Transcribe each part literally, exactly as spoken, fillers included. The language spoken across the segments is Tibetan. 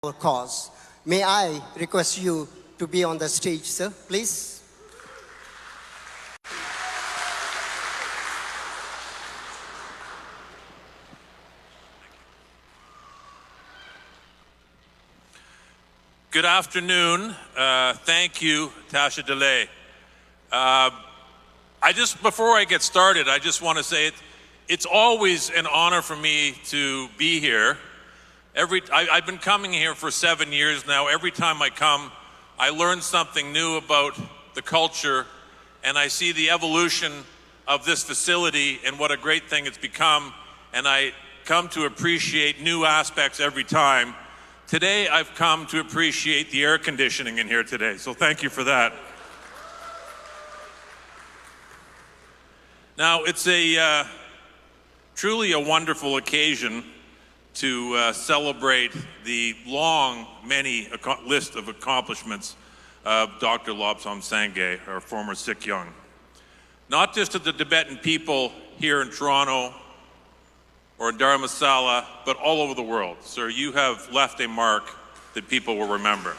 cause. May I request you to be on the stage, sir, please? Good afternoon. Uh, thank you, Tasha Delay. Uh, I just, before I get started, I just want to say it, it's always an honor for me to be here. Every, I, I've been coming here for seven years now. Every time I come, I learn something new about the culture, and I see the evolution of this facility and what a great thing it's become. And I come to appreciate new aspects every time. Today, I've come to appreciate the air conditioning in here today, so thank you for that. Now, it's a uh, truly a wonderful occasion to uh, celebrate the long, many list of accomplishments of Doctor Lobsang Sangay, our former Sikyong. Not just to the Tibetan people here in Toronto or in Dharamsala, but all over the world. Sir, you have left a mark that people will remember.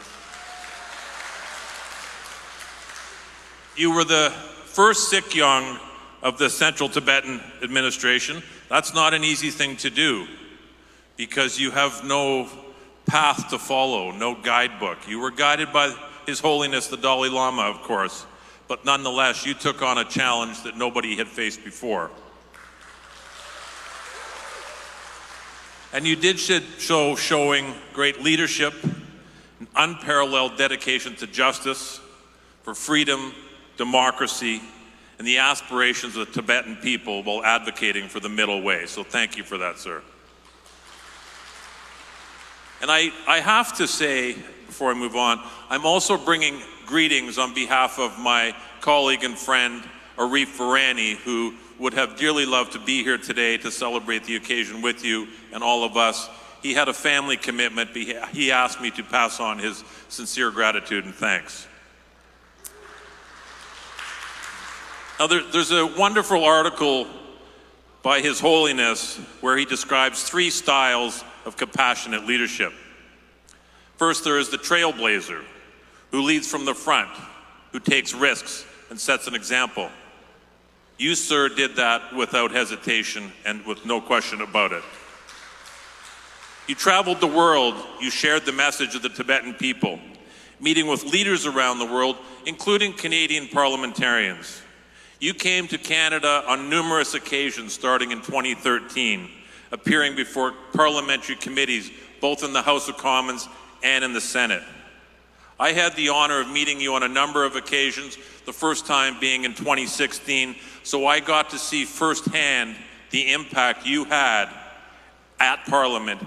You were the first Sikyong of the Central Tibetan Administration. That's not an easy thing to do because you have no path to follow, no guidebook. You were guided by His Holiness the Dalai Lama, of course, but nonetheless, you took on a challenge that nobody had faced before. And you did so showing great leadership, an unparalleled dedication to justice, for freedom, democracy, and the aspirations of the Tibetan people while advocating for the middle way. So thank you for that, sir. And I, I have to say, before I move on, I'm also bringing greetings on behalf of my colleague and friend, Arif Virani, who would have dearly loved to be here today to celebrate the occasion with you and all of us. He had a family commitment, but he asked me to pass on his sincere gratitude and thanks. Now, there, there's a wonderful article by His Holiness where he describes three styles of compassionate leadership. First, there is the trailblazer, who leads from the front, who takes risks and sets an example. You, sir, did that without hesitation and with no question about it. You traveled the world, you shared the message of the Tibetan people, meeting with leaders around the world, including Canadian parliamentarians. You came to Canada on numerous occasions starting in twenty thirteen, appearing before parliamentary committees both in the House of Commons and in the Senate. I had the honor of meeting you on a number of occasions, the first time being in twenty sixteen, so I got to see firsthand the impact you had at Parliament,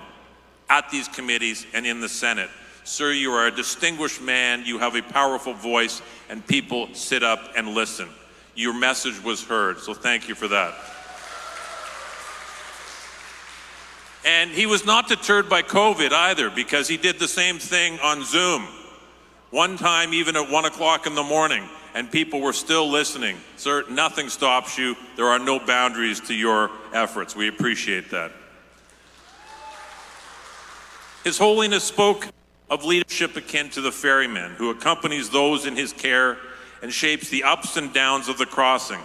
at these committees, and in the Senate. Sir, you are a distinguished man, you have a powerful voice, and people sit up and listen. Your message was heard, so thank you for that. And he was not deterred by COVID either, because he did the same thing on Zoom. One time, even at one o'clock in the morning, and people were still listening. Sir, nothing stops you. There are no boundaries to your efforts. We appreciate that. His Holiness spoke of leadership akin to the ferryman who accompanies those in his care and shapes the ups and downs of the crossing,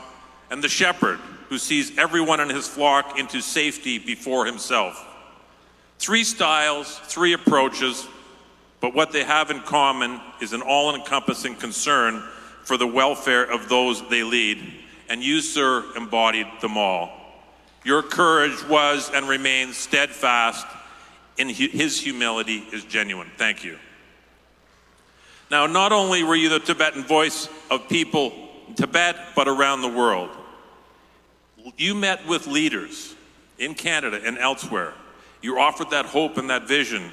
and the shepherd who sees everyone in his flock into safety before himself. Three styles, three approaches, but what they have in common is an all encompassing concern for the welfare of those they lead, and you, sir, embodied them all. Your courage was and remains steadfast, and his humility is genuine. Thank you. Now, not only were you the Tibetan voice of people in Tibet, but around the world. You met with leaders in Canada and elsewhere. You offered that hope and that vision,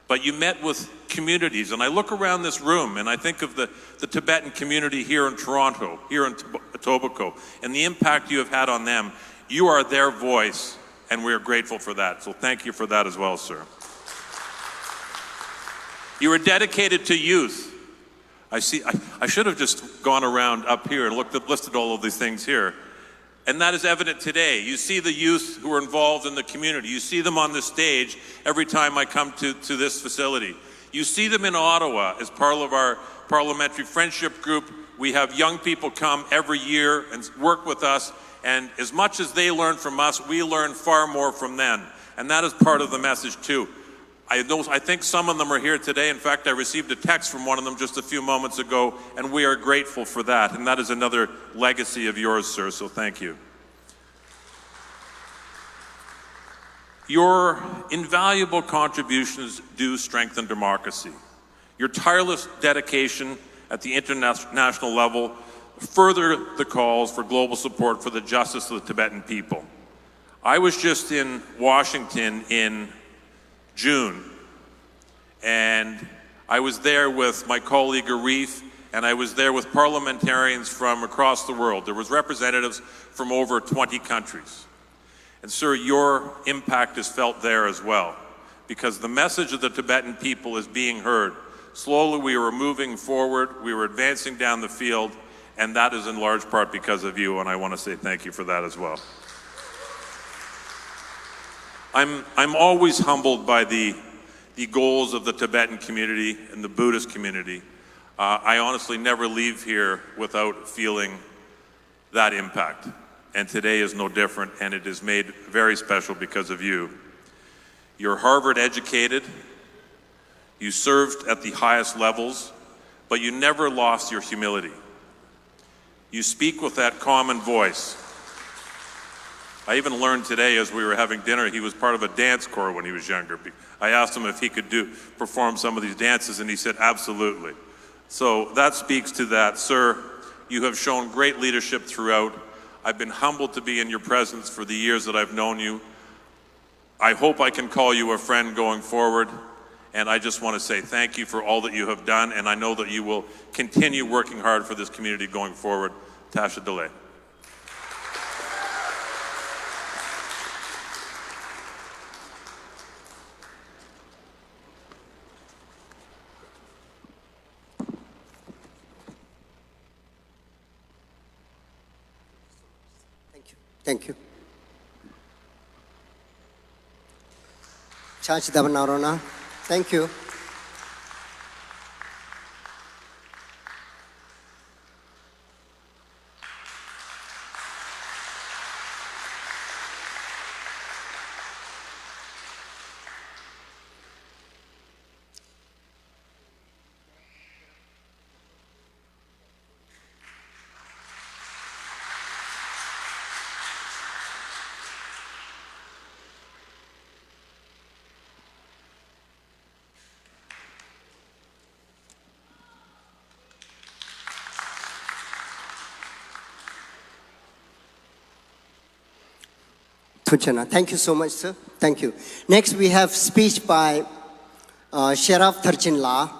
but you met with communities. And I look around this room and I think of the, the Tibetan community here in Toronto, here in Etobicoke, and the impact you have had on them. You are their voice, and we are grateful for that. So thank you for that as well, sir. You are dedicated to youth. I see. I, I should have just gone around up here and looked at, listed all of these things here. And that is evident today. You see the youth who are involved in the community. You see them on the stage every time I come to, to this facility. You see them in Ottawa as part of our parliamentary friendship group. We have young people come every year and work with us. And as much as they learn from us, we learn far more from them. And that is part of the message, too. I, those, I think some of them are here today. In fact, I received a text from one of them just a few moments ago, and we are grateful for that. And that is another legacy of yours, sir, so thank you. Your invaluable contributions do strengthen democracy. Your tireless dedication at the international level further the calls for global support for the justice of the Tibetan people. I was just in Washington in June, and I was there with my colleague Arif, and I was there with parliamentarians from across the world. There was representatives from over twenty countries. And sir, your impact is felt there as well, because the message of the Tibetan people is being heard. Slowly we were moving forward, we were advancing down the field, and that is in large part because of you, and I want to say thank you for that as well. I'm, I'm always humbled by the, the goals of the Tibetan community and the Buddhist community. Uh, I honestly never leave here without feeling that impact. And today is no different, and it is made very special because of you. You're Harvard educated, you served at the highest levels, but you never lost your humility. You speak with that common voice. I even learned today as we were having dinner, he was part of a dance corps when he was younger. I asked him if he could do perform some of these dances, and he said, "Absolutely." So that speaks to that. Sir, you have shown great leadership throughout. I've been humbled to be in your presence for the years that I've known you. I hope I can call you a friend going forward. And I just want to say thank you for all that you have done, and I know that you will continue working hard for this community going forward. Tashi Delek. Thank you. Thank you. Cha chi daba na ro na. Thank you. Thank you so much, sir. Thank you. Next, we have speech by uh, Sheraf Tharchinla,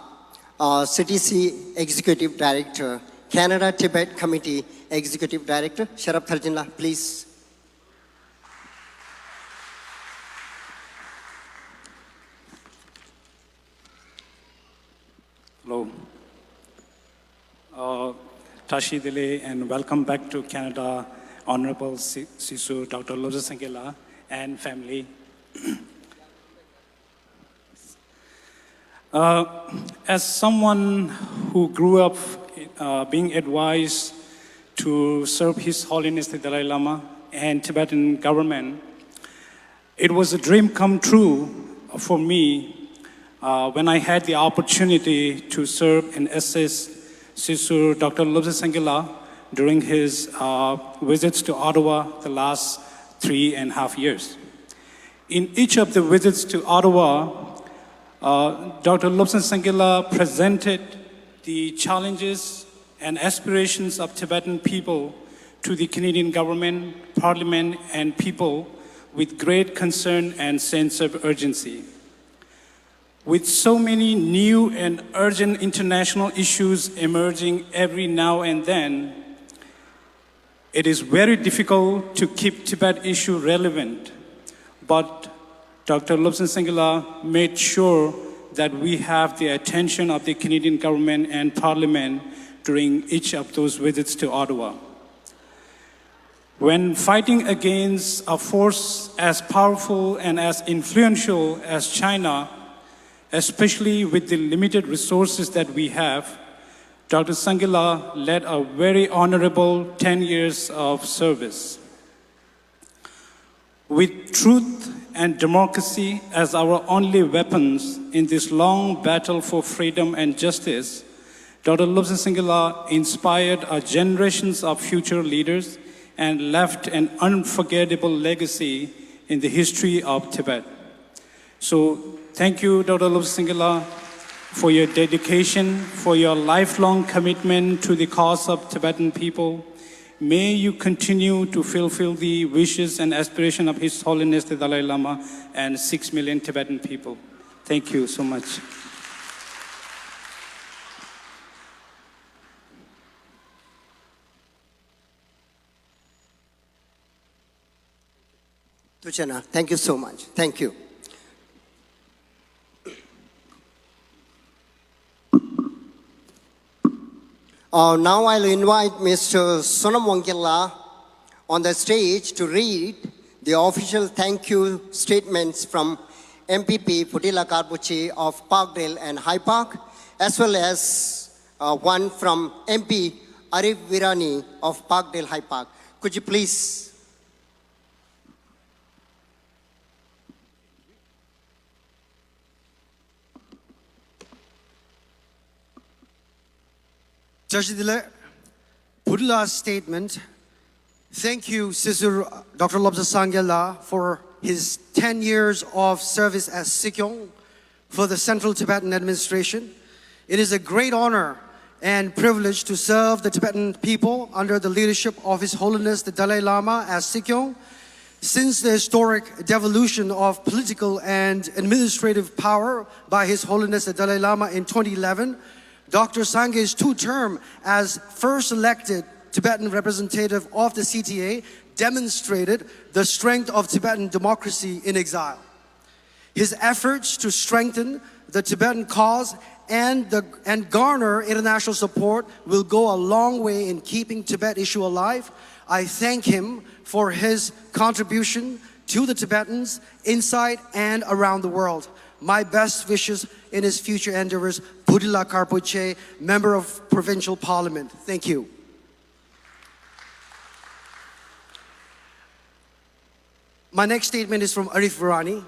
uh, C T C Executive Director, Canada Tibet Committee Executive Director. Sheraf Tharchinla, please. Hello. Uh, Tashi Delek and welcome back to Canada, Honorable Sisu Doctor Lobsang Sangila and family. Uh, as someone who grew up uh, being advised to serve His Holiness the Dalai Lama and Tibetan government, it was a dream come true for me uh, when I had the opportunity to serve and assist Sisu Doctor Lobsang Sangila during his uh, visits to Ottawa the last three and a half years. In each of the visits to Ottawa, uh, Doctor Lobsang Sangila presented the challenges and aspirations of Tibetan people to the Canadian government, parliament, and people with great concern and sense of urgency. With so many new and urgent international issues emerging every now and then, it is very difficult to keep Tibet issue relevant, but Doctor Lobsang Sangila made sure that we have the attention of the Canadian government and parliament during each of those visits to Ottawa. When fighting against a force as powerful and as influential as China, especially with the limited resources that we have, Doctor Sangila led a very honorable ten years of service. With truth and democracy as our only weapons in this long battle for freedom and justice, Doctor Lobsang Sangila inspired our generations of future leaders and left an unforgettable legacy in the history of Tibet. So, thank you, Doctor Lobsang Sangila, for your dedication, for your lifelong commitment to the cause of Tibetan people. May you continue to fulfill the wishes and aspiration of His Holiness the Dalai Lama and six million Tibetan people. Thank you so much. Tuchena, thank you so much. Thank you. Uh, now I'll invite Mister Sonam Wangkela on the stage to read the official thank you statements from M P P Putila Karpuche of Parkdale and Hyde Park, as well as uh, one from M P Arif Virani of Parkdale Hyde Park. Could you please? བཀྲ་ཤིས་བདེ་ལེགས། Putila statement. Thank you, Sisur Doctor Lobsang Sangay La, for his ten years of service as Sikyong for the Central Tibetan Administration. It is a great honor and privilege to serve the Tibetan people under the leadership of His Holiness the Dalai Lama as Sikyong. Since the historic devolution of political and administrative power by His Holiness the Dalai Lama in twenty eleven, Doctor Sangay's two term as first elected Tibetan representative of the C T A demonstrated the strength of Tibetan democracy in exile. His efforts to strengthen the Tibetan cause and, the, and garner international support will go a long way in keeping Tibet issue alive. I thank him for his contribution to the Tibetans inside and around the world. My best wishes in his future endeavors, Putila Karpoche, Member of Provincial Parliament. Thank you. My next statement is from Arif Virani.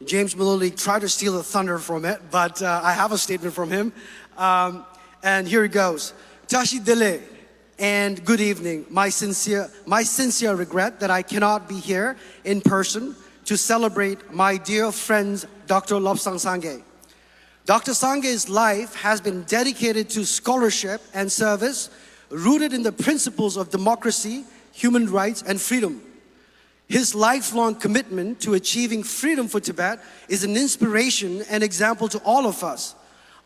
James Maloney tried to steal the thunder from it, but uh, I have a statement from him. Um, and here it goes. Tashi Dele and good evening. My sincere, my sincere regret that I cannot be here in person to celebrate my dear friend's Doctor Lobsang Sangay. Doctor Sangay's life has been dedicated to scholarship and service rooted in the principles of democracy, human rights, and freedom. His lifelong commitment to achieving freedom for Tibet is an inspiration and example to all of us.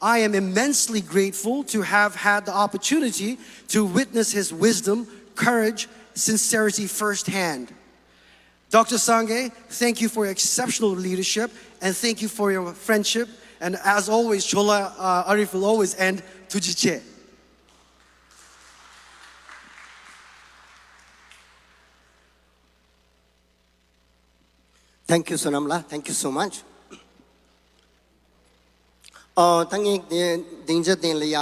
I am immensely grateful to have had the opportunity to witness his wisdom, courage, sincerity firsthand. Doctor Sangay, thank you for your exceptional leadership and thank you for your friendship. And as always, Chola uh, Arif will always end Tujiche. Thank you, Sonam La. Thank you so much. ཨོ་ད་ངས་སྡིངས་ཆ་སྟེང་ལ་ཡ་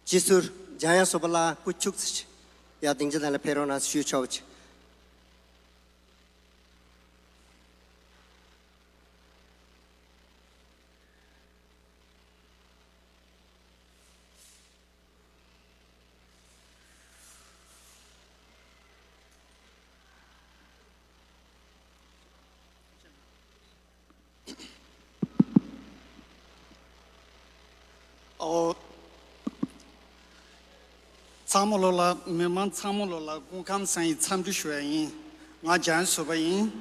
སྤྱི་ཟུར་འཇམ་དབྱངས་བཟོད་པ་ལགས་སྐུ་ཁྱུག་ཙམ་ཡ་སྡིངས་ཆ་སྟེང་ལ་ཕེབས་རོགས་གནང་ཞུ་ཆོག་ཅིག་ཨོ། ཚང་མ་ལོ་ལ་མི་མང་ཚང་མ་ལོ་ལ་སྐུ་ཁམས་བཟང་ཡི་འཚམས་འདྲི་ཞུ་ཡ་ཡིན། ང་འཇམ་དབྱངས་བཟོད་པ་ཡིན།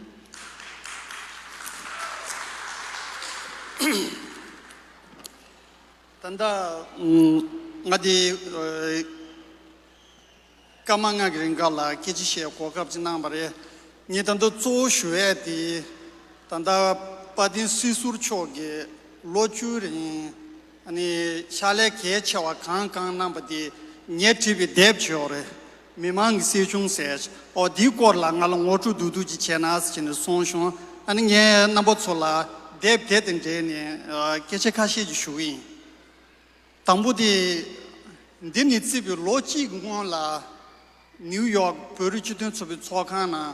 ད་ལྟ་ང་དེ་སྐར་མ་ལྔ་གི་རིང་ག་ལ་སྐད་ཆ་བཤད་གོ་སྐབས་ཅིག་གནང་བ་རེད། ངས་ད་ལྟ་གཙོ་བོ་ཞུ་ཡས་དེ་ད་ལྟ་དཔལ་ལྡན་སྲིད་ཟུར་མཆོག་གིས་ལོ་བཅུའི་རིང་ཨ་ནི་ཕྱག་ལས་གལ་ཆེ་བ་གང་གང་གནང་པ་དེ་ངས་བྲིས་པའི་དེབ་ཅིག་ཡོད་རེད། མི་མང་གི་སྲིད་སྐྱོང་ཟེར། ཨོ་འདིའི་སྐོར་ལ་ང་ལ་ངོ་སྤྲོད་བསྡུས་བསྡུས་ཅིག་བྱས་ན་ཟེར་ནས་གསུངས་བྱུང་། ཨ་ནི་ངས་རྣམ་པ་ཚོ་ལ་དེབ་དེ་དང་འབྲེལ་ནས་ཨ་སྐད་ཆ་ཁ་ཤས་ཅིག་ཞུ་གི་ཡིན། དང་པོ་དེ། འདི་ནས་བརྩིས་པའི་ལོ་གཅིག་གི་སྔོན་ལ་ནིའུ་ཡོག་བོད་རིགས་སྤྱི་མཐུན་ཚོགས་པའི་ཚོགས་ཁང་ནང་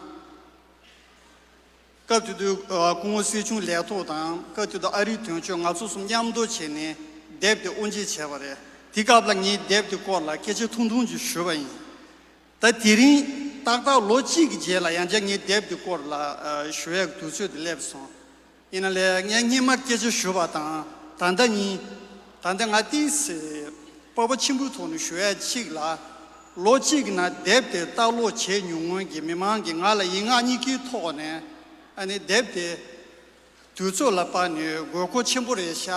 སྐབས་དེ་དུས་ཨ་སྐུ་ངོ་སྲིད་སྐྱོང་ལས་ཐོག་དང་སྐབས་དེ་དུས་ཨ་རིའི་དོན་གཅོད་ང་ཚོ་གསུམ་མཉམ་དུ་བྱས་ནས་དེབ་དེ་དབུ་འབྱེད་བྱས་པ་རེད། དེ་སྐབས་ལ་ངས་དེབ་དེ་སྐོར་ལ་སྐད་ཆ་ཐུང་ཐུང་ཅིག་ཞུས་པ་ཡིན། ད་དེ་རིང་ཏག་ཏག་ལོ་གཅིག་གི་རྗེས་ལ་ཡང་བསྐྱར་ངས་དེབ་དེ་སྐོར་ལ་ཨ་ཞུ་ཡག་དུས་ཚོད་དེ་སླེབས་སོང་། ཡིན་ན་ལས་ངས་སྔོན་མ་སྐད་ཆ་ཞུས་པ་དང་ད་ལྟ་གཉིས། ད་ལྟ་ང་ཏིས་སྤོབས་པ་ཆེན་པོའི་ཐོག་ནས་ཞུ་ཡ་གཅིག་ལ། ལོ་གཅིག་གི་ནང་དེབ་དེ་ལྟ་ཀློག་བྱས་མྱོང་མཁན་གྱི་མི་མང་གིས་ང་ལ་ཡིག་ངག་གཉིས་ཀའི་ཐོག་ནས་ཨ་ནི་དེབ་དེ་དུས་ཚོད་ལ་དཔག་ནས་དགོས་མཁོ་ཆེན་པོ་རེད་ཤག་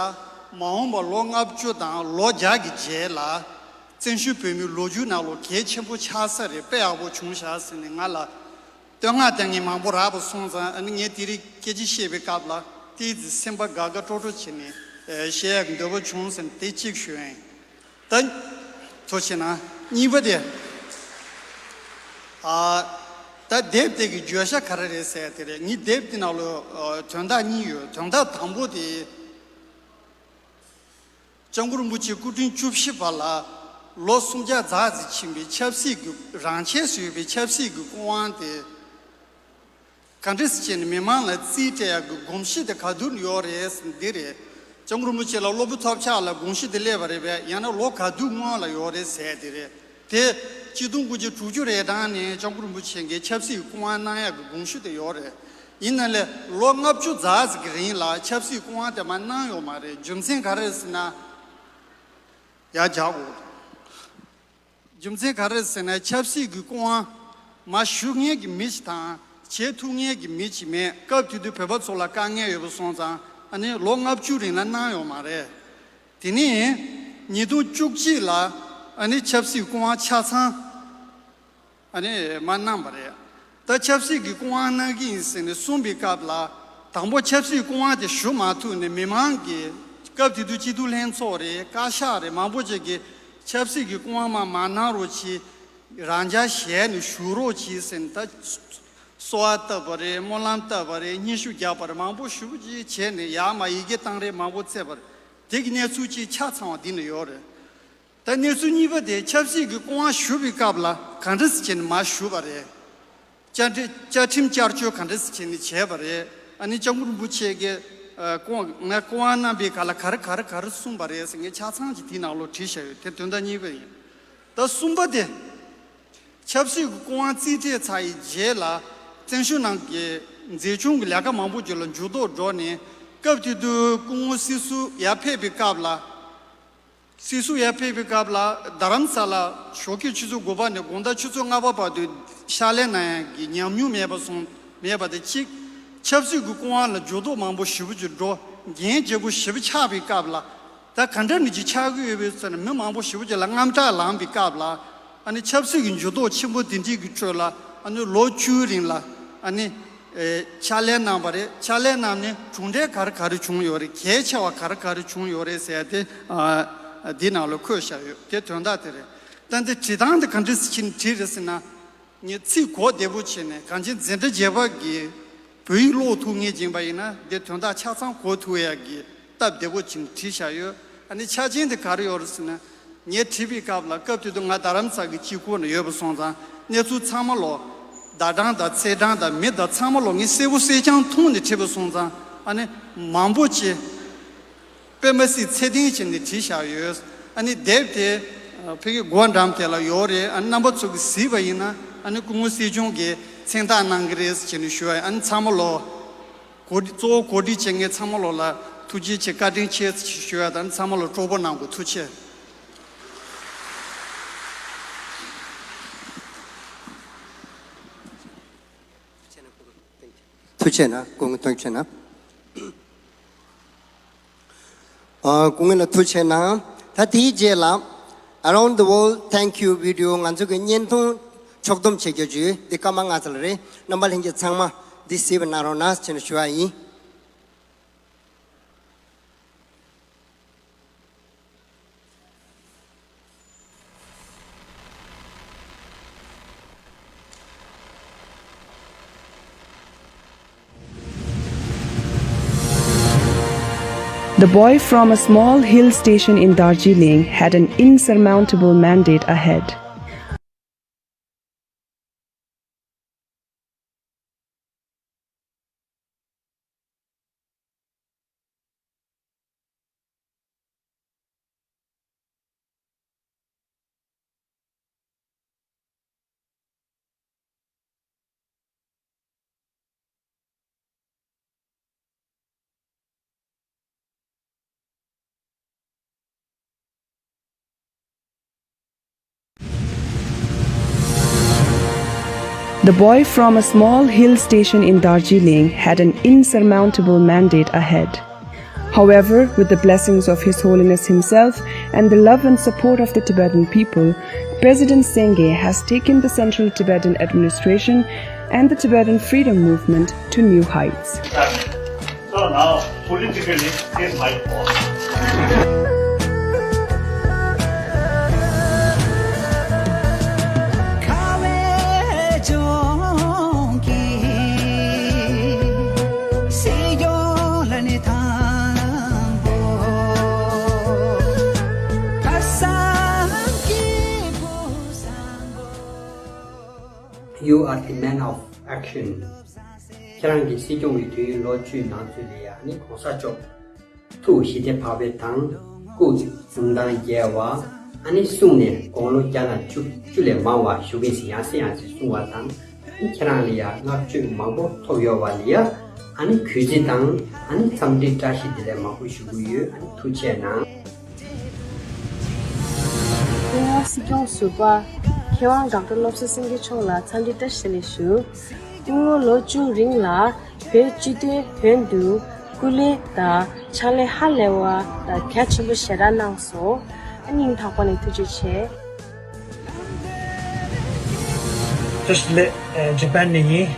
མ་འོངས་པ་ལོ་ལྔ་བཅུ་དང་ལོ་བརྒྱ་གི་རྗེས་ལ་བཙན་བྱོལ་བོད་མིའི་ལོ་རྒྱུས་ནང་ལོ་གལ་ཆེན་པོ་ཆགས་ས་རེད། དཔེ་ཡག་པོ་བྱུང་ཤག་ཟེར་ནས་ང་ལ་བསྟོད་བསྔགས་བཏང་མཁན་མང་པོ་རག་པ་སོང་ཙང་། ཨ་ནི་ངས་དེ་རིང་སྐད་ཆ་བཤད་པའི་སྐབས་ལ་ཏིས་སེམས་པ་དགའ་དགའ་སྤྲོ་སྤྲོ་བྱས་ནས་བཤད་ཡག་འདོད་པ་བྱུང་ཟེར་ནས་དེ་གཅིག་ཞུ་ཡིན། ད་ཐུགས་རྗེ་གནང་། གཉིས་པ་དེ། ཨ། ད་དེབ་དེ་གི་བརྗོད་བྱ་ག་རེ་རེད་ཟེར་དེ་རེད། ངས་དེབ་དེ་ནང་ལོ་ཨ་དོན་དག་གཉིས་ཡོད། དོན་དག་དང་པོ་དེ། སྐྱབས་མགོན་རིན་པོ་ཆེ་སྐུ་ཕྲེང་བཅུ་བཞི་པ་ལ་ལོ་སུམ་བརྒྱ་ཙམ་ཕྱིན་པའི་ཆབ་སྲིད་ཀྱི་རང་ཆས་སུ་ཡོད་པའི་ཆབ་སྲིད་ཀྱི་སྐུ་དབང་དེ་ག་འདྲ་སེ་བྱས་ནས་མི་མང་ལ་རྩིས་སྤྲད་ཡག་གི་གོམས་གཤིས་དེ་ག་དུས་ནས་ཡོད་རེད་ཟེར་ན་འདི་རེད། སྐྱབས་མགོན་རིན་པོ་ཆེ་ལ་སློབ་བུ་ཐོབ་ཆག་ལ་གོམས་གཤིས་དེ་སླེབས་པ་རེད་པས། ཡང་ན་ལོ་ག་དུས་སྔོན་ལ་ཡོད་རེད་ཟེར་དེ་རེད། དེ་གཅིག་སྟོང་དགུ་བརྒྱ་དྲུག་ཅུ་རེ་གྲངས་ནས་སྐྱབས་མགོན་རིན་པོ་ཆེ་གིས་ཆབ་སྲིད་ཀྱི་སྐུ་དབང་གནང་ཡག་གི་གོམས་གཤིས་དེ་ཡོད་རེད། ཡིན་ན་ལས་ལོ་ལྔ་བཅུ་ཙམ་ཞིག་གི་རིང་ལ་ཆབ་སྲིད་སྐུ་དབང་དེ་མར་གནང་ཡོད་མ་རེད། རྒྱུ་མཚན་ག་རེ་རེད་ཟེར་ན། ཡར་རྒྱག་དགོས། རྒྱུ་མཚན་ག་རེ་རེད་ཟེར་ན་ཆབ་སྲིད་ཀྱི་སྐུ་དབང་མར་ཞུ་མཁན་གྱི་མི་ཞིག་དང་བྱེད་ཐུབ་མཁན་གྱི་མི་ཞིག་མེད། སྐབས་དེ་དུས་བོད་པ་ཚོ་ལ་དཀའ་ངལ་ཡོད་པ་སོང་ཙང་ཨ་ནི་ལོ་ལྔ་བཅུ་རིང་ལ་གནང་ཡོད་མ་རེད། དེ་ནས་ཉིས་སྟོང་བཅུ་གཅིག་ལ་ཨ་ནི་ཆབ་སྲིད་སྐུ་དབང་ཆ་ཚང་ཨ་ནི་མར་གནང་བ་རེད། ད་ཆབ་སྲིད་ཀྱི་སྐུ་དབང་གནང་གི་ཡིན་ཟེར་ནས་གསུངས་པའི་སྐབས་ལ་དང་པོ་ཆབ་སྲིད་སྐུ་དབང་དེ་ཞུ་མ་ཐུབ་ནས་མི་མང་གིས་སྐབས་དེ་དུས་སྤྱི་འཐུས་ལྷན་ཚོགས་རེད། བཀའ་ཤག་རེད། མང་པོ་ཅིག་གིས་ཆབ་སྲིད་ཀྱི་སྐུ་དབང་མར་མ་གནང་རོགས་གྱིས། རང་འཇགས་ཞལ་ནས་ཞུ་རོགས་གྱིས་ཟེར་ནས་ད་གསོལ་བ་བཏབ་པ་རེད། སྨོན་ལམ་བཏབ་པ་རེད། སྙན་ཞུ་བརྒྱབ་པ་རེད། མང་པོ་ཞེ་པོ་ཅིག་བྱས་ནས་ཡར་མར་ཡི་གེ་བཏང་རེས་མང་པོ་བྱས་པ་རེད། དེ་གི་གནས་ཚུལ་གཅིག་ཆ་ཚང་བ་འདི་ནས་ཡོད་རེད། ད་གནས་ཚུལ་གཉིས་པ་དེ་ཆབ་སྲིད་ཀྱི་སྐུ་དབང་ཞུ་བའི་སྐབས་ལ་ག་འདྲ་སེ་བྱས་ནས་མར་ཞུ་བ་རེད། བཅའ་ཁྲིམས་བཅའ་ཁྲིམས་བསྐྱར་བཅོས་ག་འདྲ་སེ་བྱས་ནས་བྱས་པ་རེད། ཨ་ནི་སྐྱབས་མགོན་རིན་པོ་ཆེ་གིས་ཨ་སྐུ་དབང་ང་སྐུ་དབང་གནང་པའི་སྐབས་ལ་ག་རེ་ག་རེ་ག་རེ་གསུངས་པ་རེད་ཟེར་ངས་ཆ་ཚང་ཅིག་དེའི་ནང་ལོགས་བྲིས་བཞག་ཡོད། དེ་དོན་དག་གཉིས་པ་ཡིན། ད་གསུམ་པ་དེ། ཆབ་སྲིད་ཀྱི་སྐུ་དབང་རྩིས་སྤྲད་ཚར་བའི་རྗེས་ལ་བཙན་བྱོལ་ནང་གི་མཛེས་ལྗོངས་ཀྱི་ལས་ཀ་མང་པོ་ཅིག་ལ་འགྱུར་ལྡོག་འགྲོ་ནས་སྐབས་དེ་དུས་སྐུ་ངོ་སྲིད་ཟུར་ཡར་ཕེབས་པའི་སྐབས་ལ། སྲིད་ཟུར་ཡར་ཕེབས་པའི་སྐབས་ལ་རྡ་རམ་ས་ལ་ཞོགས་ཀས་ཆུ་ཚོད་དགུ་པ་ནས་དགོང་དག་ཆུ་ཚོད་ལྔ་པ་བར་དུ་ཕྱག་ལས་གནང་ཡག་གི་ཉམས་མྱོང་མེད་པ་སོང་མེད་པ་དེ་གཅིག་ཆབ་སྲིད་ཀྱི་སྐུ་དབང་ལ་འགྱུར་ལྡོག་མང་པོ་ཞེ་པོ་ཅིག་འགྲོ། འགན་ལྗིད་པོ་ཞེ་པོ་ཆགས་པའི་སྐབས་ལ། ད་ག་འདྲ་ནས་ཅིག་ཆགས་ཀྱི་ཡོད་པའི་ཟེར་ན་མི་མང་པོ་ཞེ་པོ་ཅིག་ལ་དངངས་སྐྲག་ལངས་པའི་སྐབས་ལ། ཨ་ནི་ཆབ་སྲིད་ཀྱི་འགྱུར་ལྡོག་ཆེན་པོ་དེ་འདྲའི་གི་ཁྲོད་ལ་ཨ་ནི་ལོ་བཅུའི་རིང་ལ་ཨ་ནི་ཨེ་ཕྱག་ལས་གནང་བ་རེད། ཕྱག་ལས་གནང་ནས་གྲུབ་འབྲས་ག་རེ་ག་རེ་བྱུང་ཡོད་རེད། གལ་ཆེ་བ་ག་རེ་ག་རེ་བྱུང་ཡོད་རེད་ཟེར་ཡ་དེ་ཨ་འདི་ནང་ལ་འཁོད་བཞག་ཡོད། དེ་དོན་དག་དེ་རེད། ད་འདི་བྲིས་སྟངས་དེ་ག་འདྲ་སེ་བྱས་ནས་བྲིས་རེད་ཟེར་ན། ངས་ཚིག་གོ་བདེ་པོ་བྱས་ནས་གངས་ཅན་འཛིན་གྲྭ་བརྒྱད་པ་གིས་བོད་ཡིག་ཀློག་ཐུབ་མཁན་ཡིན་པ་ཡིན་ན་འདི་དོན་དག་ཆ་ཚང་གོ་ཐུབ་ཡག་གི་སྟབས་བདེ་པོ་བྱས་ནས་བྲིས་བཞག་ཡོད། ཨ་ནི་ཆ་རྐྱེན་དེ་ག་རེ་ཡོད་རེད་ཟེར་ན། ངས་བྲིས་པའི་སྐབས་ལ་སྐབས་དེ་དུས་ང་རྡ་རམ་ས་གི་སྤྱི་ཁོག་ནང་ཡོད་པ་སོང་ཙང་གནས་ཚུལ་ཚང་མ་ལོ། བརྡ་གྲངས་དང་ཚེས་གྲངས་དང་མི་དང་ཚང་མ་ལོ་ངས་གསལ་པོ་གསལ་རྐྱང་མཐོང་ནས་བྲིས་པ་སོང་ཙང་ཨ་ནི་མང་པོ་ཅིག་དཔེ་མ་སྲིད་ཚད་ལྡན་བྱས་ནས་བྲིས་བཞག་ཡོད། ཨ་ནི་དེབ་དེ་ཨ་ཕ་གི་སྒོ་འགྲམ་དེ་ལ་ཡོད་རེད། ཨ་ནི་རྣམ་པ་ཚོ་གིས་གཟིགས་པ་ཡིན་ན་ཨ་ནི་སྐུ་ངོ་སྲིད་སྐྱོང་གིས་མཚན་རྟགས་གནང་གི་རེད་ཟེར་ནས་ཞུ་བ་ཡིན། ཨ་ནི་ཚང་མ་ལོ་གོ་སྒྲིག་གཙོ་བོ་གོ་སྒྲིག་བྱེད་མཁན་ཚང་མ་ལོ་ལ་ཐུགས་རྗེ་ཆེ་བཀའ་དྲིན་ཆེ་ཞུ་བ་དང་། ཨ་ནི་ཚང་མ་ལོ་སྤྲོ་པོ་གནང་དགོས། ཐུགས་རྗེ་ཆེ། ཐུགས་རྗེ་གནང་། སྐུ་ངོ་ཐུགས་རྗེ་གནང་། ཨ། སྐུ་ངོ་ལ་ཐུགས་རྗེ་གནང་། ད་དེའི་རྗེས་ལ་Around the World Thank You Video ང་ཚོ་གི་བརྙན་ཐུང་ཕྱོགས་བསྡོམས་བྱེད་རྒྱུ་བརྗོད། འདི་སྐར་མ་ལྔ་ཙམ་རེད། རྣམ་པ་ལྷན་རྒྱས་ཚང་མ་འདི་གཟིགས་པ་གནང་རོགས་གནང་ཞེས་ཞུ་བ་ཡིན། The boy from a small hill station in Darjeeling had an insurmountable mandate ahead. The boy from a small hill station in Darjeeling had an insurmountable mandate ahead. However, with the blessings of His Holiness himself and the love and support of the Tibetan people, President Sangay has taken the Central Tibetan Administration and the Tibetan freedom movement to new heights. So now, politically, is my fault. You are the man of action. ཁྱེད་རང་གིས་སྲིད་སྐྱོང་གི་དུས་ཡུན་ལོ་བཅུའི་ནང་ཚུད་ལ་ཡ་ནི་གོང་ས་མཆོག་ཐུགས་ཞི་བདེ་བག་ཕེབས་དང་། སྐུ་གཟུགས་དང་མཇལ་བ། ཨ་ནི་གསུངས་ནས་དགུང་ལོ་བརྒྱ་དང་བཅུ་བཅུ་ལས་མང་བ་བཞུགས་མཁན་ཞིག་ཡང་སེ་ཡང་སེ་གསུང་བ་དང་། ཨ་ནི་ཁྱེད་རང་ལ་ཡ་བསྔགས་བརྗོད་མང་པོ་ཐོབ་ཡོད་པ་ལ་ཡ། ཨ་ནི་གུས་བརྩི་དང་། ཨ་ནི་འཚམས་འདྲི་བཀྲ་ཤིས་བདེ་ལེགས་མང་པོ་ཞུ་གི་ཡོད། ཨ་ནི་ཐུགས་རྗེ་གནང་། ལྷག་དོན་སྲིད་སྐྱོང་ཟུར་པ་མཁས་དབང་ཌོག་ཊར་བློ་བཟང་སེང་གེ་མཆོག་ལ་འཚམས་འདྲི་བཀྲ་ཤིས་བདེ་ལེགས་ཞུ། སྐུ་ངོ་ལོ་བཅུ་རིང་ལ་བོད་སྤྱི་དོན་དོན་དུ་སྐུ་ལས་དང་ཕྱག་ལས་ཧ་ལས་པ་དང་གལ་ཆེན་པོ་ཞེ་དྲག་གནང་སོང་། སྙིང་ཐག་པ་ནས་ཐུགས་རྗེ་ཆེ། བཀྲ་ཤིས་བདེ་ལེགས། ཇ་པན་ནས་ཡིན།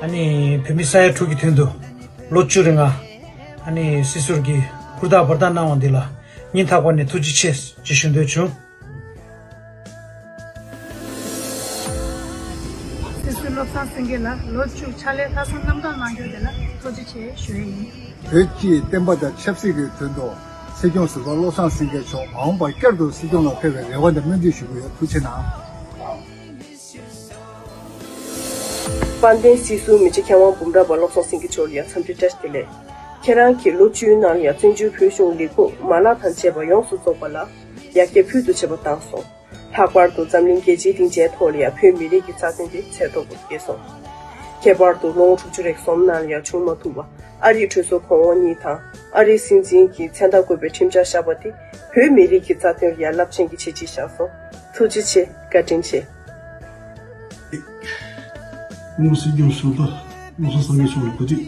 ཨ་ནི་བོད་མི་ས་ཡ་དྲུག་གི་དོན་དུ་ལོ་བཅུ་རིང་ང་ཨ་ནི་སྲིད་ཟུར་གྱི་ཧུར་ཐག་འབད་ཐག་གནང་བ་འདི་ལ་སྙིང་ཐག་པ་ནས་ཐུགས་རྗེ་ཆེ་ཅེས་ཞུ་འདོད་བྱུང་། སྲིད་ཟུར་བློ་བཟང་སེང་གེ་ལགས་ལོ་བཅུ་ཕྱག་ལས་ལྷག་བསམ་རྣམ་དག་གནང་རྒྱུ་དེ་ལ་ཐུགས་རྗེ་ཆེ་ཞུ་ཡས་ཡིན། བོད་ཀྱི་བསྟན་པ་དང་ཆབ་སྲིད་ཀྱི་དོན་དུ་སྲིད་སྐྱོང་ཟུར་པ་བློ་བཟང་སེང་གེ་མཆོག་མ་འོངས་པར་བསྐྱར་དུ་སྲིད་སྐྱོང་ལ་ཕེབས་པའི་རེ་བ་དང་སྨོན་འདུན་ཞུ་གི་ཡོད། ཐུགས་རྗེ་གནང་། དཔལ་ལྡན་སྲིད་ཟུར་མི་རྗེ་མཁས་དབང་འབུམ་རམས་པ་བློ་བཟང་སེང་གེ་མཆོག་ལ་ཡང་འཚམས་འདྲི་བཀྲ་ཤིས་བདེ་ལེགས། ཁྱེད་རང་གིས་ལོ་བཅུའི་ནང་ལ་ཡང་བཙན་བྱོལ་བོད་གཞུང་ལས་ཁུངས་མ་ལག་དང་བཅས་པ་ཡོངས་སུ་རྫོགས་པ་ལ་ཡར་རྒྱས་ཕུལ་དུ་བྱེད་པ་བཏང་སོང་། ལྷག་པར་དུ་འཛམ་གླིང་རྒྱལ་སྤྱིའི་སྡིངས་ཆའི་ཐོག་ལ་ཡང་བོད་མི་རིགས་ཀྱི་རྩ་དོན་དེ་ཚད་མཐོ་པོར་སྐྱེས་སོང་། ཁྱད་པར་དུ་ལོ་ངོ་དྲུག་ཅུ་རེ་གསུམ་ནང་ལ་ཡང་བྱུང་མ་ཐུབ་པ་ཨ་རིའི་གྲོས་ཚོགས་གོང་འོག་གཉིས་དང་ཨ་རིའི་སྲིད་འཛིན་གྱི་མཚན་རྟགས་བཀོད་པའི་ཁྲིམས་འཆར་བཞག་པ་དེ་བོད་མི་རིགས་ཀྱི་རྩ་དོན་ལ་ཡང་རླབས་ཆེན་གྱི་བྱས་རྗེས་བཞག་སོང་། ཐུགས་རྗེ་ཆེ། བཀའ་དྲིན་ཆེ། སྐུ་ངོ་སྲིད་སྐྱོང་ཟུར་པ་བློ་བཟང་སེང་གེ་མཆོག་ལ་གུས་འདུད།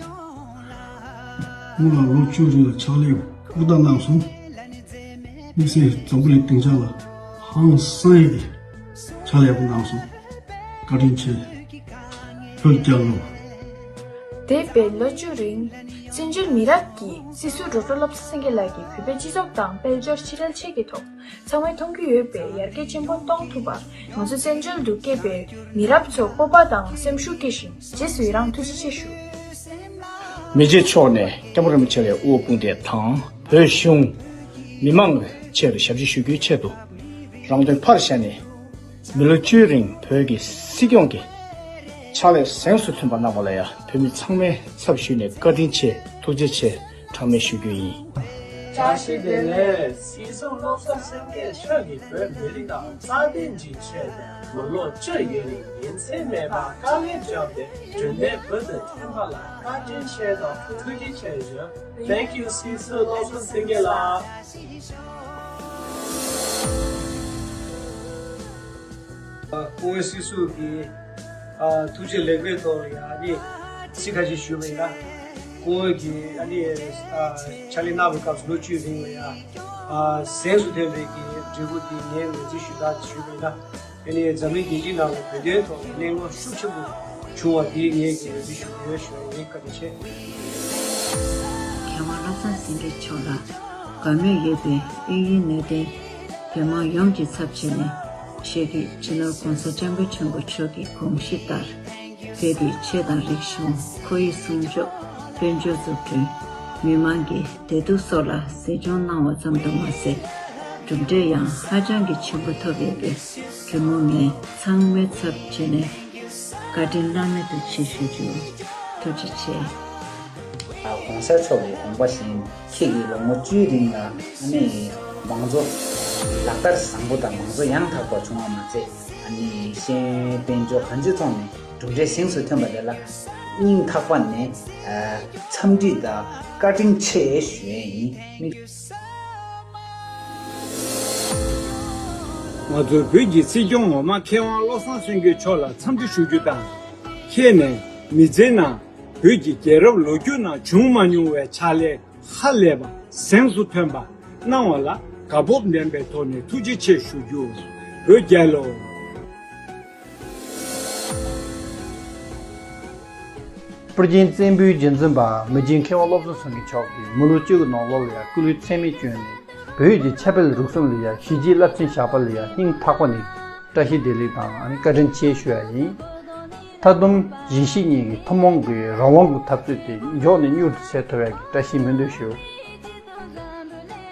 སྔོན་ལ་ལོ་བཅུ་རིང་ལ་ཕྱག་ལས་ཧུར་ཐག་གནང་སོང་། དམིགས་བསལ་འཛམ་བུ་གླིང་སྡིངས་ཆ་ལ་ཧང་སང་ཡས་ཀྱི་ཕྱག་ལས་ཡག་པོ་གནང་སོང་། བཀའ་དྲིན་ཆེ། བོད་རྒྱལ་ལོ། འདས་པའི་ལོ་བཅུ་རིང་བཙན་བྱོལ་མི་རབས་ཀྱིས་སྲིད་ཟུར་ཌོག་ཊར་བློ་བཟང་སེང་གེ་ལགས་ཀྱིས་བོད་པའི་སྤྱི་ཚོགས་དང་དཔལ་འབྱོར་ཕྱི་འབྲེལ་ཆེད་ཀྱི་ཐོག་ཚང་མས་མཐོང་རྒྱུ་ཡོད་པའི་ཡར་རྒྱས་ཆེན་པོ་གཏོང་ཐུབ་པར་ང་ཚོ་བཙན་བྱོལ་དུ་སྐྱེས་པའི་མི་རབས་ཚོ་སྤོབས་པ་དང་སེམས་ཤུགས་སྐྱེ་ཞིང་རྗེས་སུ་ཡི་རང་ཐུགས་རྗེ་ཆེ་ཞུ། མི་རྗེ་མཆོག་ནས་སྐྱབས་མགོན་རིན་པོ་ཆེ་ལ་དབུ་བ་དཔུང་འདེགས་དང་བོད་གཞུང་མི་མང་གི་ཆེད་དུ་ཞབས་ཕྱི་ཞུ་རྒྱུའི་ཆེད་དུ་རང་དོན་ཕར་བཞག་ནས་མི་ལོ་བཅུའི་རིང་བོད་ཀྱི་སྲིད་སྐྱོང་གི་ཕྱག་ལས་གཟེངས་སུ་ཐོན་པ་གནང་བ་ལ་ཡང་བོད་མི་ཚང་མའི་ཚབ་ཞུས་ནས་བཀའ་དྲིན་ཆེ་ཐུགས་རྗེ་ཆེ་གྲངས་མེད་ཞུ་རྒྱུ་ཡིན། བཀྲ་ཤིས་བདེ་ལེགས། སྲིད་ཟུར་བློ་བཟང་སེང་གེ་མཆོག་གིས་བོད་མི་རིགས་དང་རྩ་དོན་གྱི་ཆེད་དུ་མི་ལོ་བཅུ་ཡུན་རིང་ཉིན་མཚན་མེད་པར་དཀའ་ལས་བརྒྱབ་སྟེ་དྲིན་ལན་བོད་དུ་འཐེན་པ་ལ་བཀའ་དྲིན་ཆེ་དང་ཐུགས་རྗེ་ཆེ་ཞུ། Thank you སྲིད་ཟུར་བློ་བཟང་སེང་གེ་ལགས། སྐུ་ངོ་སྲིད་ཟུར་གྱིས་ཨ་ཐུགས་རྗེ་ལེགས་པའི་ཐོག་ལ་ཡ་ཨ་ནི་ཚིག་ཁ་ཤས་ཞུས་པ་ཡིན་ན། སྐུ་ངོ་གིས་ཨ་ནི་ཨ་ཕྱག་ལས་གནང་བའི་སྐབས་སུ་ལོ་བཅུའི་རིང་ལ་ཡ་ཨ་གཟེངས་སུ་ཐོན་པའི་གི་འབྲས་བུ་དེ་ངས་ངོས་འཛིན་ཞུ་དག་ཅིག་ཞུས་པ་ཡིན་ན། ཨ་ནི་འཛམ་གླིང་རྒྱལ་སྤྱིའི་ནང་ལ་བོད་དོན་ཐོག་ལ་གླེང་སློང་ཤུགས་ཆེན་པོ་བྱུང་བ་དེ་ངས་ངོས་འཛིན་ཞུ་གི་ཡོད་ཞུ་བ་ཡིན། བཀའ་དྲིན་ཆེ། མཁས་དབང་བློ་བཟང་སེང་གེ་མཆོག་ལ་དགའ་མོས་ཡོད་པའི་དབྱིན་ཡུལ་གནས་བརྟན་བོད་མང་ཡོངས་ཀྱི་ཚབ་བྱས་ནས་ཆེད་ཀྱི་སྤྱི་ནོར་༸གོང་ས་༸སྐྱབས་མགོན་ཆེན་པོ་མཆོག་གི་དགོངས་གཞི་ལྟར། བོད་ཀྱི་ཆོས་དང་རིག་གཞུང་། ཁོར་ཡུག་སྲུང་སྐྱོབ། དཔལ་འབྱོར་འཛུགས་སྐྲུན། མི་མང་གི་བདེ་སྡུག་སོགས་ལ་གཟིགས་སྐྱོང་གནང་བ་ཙམ་དུ་མ་ཟད། གྲུབ་འབྲས་ཡང་ཧ་ཅང་གི་ཆེན་པོ་ཐོབ་ཡོད་པས། གུས་མོ་ངས་ཚང་མའི་ཚབ་བྱས་ནས་བཀའ་དྲིན་བླ་མེད་དུ་ཆེ་ཞུ་རྒྱུ། ཐུགས་རྗེ་ཆེ། ༸གོང་ས་མཆོག་གི་དགོངས་པ་བཞིན་ཁྱེད་ཀྱིས་ལོ་ངོ་བཅུའི་རིང་ལ་ཨ་ནི་མང་གཙོ་ལག་བསྟར་བཟང་པོ་དང་མང་གཙོ་ཡང་དག་པ་བྱུང་བ་མ་ཚད། ཨ་ནི་ཤེས་ཡོན་དཔལ་འབྱོར་གང་ཅིའི་ཐོག་ནས་གྲུབ་འབྲས་གཟེངས་སུ་ཐོན་པ་དེ་ལ་སྙིང་ཐག་པ་ནས་འཚམས་འདྲི་དང་བཀའ་དྲིན་ཆེ་ཞུ་ཡས་ཡིན། ང་ཚོའི་བོད་ཀྱི་སྲིད་སྐྱོང་ངོ་མ་མཁས་དབང་བློ་བཟང་སེང་གེ་མཆོག་ལ་འཚམས་འདྲི་ཞུ་རྒྱུ་དང་། ཁྱེད་ནས་མི་ཚེའི་ནང་བོད་ཀྱི་རྒྱལ་རབས་ལོ་རྒྱུས་ནང་བྱུང་མ་མྱོང་བའི་ཕྱག་ལས་ཧ་ལས་པ་གཟེངས་སུ་ཐོན་པ་གནང་བ་ལ་དགའ་སྤོབས་ལྡན་པའི་ཐོག་ནས་ཐུགས་རྗེ་ཆེ་ཞུ་རྒྱུ། བོད་རྒྱལ་ལོ། པུར་རྒྱན་བཙན་པོའི་རྗེ་བཙུན་པ་མི་རྒྱལ་མཁས་དབང་བློ་བཟང་སེང་གེ་མཆོག་གིས་མི་ལོ་བཅུ་དགུ་ནང་ལོ་ལ་ཡང་སྐུ་ལུས་ཚད་མེད་བསྐྱོན་ནས་བོད་ཀྱི་ཆབ་སྤེལ་རིག་གསུམ་ལ་ཡང་གཞིས་བྱེས་རླབས་ཆེན་བཞག་པ་ལ་ཡང་སྙིང་ཐག་པ་ནས་བཀྲ་ཤིས་བདེ་ལེགས་དང་ཨ་ནི་བཀའ་དྲིན་ཆེ་ཞུ་ཡ་ཡིན། མཐའ་སྡོམ་གཞིས་བྱེས་གཉིས་ཀྱི་ཐུན་མོང་གི་རང་དབང་གི་འཐབ་རྩོད་དེ་མགྱོགས་ནས་མྱུར་དུ་བྱེད་ཐུབ་ཡ་གི་བཀྲ་ཤིས་སྨོན་འདུན་ཞུ།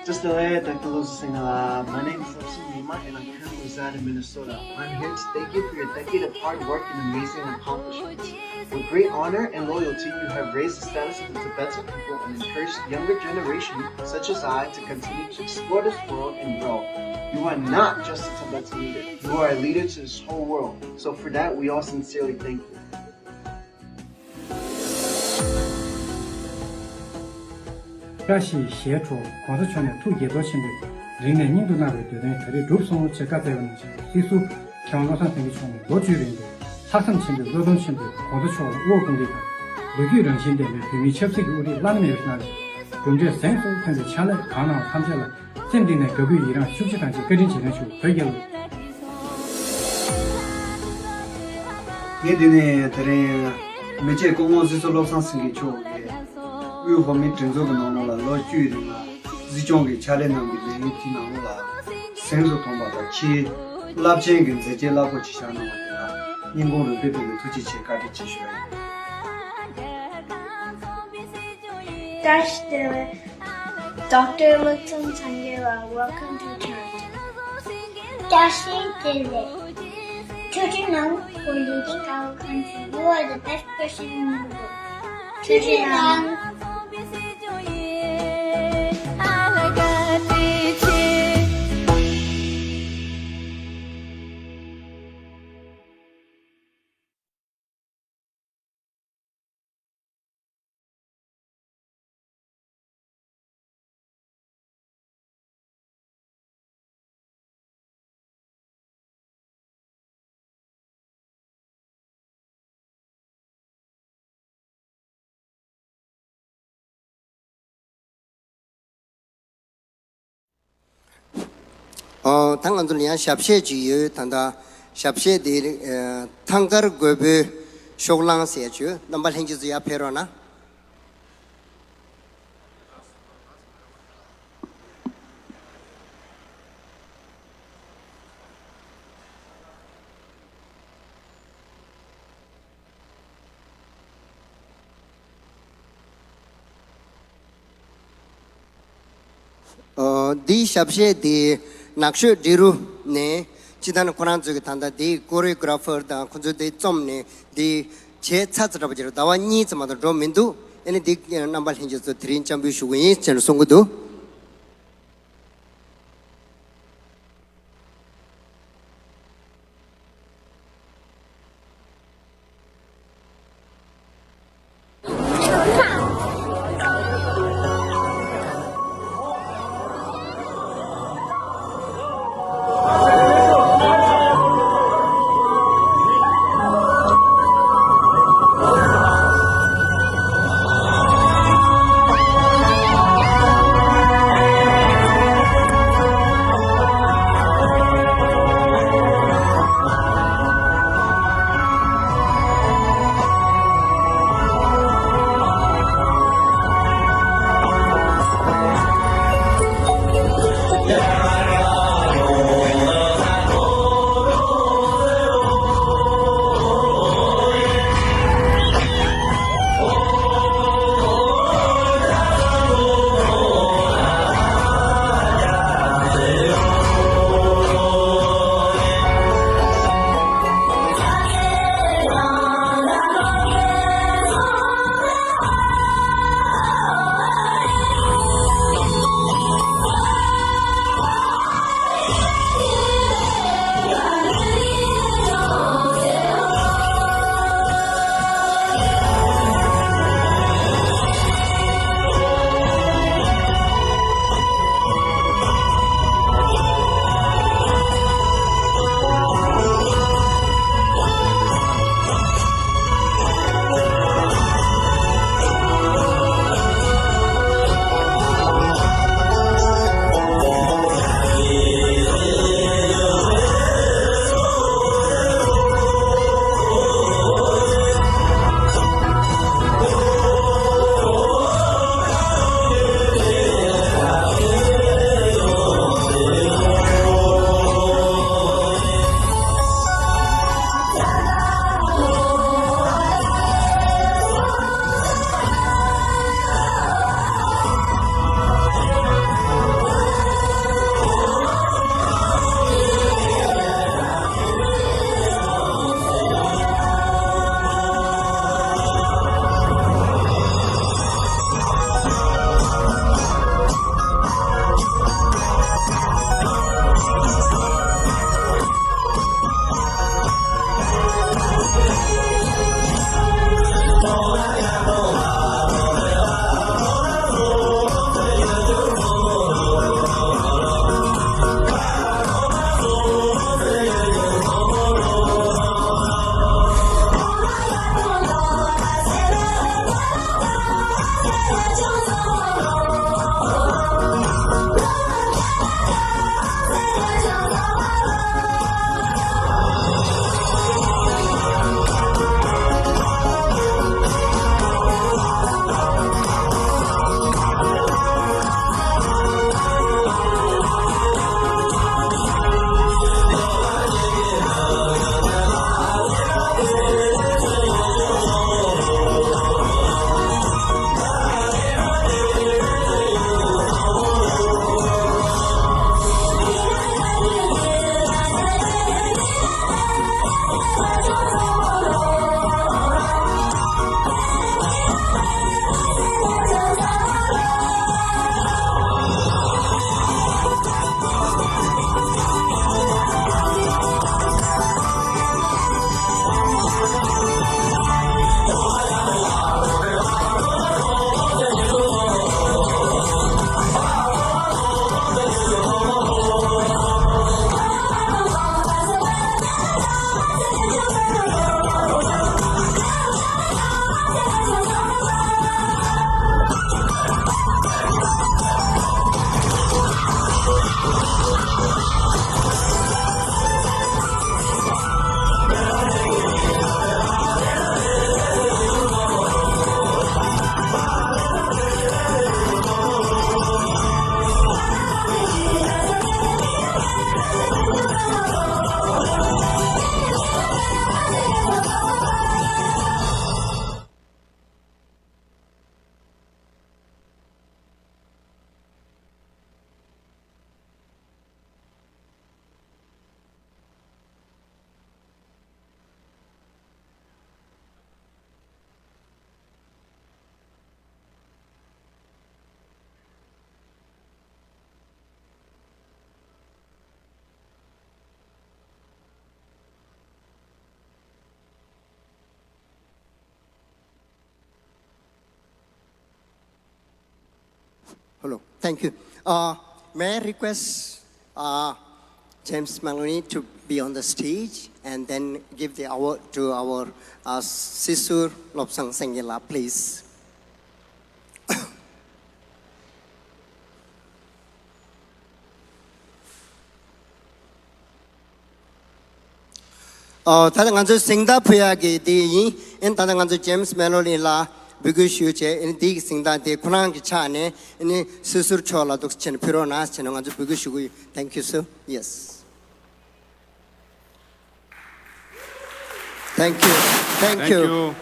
Just the way that the Lord is singing, uh, my name is Lobsang Nyima and I currently reside in Minnesota. I'm here to thank you for your decade of hard work and amazing accomplishments. With great honor and loyalty, you have raised the status of the Tibetan people and encouraged the younger generation, such as I, to continue to explore this world and grow. You are not just a Tibetan leader. You are a leader to this whole world. So for that, we all sincerely thank you. བཀྲ་ཤིས་ཞལ་དྲོ། ༸གོང་ས་མཆོག་ནས་ཐུགས་དགྱེས་ཚོར་ཆེན་པོས་རིང་ནས་སྙིང་དུ་བརྣག་པའི་འདོད་དོན་ད་རེས་གྲུབ་སོང་ཞེས་བཀའ་སྩལ་བ་ནང་བཞིན། སྲིད་ཟུར་མཁས་དབང་བློ་བཟང་སེང་གེ་མཆོག་ནས་ལོ་བཅུའི་རིང་དུ་ལྷག་བསམ་ཆེན་པོས་བློས་གཏོང་ཆེན་པོས་༸གོང་ས་མཆོག་ལ་དབུ་དགོངས་ཏེ་དང་། ལོ་རྒྱུས་རང་བཞིན་ལྡན་པའི་བོད་མིའི་ཆབ་སྲིད་ཀྱི་དབུ་ཁྲིད་བླ་ན་མེད་པ་གནང་ཞིང་། གྲུབ་འབྲས་གཟེངས་སུ་ཐོན་པའི་ཕྱག་ལས་གང་གནང་བ་ཐམས་ཅད་ལ་སེམས་གཏིང་ནས་དགའ་གུས་ཡི་རངས་ཤུགས་ཆེ་དང་བཅས་བཀའ་དྲིན་རྗེས་དྲན་ཞུ། བོད་རྒྱལ་ལོ། ངས་འདི་ནས་དེ་རིང་མི་རྗེ་སྐུ་ངོ་སྲིད་ཟུར་བློ་བཟང་སེང་གེ་མཆོག་གིས་དབུས་བོད་མིའི་སྒྲིག་འཛུགས་ཀྱི་ནང་ལོགས་ལ་ལོ་བཅུའི་རིང་ལ་གཟིགས་སྐྱོང་གི་ཕྱག་ལས་གནང་བའི་ལས་ཡུན་དེའི་ནང་ལོགས་ལ་གཟེངས་སུ་ཐོན་པ་དང་། ཕྱིའི་རླབས་ཆེན་གྱི་མཛད་རྗེས་རླབས་པོ་ཆེ་བཞག་གནང་བ་དེ་ལ་སྙིང་ཁོང་རུས་པའི་གཏིང་ནས་ཐུགས་རྗེ་ཆེ་བཀའ་དྲིན་ཆེ་ཞུ་ཡ་ཡིན། བཀྲ་ཤིས་བདེ་ལེགས། Doctor Lobsang Sangera, welcome to Toronto. བཀྲ་ཤིས་བདེ་ལེགས། ཐུགས་རྗེ་གནང་། For leading our country, you are the best person in the world. ཐུགས་རྗེ་གནང་། ཨོ། ད་ང་ཚོ་ལ་ཡང་ཞབས་གཞས་ཅིག་ཡོད། ད་ལྟ་ཞབས་གཞས་དེ་ཨ་ཐང་དཀར་རྒོད་པོའི་ཤོག་ལངས་ཟེར་ཡ་ཅིག་ཡོད། རྣམ་པ་ལྷན་རྒྱས་ཚོ་ཡར་ཕེབས་རོགས་གནང་། ཨོ། འདིའི་ཞབས་གཞས་འདི་ནགས་ཤོད་འབྲི་རུ་ནས་སྤྱི་བཏང་ནས་ཁོ་རང་ཚོས་ཀྱི་ད་ལྟ་འདིའི་ཀོ་རི་ཡོ་གྷ་ར་ཕར་དང་ཁོ་ཚོས་འདི་རྩོམ་ནས་འདི་བྱས་ཚར་ཚར་འདྲ་པོ་ཅིག་རེད། ཟླ་བ་གཉིས་ཙམ་མ་གཏོགས་འགྲོ་མི་འདུག་ཨ་ནི་འདི་རྣམ་པ་ལྷན་རྒྱས་ཚོ་དེ་རིང་སྤྱན་འབུལ་ཞུ་གི་ཡིན་ཟེར་ནས་གསུང་གི་འདུག Hello. Thank you. Uh, may I request uh, James Maloney to be on the stage and then give the award to our uh, Sisur Lobsang Sengila, please. ཨོ། ད་ལྟ་ང་ཚོའི་གཟེངས་རྟགས་ཕུལ་ཡག་གི་དེ་ཡིན། ཨེ་ད་ལྟ་ང་ཚོ་ཇེམ་སི་མེ་ལོ་ནི་ལ་འབོད་སྐུལ་ཞུས་བྱས། ཨེ་དེའི་གཟེངས་རྟགས་དེ་ཁོ་རང་གི་ཕྱག་ནས་ཨེ་སྲིད་ཟུར་མཆོག་ལ་འདུག་བྱས་ནས་ཕུལ་རོགས་གནང་བྱས་ནས་ང་ཚོ་འབོད་སྐུལ་ཞུ་གི་ཡོད། Thank you, sir. Yes. Thank you. Thank you. Thank you.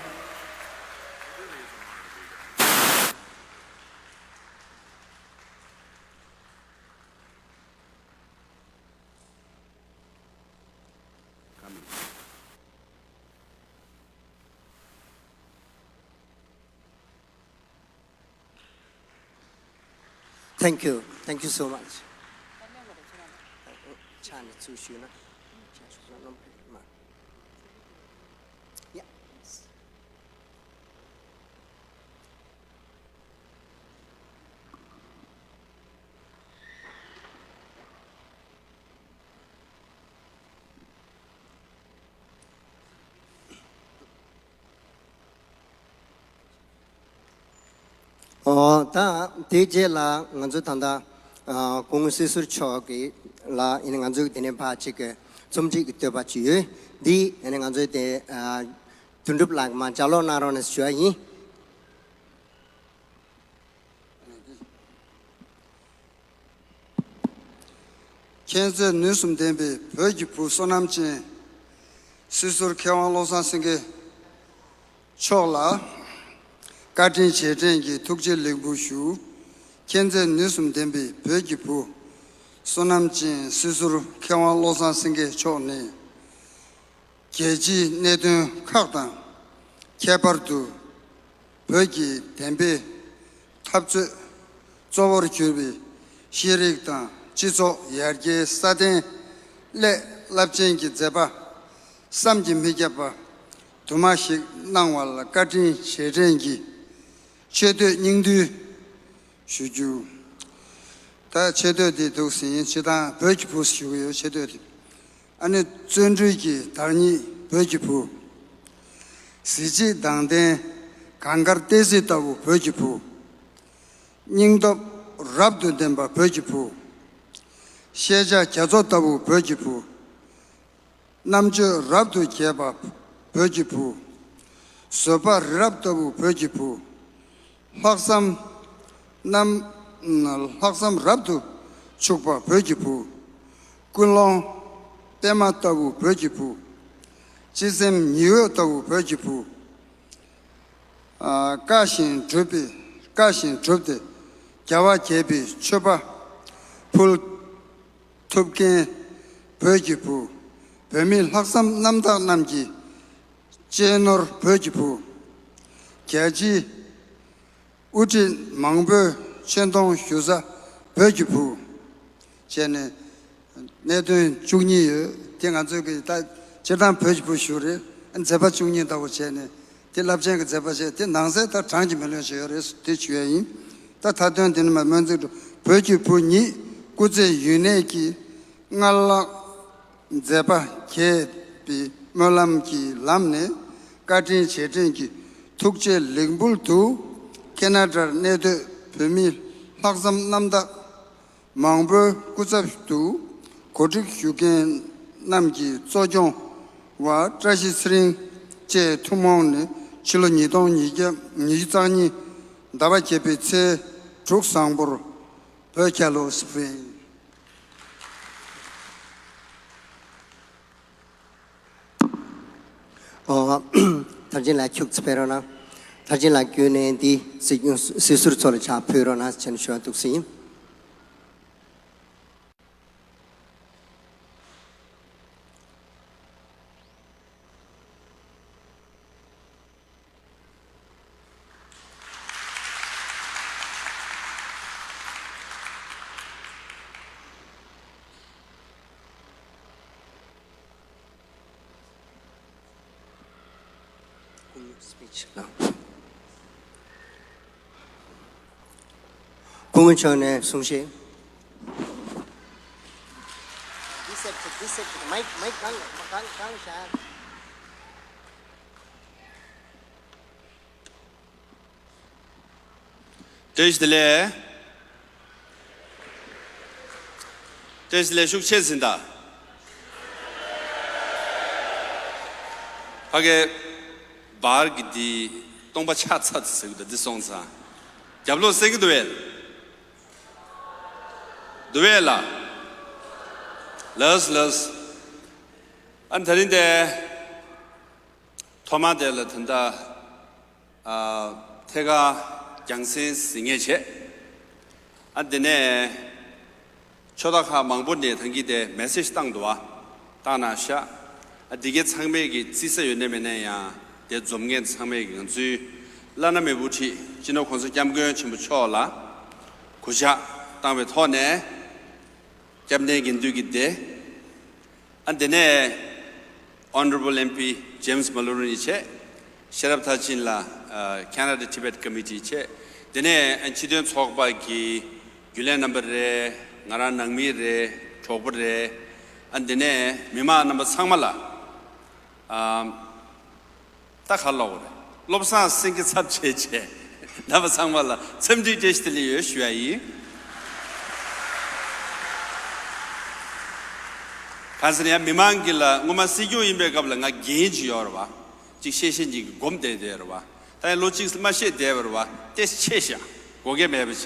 Thank you. Thank you so much. ཕྱག་ནས་ཚུར་ཞུས་ན། ཕྱག་ཞུ་ན་རྣམ་པ་མ། Yeah. ཨོ། ད་དེའི་རྗེས་ལ་ང་ཚོ་ད་ལྟ་ཨ་སྐུ་ངོ་སྲིད་ཟུར་མཆོག་གི་ལ་ཡིན་ན་ང་ཚོའི་དེ་ནས་ཕར་གཅིག་གི་རྩོམ་སྒྲིག་གི་བསྟོད་པ་ཅིག་ཡོད། འདི་ཡིན་ན་ང་ཚོའི་དེ་ཨ་དོན་གྲུབ་ལགས་མར་ལྗགས་ཀློག་གནང་རོགས་གནང་ཞུ་བ་ཡིན། མཁྱེན་བརྩེ་ནུས་གསུམ་ལྡན་པའི་བོད་ཀྱི་བུ་བསོད་ནམས་ཅན། སྲིད་ཟུར་མཁས་དབང་བློ་བཟང་སེང་གེ་མཆོག་ལ་བཀའ་དྲིན་རྗེས་དྲན་གྱི་ཐུགས་རྗེ་ལེགས་འབུལ་ཞུ། མཁྱེན་བརྩེ་ནུས་གསུམ་ལྡན་པའི་བོད་ཀྱི་བུ་བསོད་ནམས་ཅན་སྲིད་ཟུར་མཁས་དབང་བློ་བཟང་སེང་གེ་མཆོག་ནས། རྒྱལ་སྤྱིའི་གནད་དོན་ཁག་དང་། ཁྱད་པར་དུ་བོད་ཀྱི་བདེན་པའི་འཐབ་རྩོད་གཙོ་བོར་གྱུར་པའི་ཤེས་རིག་དང་སྤྱི་ཚོགས་ཡར་རྒྱས་སྲ་བརྟན་སླད་རླབས་ཆེན་གྱི་མཛད་པ་བསམ་གྱིས་མི་ཁྱབ་པ་དུ་མ་ཞིག་གནང་བ་ལ་བཀའ་དྲིན་རྗེས་དྲན་གྱི་ཆེ་བསྟོད་སྙིང་བསྡུས་ཞུ་རྒྱུ། ད་ཆེ་བསྟོད་འདི་འདུག་ཟིན། སྤྱིར་བཏང་བོད་ཀྱི་བུ་ཞུ་གི་ཡོད། ཆེ་བསྟོད་འདི། ཨ་ནི་བརྩོན་འགྲུས་ཀྱི་བདག་ཉིད་བོད་ཀྱི་བུ། གཟི་བརྗིད་མདངས་ལྡན་གངས་དཀར་ཏོག་ཙེ་ལྟ་བུ་བོད་ཀྱི་བུ། སྙིང་སྟོབས་རབ་ཏུ་ལྡན་པ་བོད་ཀྱི་བུ། ཤེས་བྱ་རྒྱ་མཚོ་ལྟ་བུ་བོད་ཀྱི་བུ། རྣམ་དཔྱོད་རབ་ཏུ་རྒྱས་པ་བོད་ཀྱི་བུ། བཟོད་པ་རི་རབ་ལྟ་བུ་བོད་ཀྱི་བུ། ལྷག་བསམ་རྣམ། ལྷག་བསམ་རབ་ཏུ་ཕྱུག་པ་བོད་ཀྱི་བུ། ཀུན་སློང་པད་མ་ལྟ་བུ་བོད་ཀྱི་བུ། སྤྱི་སེམས་ཉི་འོད་ལྟ་བུ་བོད་ཀྱི་བུ། ཨ། བཀའ་བཞིན་སྒྲུབ་པའི། བཀའ་བཞིན་སྒྲུབ་སྟེ་རྒྱལ་བ་དགྱེས་པའི་མཆོད་པ་ཕུལ་ཐུབ་མཁན་བོད་ཀྱི་བུ། བོད་མིའི་ལྷག་བསམ་རྣམ་དག་རྣམས་ཀྱི་གཅེས་ནོར་བོད་ཀྱི་བུ། རྒྱལ་སྤྱིའི་དབུ་ཁྲིད་མང་པོའི་ཆེ་མཐོང་ཞུ་ས་བོད་ཀྱི་བུ། བྱས་ནས་གནད་དོན་བཅུ་གཉིས་ཡོད། དེ་ང་ཚོས་ཀྱི་ད་སྤྱིར་བཏང་བོད་ཀྱི་བུ་ཞུ་རེད། མཛད་པ་བཅུ་གཉིས་ལྟ་བུ་བྱས་ནས་དེ་རླབས་ཆེན་གྱི་མཛད་པ་བྱས། དེ་ནང་གསེས་ད་གྲངས་ཀྱིས་མི་ལོན་ཞིག་ཡོད་རེད། དེ་ཞུ་ཡ་ཡིན། ད་མཐའ་དོན་དེ་ནི་མ་སྨོན་ཚིག་འགྲོ། བོད་ཀྱི་བུ་ཉིད་སྐུ་ཚེ་ཡུན་གནས་ཀྱི་སྔར་ལྷག་མཛད་པ་རྒྱས་པའི་སྨོན་ལམ་གྱི་ལམ་ནས་བཀའ་དྲིན་རྗེས་དྲན་གྱི་ཐུགས་རྗེ་ལེགས་འབུལ་དུ། ཁེ་ན་ཌར་གནས་སྡོད་བོད་མིའི་ལྷག་བསམ་རྣམ་དག་མང་པོའི་སྐུ་ཚབ་ཏུ་གོ་སྒྲིག་ཞུ་མཁན་རྣམས་ཀྱི་གཙོ་སྐྱོང་བ་བཀྲ་ཤིས་ཚེ་རིང་བཅས་ཐུན་མོང་ནས་ཕྱི་ལོ་ཉིས་སྟོང་ཉི་ཤུ་རྩ་གཉིས་ཟླ་བ་བརྒྱད་པའི་ཚེས་དྲུག་བཟང་པོར་བོད་རྒྱལ་ལོ་ཟེར་བ་ཡིན། ཨོ། མཐར་ཕྱིན་ལགས་ཁྱུག་ཙམ་ཕེབས་རོགས་གནང་། མཐར་ཕྱིན་ལགས་བརྒྱུད་ནས་འདི་སྲིད་སྐྱོང་སྲིད་ཟུར་ཚོ་ལ་ཕྱག་ཕུལ་རོགས་གནང་ཟེར་ནས་ཞུ་བ་འདུག་སེ་ཡིན། སྐུ་ངོ་མཆོག་ནས་གསུང་བཤད། འདི་སེབ་ཅིག་འདི་སེབ་ཅིག་མའིག་མའིག་གང་གང་གང་བཞག་བཀྲ་ཤིས་བདེ་ལེགས། བཀྲ་ཤིས་བདེ་ལེགས། ཤུགས་ཆེ་ཟིན་ད། ཕ་གི་བར་གྱི་འདི་སྟོང་པ་ཆགས་ཚར་ཟེར་གི་འདུག་འདི་སོང་ཙང་། རྒྱབ་ལོགས་གསན་གི་འདུག་བས། འདུག་བས་ལ། ལགས་ལགས། ཨ་ནི་དེ་རིང་དེ། ཐོག་མ་དེ་ལ་ད་ལྟ་ཨ་ཐད་ཀར་རྒྱང་སྲིང་ཟིན་ངེས་བྱས། ཨ་དེ་ནས་ཕྱོགས་མཐའ་ཁག་མང་པོ་ནས་ད་གིན་དེ་མེ་སེ་ཇི་བཏང་འདུག་བ། བཏང་གནང་ཤག་ཨ་དེ་གའི་ཚང་མས་ཀྱི་བརྩི་ས་ཡོད་ན་མེད་ན་ཡང་དེ་འཛོམས་མཁན་ཚང་མས་ཀྱི་ང་ཚོའི་བླ་ན་མེད་པའི་དབུ་ཁྲིད་སྤྱི་ནོར་༸གོང་ས་༸སྐྱབས་མགོན་ཆེན་པོ་མཆོག་ལ་གུས་ཕྱག་བཏང་བའི་ཐོག་ནས་སྐྱབས་གནས་དགེ་འདུན་གྱི་སྡེ། ཨ་དེ་ནས་Honorable M P James Mullrhee་ཡིས་བྱས། ཤེས་རབ་མཐར་ཕྱིན་ལགས་ཨ་Canada Tibet Committee་བྱས། དེ་ནས་ཨ་སྤྱི་མཐུན་ཚོགས་པ་གི་རྒྱུན་ལས་རྣམ་པ་རེད། ང་རང་ནང་མི་རེད། གྲོགས་པོ་རེད། ཨ་དེ་ནས་མི་མང་རྣམ་པ་ཚང་མ་ལ་ཨ་ད་ག་ལབ་དགོས་རེད། བློ་བཟང་སེང་གེ་ཚབ་བྱས་བྱས་རྣམ་པ་ཚང་མ་ལ་འཚམས་འདྲི་བཀྲ་ཤིས་བདེ་ལེགས་ཡོད་ཞུ་ཡ་ཡིན། གང་ཟེར་ན་ཡང་མི་མང་གི་ལ་སྔོན་མ་སྲིད་སྐྱོང་ཡིན་པའི་སྐབས་ལ་ང་འགན་ཅིག་ཡོད་རེད་བ། ཅིག་བཤད་བཤད་ཅིག་སྒོམ་བསྡད་བསྡད་རེད་བ། ད་ཡང་ལོ་གཅིག་མ་བཤད་བསྡད་པ་རེད་བ། ཏེ་ཆེ་ཤག་གོ་སྐལ་མེད་པ་བྱས།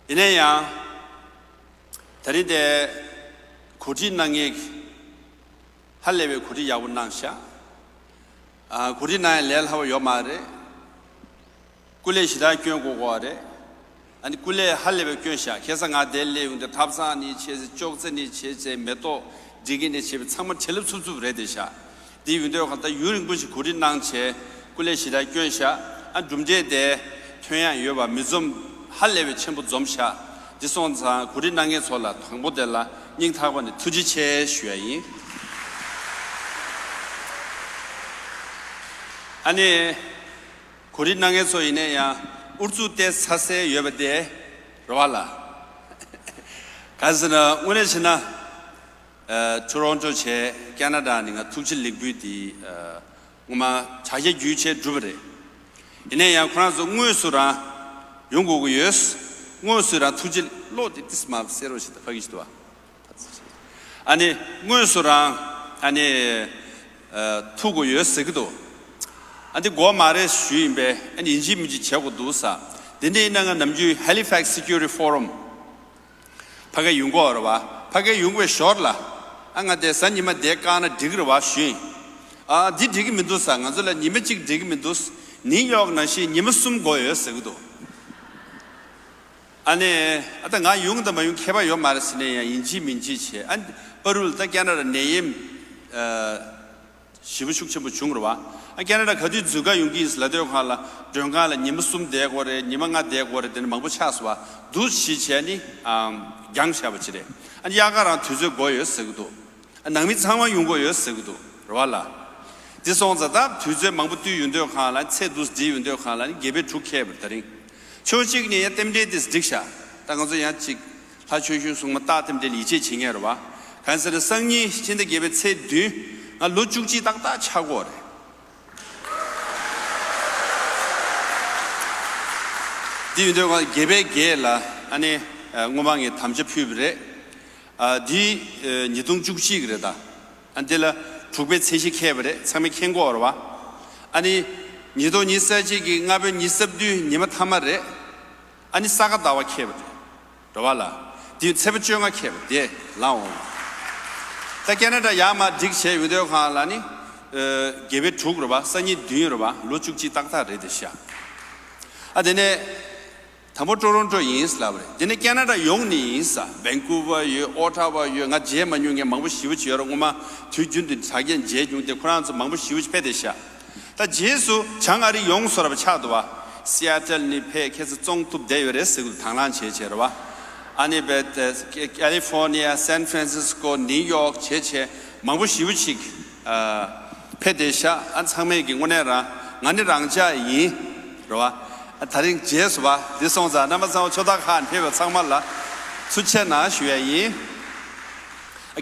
ཡིན་ན་ཡང་། ད་རིང་དེ་གོ་སྒྲིག་གནང་མཁན་ཧ་ལས་པའི་གོ་སྒྲིག་ཡག་པོ་གནང་ཤག་ཨ་གོ་སྒྲིག་གནང་ཡ་ལས་སླ་པོ་ཡོད་མ་རེད། སྐུ་ལས་ཞེ་དྲག་སྐྱོན་དགོས་དགོས་པ་རེད། ཨ་ནི་སྐུ་ལས་ཧ་ལས་པའི་སྐྱོན་ཤག་ཁ་སང་ང་དེར་སླེབས་ཡོང་དུས་ཐབ་ཚང་ནས་བྱས་ཚེ་ཅོག་ཙེ་ནས་བྱས་ཚེ་མེ་ཏོག་སྒྲིག་གི་ནས་བྱས་པའི་ཚང་མ་བྱིན་རླབས་འཚུབ་འཚུབ་རེད་དེ་ཤག་དེ་ཡོད་དུས་གང་ལྟར་ཡུན་རིང་པོ་ཞིག་གོ་སྒྲིག་གནང་བྱས་སྐུ་ལས་ཞེ་དྲག་སྐྱོན་ཤག་ཨ་གྲུབ་འབྲས་དེ་ཐོན་ཡག་ཡོད་པ་མི་འཛོམས་ཧ་ལས་པའི་ཆེན་པོ་འཛོམས་ཤག་འདི་སོང་ཙང་གོ་སྒྲིག་གནང་མཁན་ཚོ་ལ་དང་པོ་དེ་ལ་སྙིང་ཐག་པ་ནས་ཐུགས་རྗེ་ཆེ་ཞུ་ཡ་ཡིན། ཨ་ནི། གོ་སྒྲིག་གནང་མཁན་ཚོ་ཡིན་ན་ཡང་ཨུ་ཚུགས་ཏོག་ཙམ་ཚ་ས་ཡོད་པ་དེ་རེད་བ་ལ། གང་ཟེར་ན་དངོས་གནས་བྱས་ན། ཨ་ཊོ་རོན་ཊོ་བྱས་ཁེ་ན་ཌ་ནས་ང་ཐུགས་རྗེ་ལེགས་འབུལ་དེ་ཨ་སྔོན་མ་དྲ་རྒྱ་བརྒྱུད་བྱས་བསྒྲུབས་པ་རེད། ཡིན་ན་ཡང་ཁོ་རང་ཚོ་དངོས་སུ་རང་ཡོང་དགོས་ཀྱི་ཡོད། དངོས་སུ་རང་ཐུགས་རྗེ་བློ་དེ་ཏིས་མ་གསལ་རོགས་ཞེས་ད་ཕ་གི་ཞིག་འདུག་བ། ཨ་ནི་དངོས་སུ་རང་ཨ་ནི་ཨ་ཐུག་དགོས་ཡོད་ཟེར་གི་འདུག་ཨ་འདི་དགོས་མ་རེད་ཞུས་ཡིན་པས་ཨ་ནི་ཡིན་གཅིག་མིན་གཅིག་བྱེད་དགོས་འདུག་ས། དེ་འདྲ་ཡིན་ན་ང་ནམ་རྒྱུན་Halifax Security Forum་ཕ་གི་ཡོང་གི་ཡོད་རེད་བ། ཕ་གི་ཡོང་བའི་ཞོར་ལ་ཨ་ང་དེ་གཟའ་ཉི་མ་དེ་བཀག་ན་འགྲིག་གི་རེད་བ་ཞུས་ཡིན། ཨ་འདི་འགྲིག་གི་མི་འདུག་ས། ང་ཚོ་ལ་ཉི་མ་གཅིག་འགྲིག་གི་མི་འདུག་ནིའུ་ཡོག་ནང་བཞིན་ཉི་མ་གསུམ་དགོས་ཡོད་ཟེར་གི་འདུག་ཨ་ནི་ཨ་ད་ང་ཡོང་དང་མ་ཡོང་ཁྱད་པར་ཡོད་མ་རེད་ཟེར་ནས་ཡང་ཡིན་གཅིག་མིན་གཅིག་བྱས། ཨ་ནི་པ་རུལ་ད་ཁེ་ན་ཌ་ནད་ཡམས་ཨ་ཞེ་པོ་ཤུགས་ཆེན་པོ་བྱུང་རེད་བ། ཨ་ཁེ་ན་ཌ་ག་དུས་འཛུལ་ག་ཡོང་གི་ཡིན་ལབ་དུས་སྒང་ལ་མགྲོན་ཁང་ལ་ཉི་མ་གསུམ་བསྡད་དགོས་རེད། ཉི་མ་ལྔ་བསྡད་དགོས་རེད། དེ་ནི་མང་པོ་ཆགས་སོང་བ་འདུག་ཞེས་བྱས་ནི་ཨ་འགྱངས་བཞག་པ་ཅིག་རེད། ཨ་ནི་དབྱར་ཁ་རང་དུས་ཚོད་འགོར་ཡོད་ཟེར་གི་འདུག་ནང་མི་ཚང་མ་ཡོང་དགོས་ཡོད་ཟེར་གི་འདུག་རེད་བ་ལ། དེ་སོང་ཙང་ད་དུས་ཚོད་མང་པོ་བསྟུད་ཡོང་དུས་སྒང་ལ་ཚེས་དུས་བསྒྲིགས་ཡོང་དུས་སྒང་ལ་ནི་དགེ་བའི་དྲུག་ཁེལ་བ་རེད་ད་རིང་། ཕྱོགས་གཅིག་ནས་ཡང་རྟེན་འབྲེལ་དེ་འགྲིག་ཤག་ད་ང་ཚོ་ཡང་གཅིག་ལྷ་ཆོས་གཞུང་སྲུང་མ་སྟག་རྟེན་འབྲེལ་ཡིད་ཆེས་བྱེད་མཁན་རེད་བ། གང་ཟེར་ན་སང་ཉིན་ཕྱི་ཟླ་བརྒྱད་པའི་ཚེས་བདུན་ང་ལོ་བཅུ་གཅིག་ཏག་ཏག་ཆགས་ཀྱི་ཡོད་རེད། དེ་ཡོང་དུས་སྒང་དགེ་བའི་བརྒྱད་ལ་ཨ་ནི་སྔོན་མ་ངས་དམ་བཅའ་ཕུལ་བ་རེད། ཨ་འདི་ཨ་ཉིས་སྟོང་བཅུ་གཅིག་རེད་ད། ཨ་འདི་ལ་དྲུག་པའི་ཚེས་བཞི་ཁེལ་བ་རེད། ཚང་མས་མཁྱེན་གྱི་ཡོད་རེད་བ། ཨ་ནི་ཉིས་སྟོང་ཉི་ཤུ་རྩ་གཅིག་གི་ལྔ་པའི་ཉི་ཤུ་རྩ་བདུན་ཉི་མ་མཐའ་མ་རེད། ཨ་ནི་ས་ག་ཟླ་བ་ཁེལ་བ་རེད། རེད་བ་ལ། འདི་ཚེས་པ་བཅོ་ལྔ་ཁེལ་བ་དེ་ལངས་འོང་། ད་ཁེ་ན་ཌ་ཡར་མར་སྒྲིག་བྱས་ཡོང་དུས་སྒང་ལ་ནི་ཨ་དགེ་བའི་དྲུག་རེད་བ། སང་ཉིན་བདུན་རེད་བ། ལོ་བཅུ་གཅིག་ཏག་ཏག་རེད་དེ་ཤག་ཨ་དེ་ནས། དང་པོ་ཊོ་རོན་ཊོ་ཡིན་ལབ་རེད། དེ་ནས་ཁེ་ན་ཌ་ཡོང་ནི་ཡིན་ས། ཝན་ཀུ་ཝར་ཡོད། ཨོ་ཊ་ཝ་ཡོད། ང་མཇལ་མ་མྱོང་མཁན་མང་པོ་ཞེ་པོ་ཅིག་ཡོད་རེད། སྔོན་མ་དུས་རྒྱུན་དུ་དྲ་རྒྱ་མཇལ་མྱོང་སྟེ་ཁོ་རང་ཚོ་མང་པོ་ཞེ་པོ་ཅིག་ཕེབས་བསྡད་ཤག་ད་རྗེས་སུ་བྱང་ཨ་རི་ཡོང་སོང་ར་བ་ཆགས་འདུག་བ། སི་ཨེ་ཊལ་ནས་ཕེབས་ཁྱེད་ཚོ་བཙོང་ཐུབ་བསྡད་ཡོད་རེད་ཟེར་གི་འདུག་དང་བླངས་བྱས་བྱས་རེད་བ། ཨ་ནི་བས་ཀེ་ལི་ཧྥོར་ནི་ཡ། སན་ཧྥ་རན་སིས་ཀོ། ནིའུ་ཡོག་བྱས་བྱས་མང་པོ་ཞེ་པོ་ཅིག་ཨ་ཕེབས་བསྡད་ཤག་ཨ་ཚང་མས་ཀྱི་དངོས་གནས་རང་ང་ནི་རང་ཅག་ཡིན་རེད་བ། ད་རིང་མཇལ་སོང་བ་འདི་སོང་ཙང་རྣམ་པ་ཚང་མ་ཕྱོགས་མཐའ་ཁག་ནས་ཕེབས་པ་ཚང་མ་ལ་ཐུགས་རྗེ་གནང་ཞུ་ཡ་ཡིན།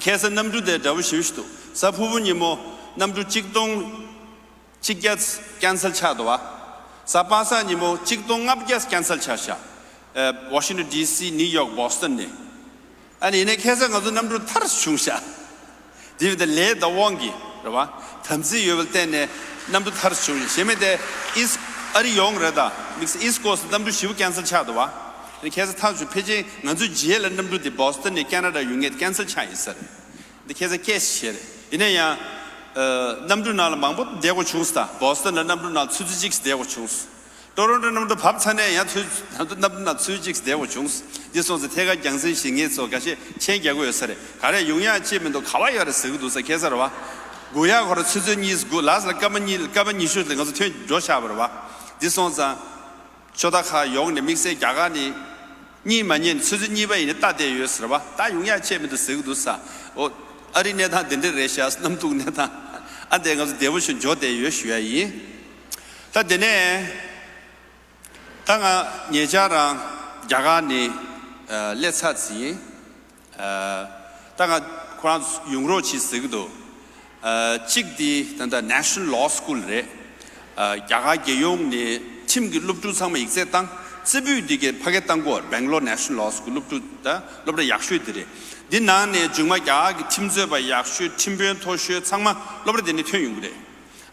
ཁ་སང་གནམ་གྲུ་དེ་འདྲ་པོ་ཞེ་པོ་ཞིག་འདུག་གཟའ་ཕུར་བུ་ཉིན་མོ་གནམ་གྲུ་གཅིག་སྟོང་གཅིག་བརྒྱ་ཀན་སལ་ཆགས་འདུག་བ། གཟའ་པ་སངས་ཉིན་མོ་གཅིག་སྟོང་ལྔ་བརྒྱ་ཀན་སལ་ཆགས་ཤག་ཨ། Washington D C, New York, Boston ནས། ཨ་ནི་ཡིན་ནའི་ཁ་སང་ང་ཚོ་གནམ་གྲུ་ཐར་བྱུང་ཤག་དེ་བས་ད་ལས་ད་དབང་གིས་རེད་བ། དམ་ཚིག་ཡོད་པ་བརྟེན་ནས་གནམ་གྲུ་ཐར་བྱུང་ཤག་གཞན་མེད་དེ་ཨིས། ཨ་རི་ཡོང་རེད་ད། དམིགས་བསལ་ཨིས་ཀོ་སི་གནམ་གྲུ་ཞེ་པོ་ཀན་སལ་ཆགས་འདུག་བ། ཨ་ནི་ཁ་སང་ཐར་བྱུང་། ཕལ་ཆེར་ང་ཚོའི་རྗེས་ལ་གནམ་གྲུ་དེ་བོ་སི་ཊོན་ནས་ཁེ་ན་ཌ་ཡོང་མཁན་ཀན་སལ་ཆགས་ཡིན་ས་རེད། འདི་ཁ་སང་སྐད་ཆ་བཤད་རེད། ཡིན་ན་ཡང་། ཨ། གནམ་གྲུ་ནང་ལ་མང་པོ་བསྡད་དགོས་བྱུང་སོང་། ད་བོ་སི་ཊོན་ལ་གནམ་གྲུ་ནང་ཆུ་ཚོད་གཅིག་བསྡད་དགོས་བྱུང་སོང་། ཊོ་རོན་ཊོ་གནམ་གྲུ་བབས་ཚར་ནས་ཡང་ཆུ། གནམ་གྲུ་ནང་ཆུ་ཚོད་གཅིག་བསྡད་དགོས་བྱུང་སོང་། འདི་སོང་ཙང་ཐད་ཀར་རྒྱང་སྲིང་ཞིག་ངེད་ཚོ་འགའ་ཤས་མཆན་རྒྱག་གི་ཡོད་ས་རེད། ག་རེ་ཡོང་ཡག་ཅིག་མི་འདུག་ག་བ་ཡོད་རེད་ཟེར་གི་འདུག་ས། ཁ་སང་རེད་བ། སྒུག་ཡག་ཁོ་རང་ཆུ་ཚོད་གཉིས་སྒུག་ལ་ས་ལ་སྐར་མ་གཉིས། སྐར་མ་ཉི་ཤུ་ལ་ང་ཚོ་ཐོན་འགྲོ་ཆགས་པ་རེད་བ། འདི་སོང་ཙང་། ཕྱོགས་མཐའ་ཁག་ཡོངས་ནས་དམིགས་བསལ་རྒྱ་གར་ནས་གཉིད་མ་ཉལ་ནས་ཆུ་ཚོད་གཉིས་པ་ཡིན་ན་ལྟ་བསྡད་ཡོད་ཟེར་བ། ད་ཡོང་ཡག་ཆེད་མི་འདུག་ཟེར་གི་འདུག་ས། འོ། ཨ་རིའི་གནས་སྟངས་འདི་འདྲ་རེད་ཤག་གནམ་གྲུའི་གནས་སྟངས། ཨ། འདི་ང་ཚོ་བདེ་པོ་ཞིག་འཇོག་བསྡད་ཡོད་ཞུ་ཡ་ཡིན། ད་དེ་ནས། ད་ང་ཉེ་ཆར་རང་རྒྱ་གར་ནས། ཨ། སླེབས་ཚར་ཟིན། ཨ། ད་ང་ཁོ་རང་ཡོང་རོགས་གྱིས་ཟེར་གི་འདུག་ཨ། གཅིག་དེ་ད་ལྟ་National Law School རེད། ཨ། རྒྱ་གར་རྒྱལ་ཡོངས་ནས་ཁྲིམས་ཀྱི་སློབ་ཕྲུག་ཚང་མ་ཡིག་ཚད་བཏང་། རྩེ་ཕུད་འདི་གའི་ཕ་གིར་བཏང་གོ། Bangalore National Law School སློབ་ཕྲུག་ད་སློབ་གྲྭ་ཡག་ཤོས་དེ་རེད། འདི་ནང་ནས་མཇུག་མ་རྒྱ་གར་གྱི་ཁྲིམས་རྩོད་པ་ཡག་ཤོས། ཁྲིམས་དཔོན་མཐོ་ཤོས་ཚང་མ་སློབ་གྲྭ་དེ་ནས་ཐོན་ཡོང་གི་རེད།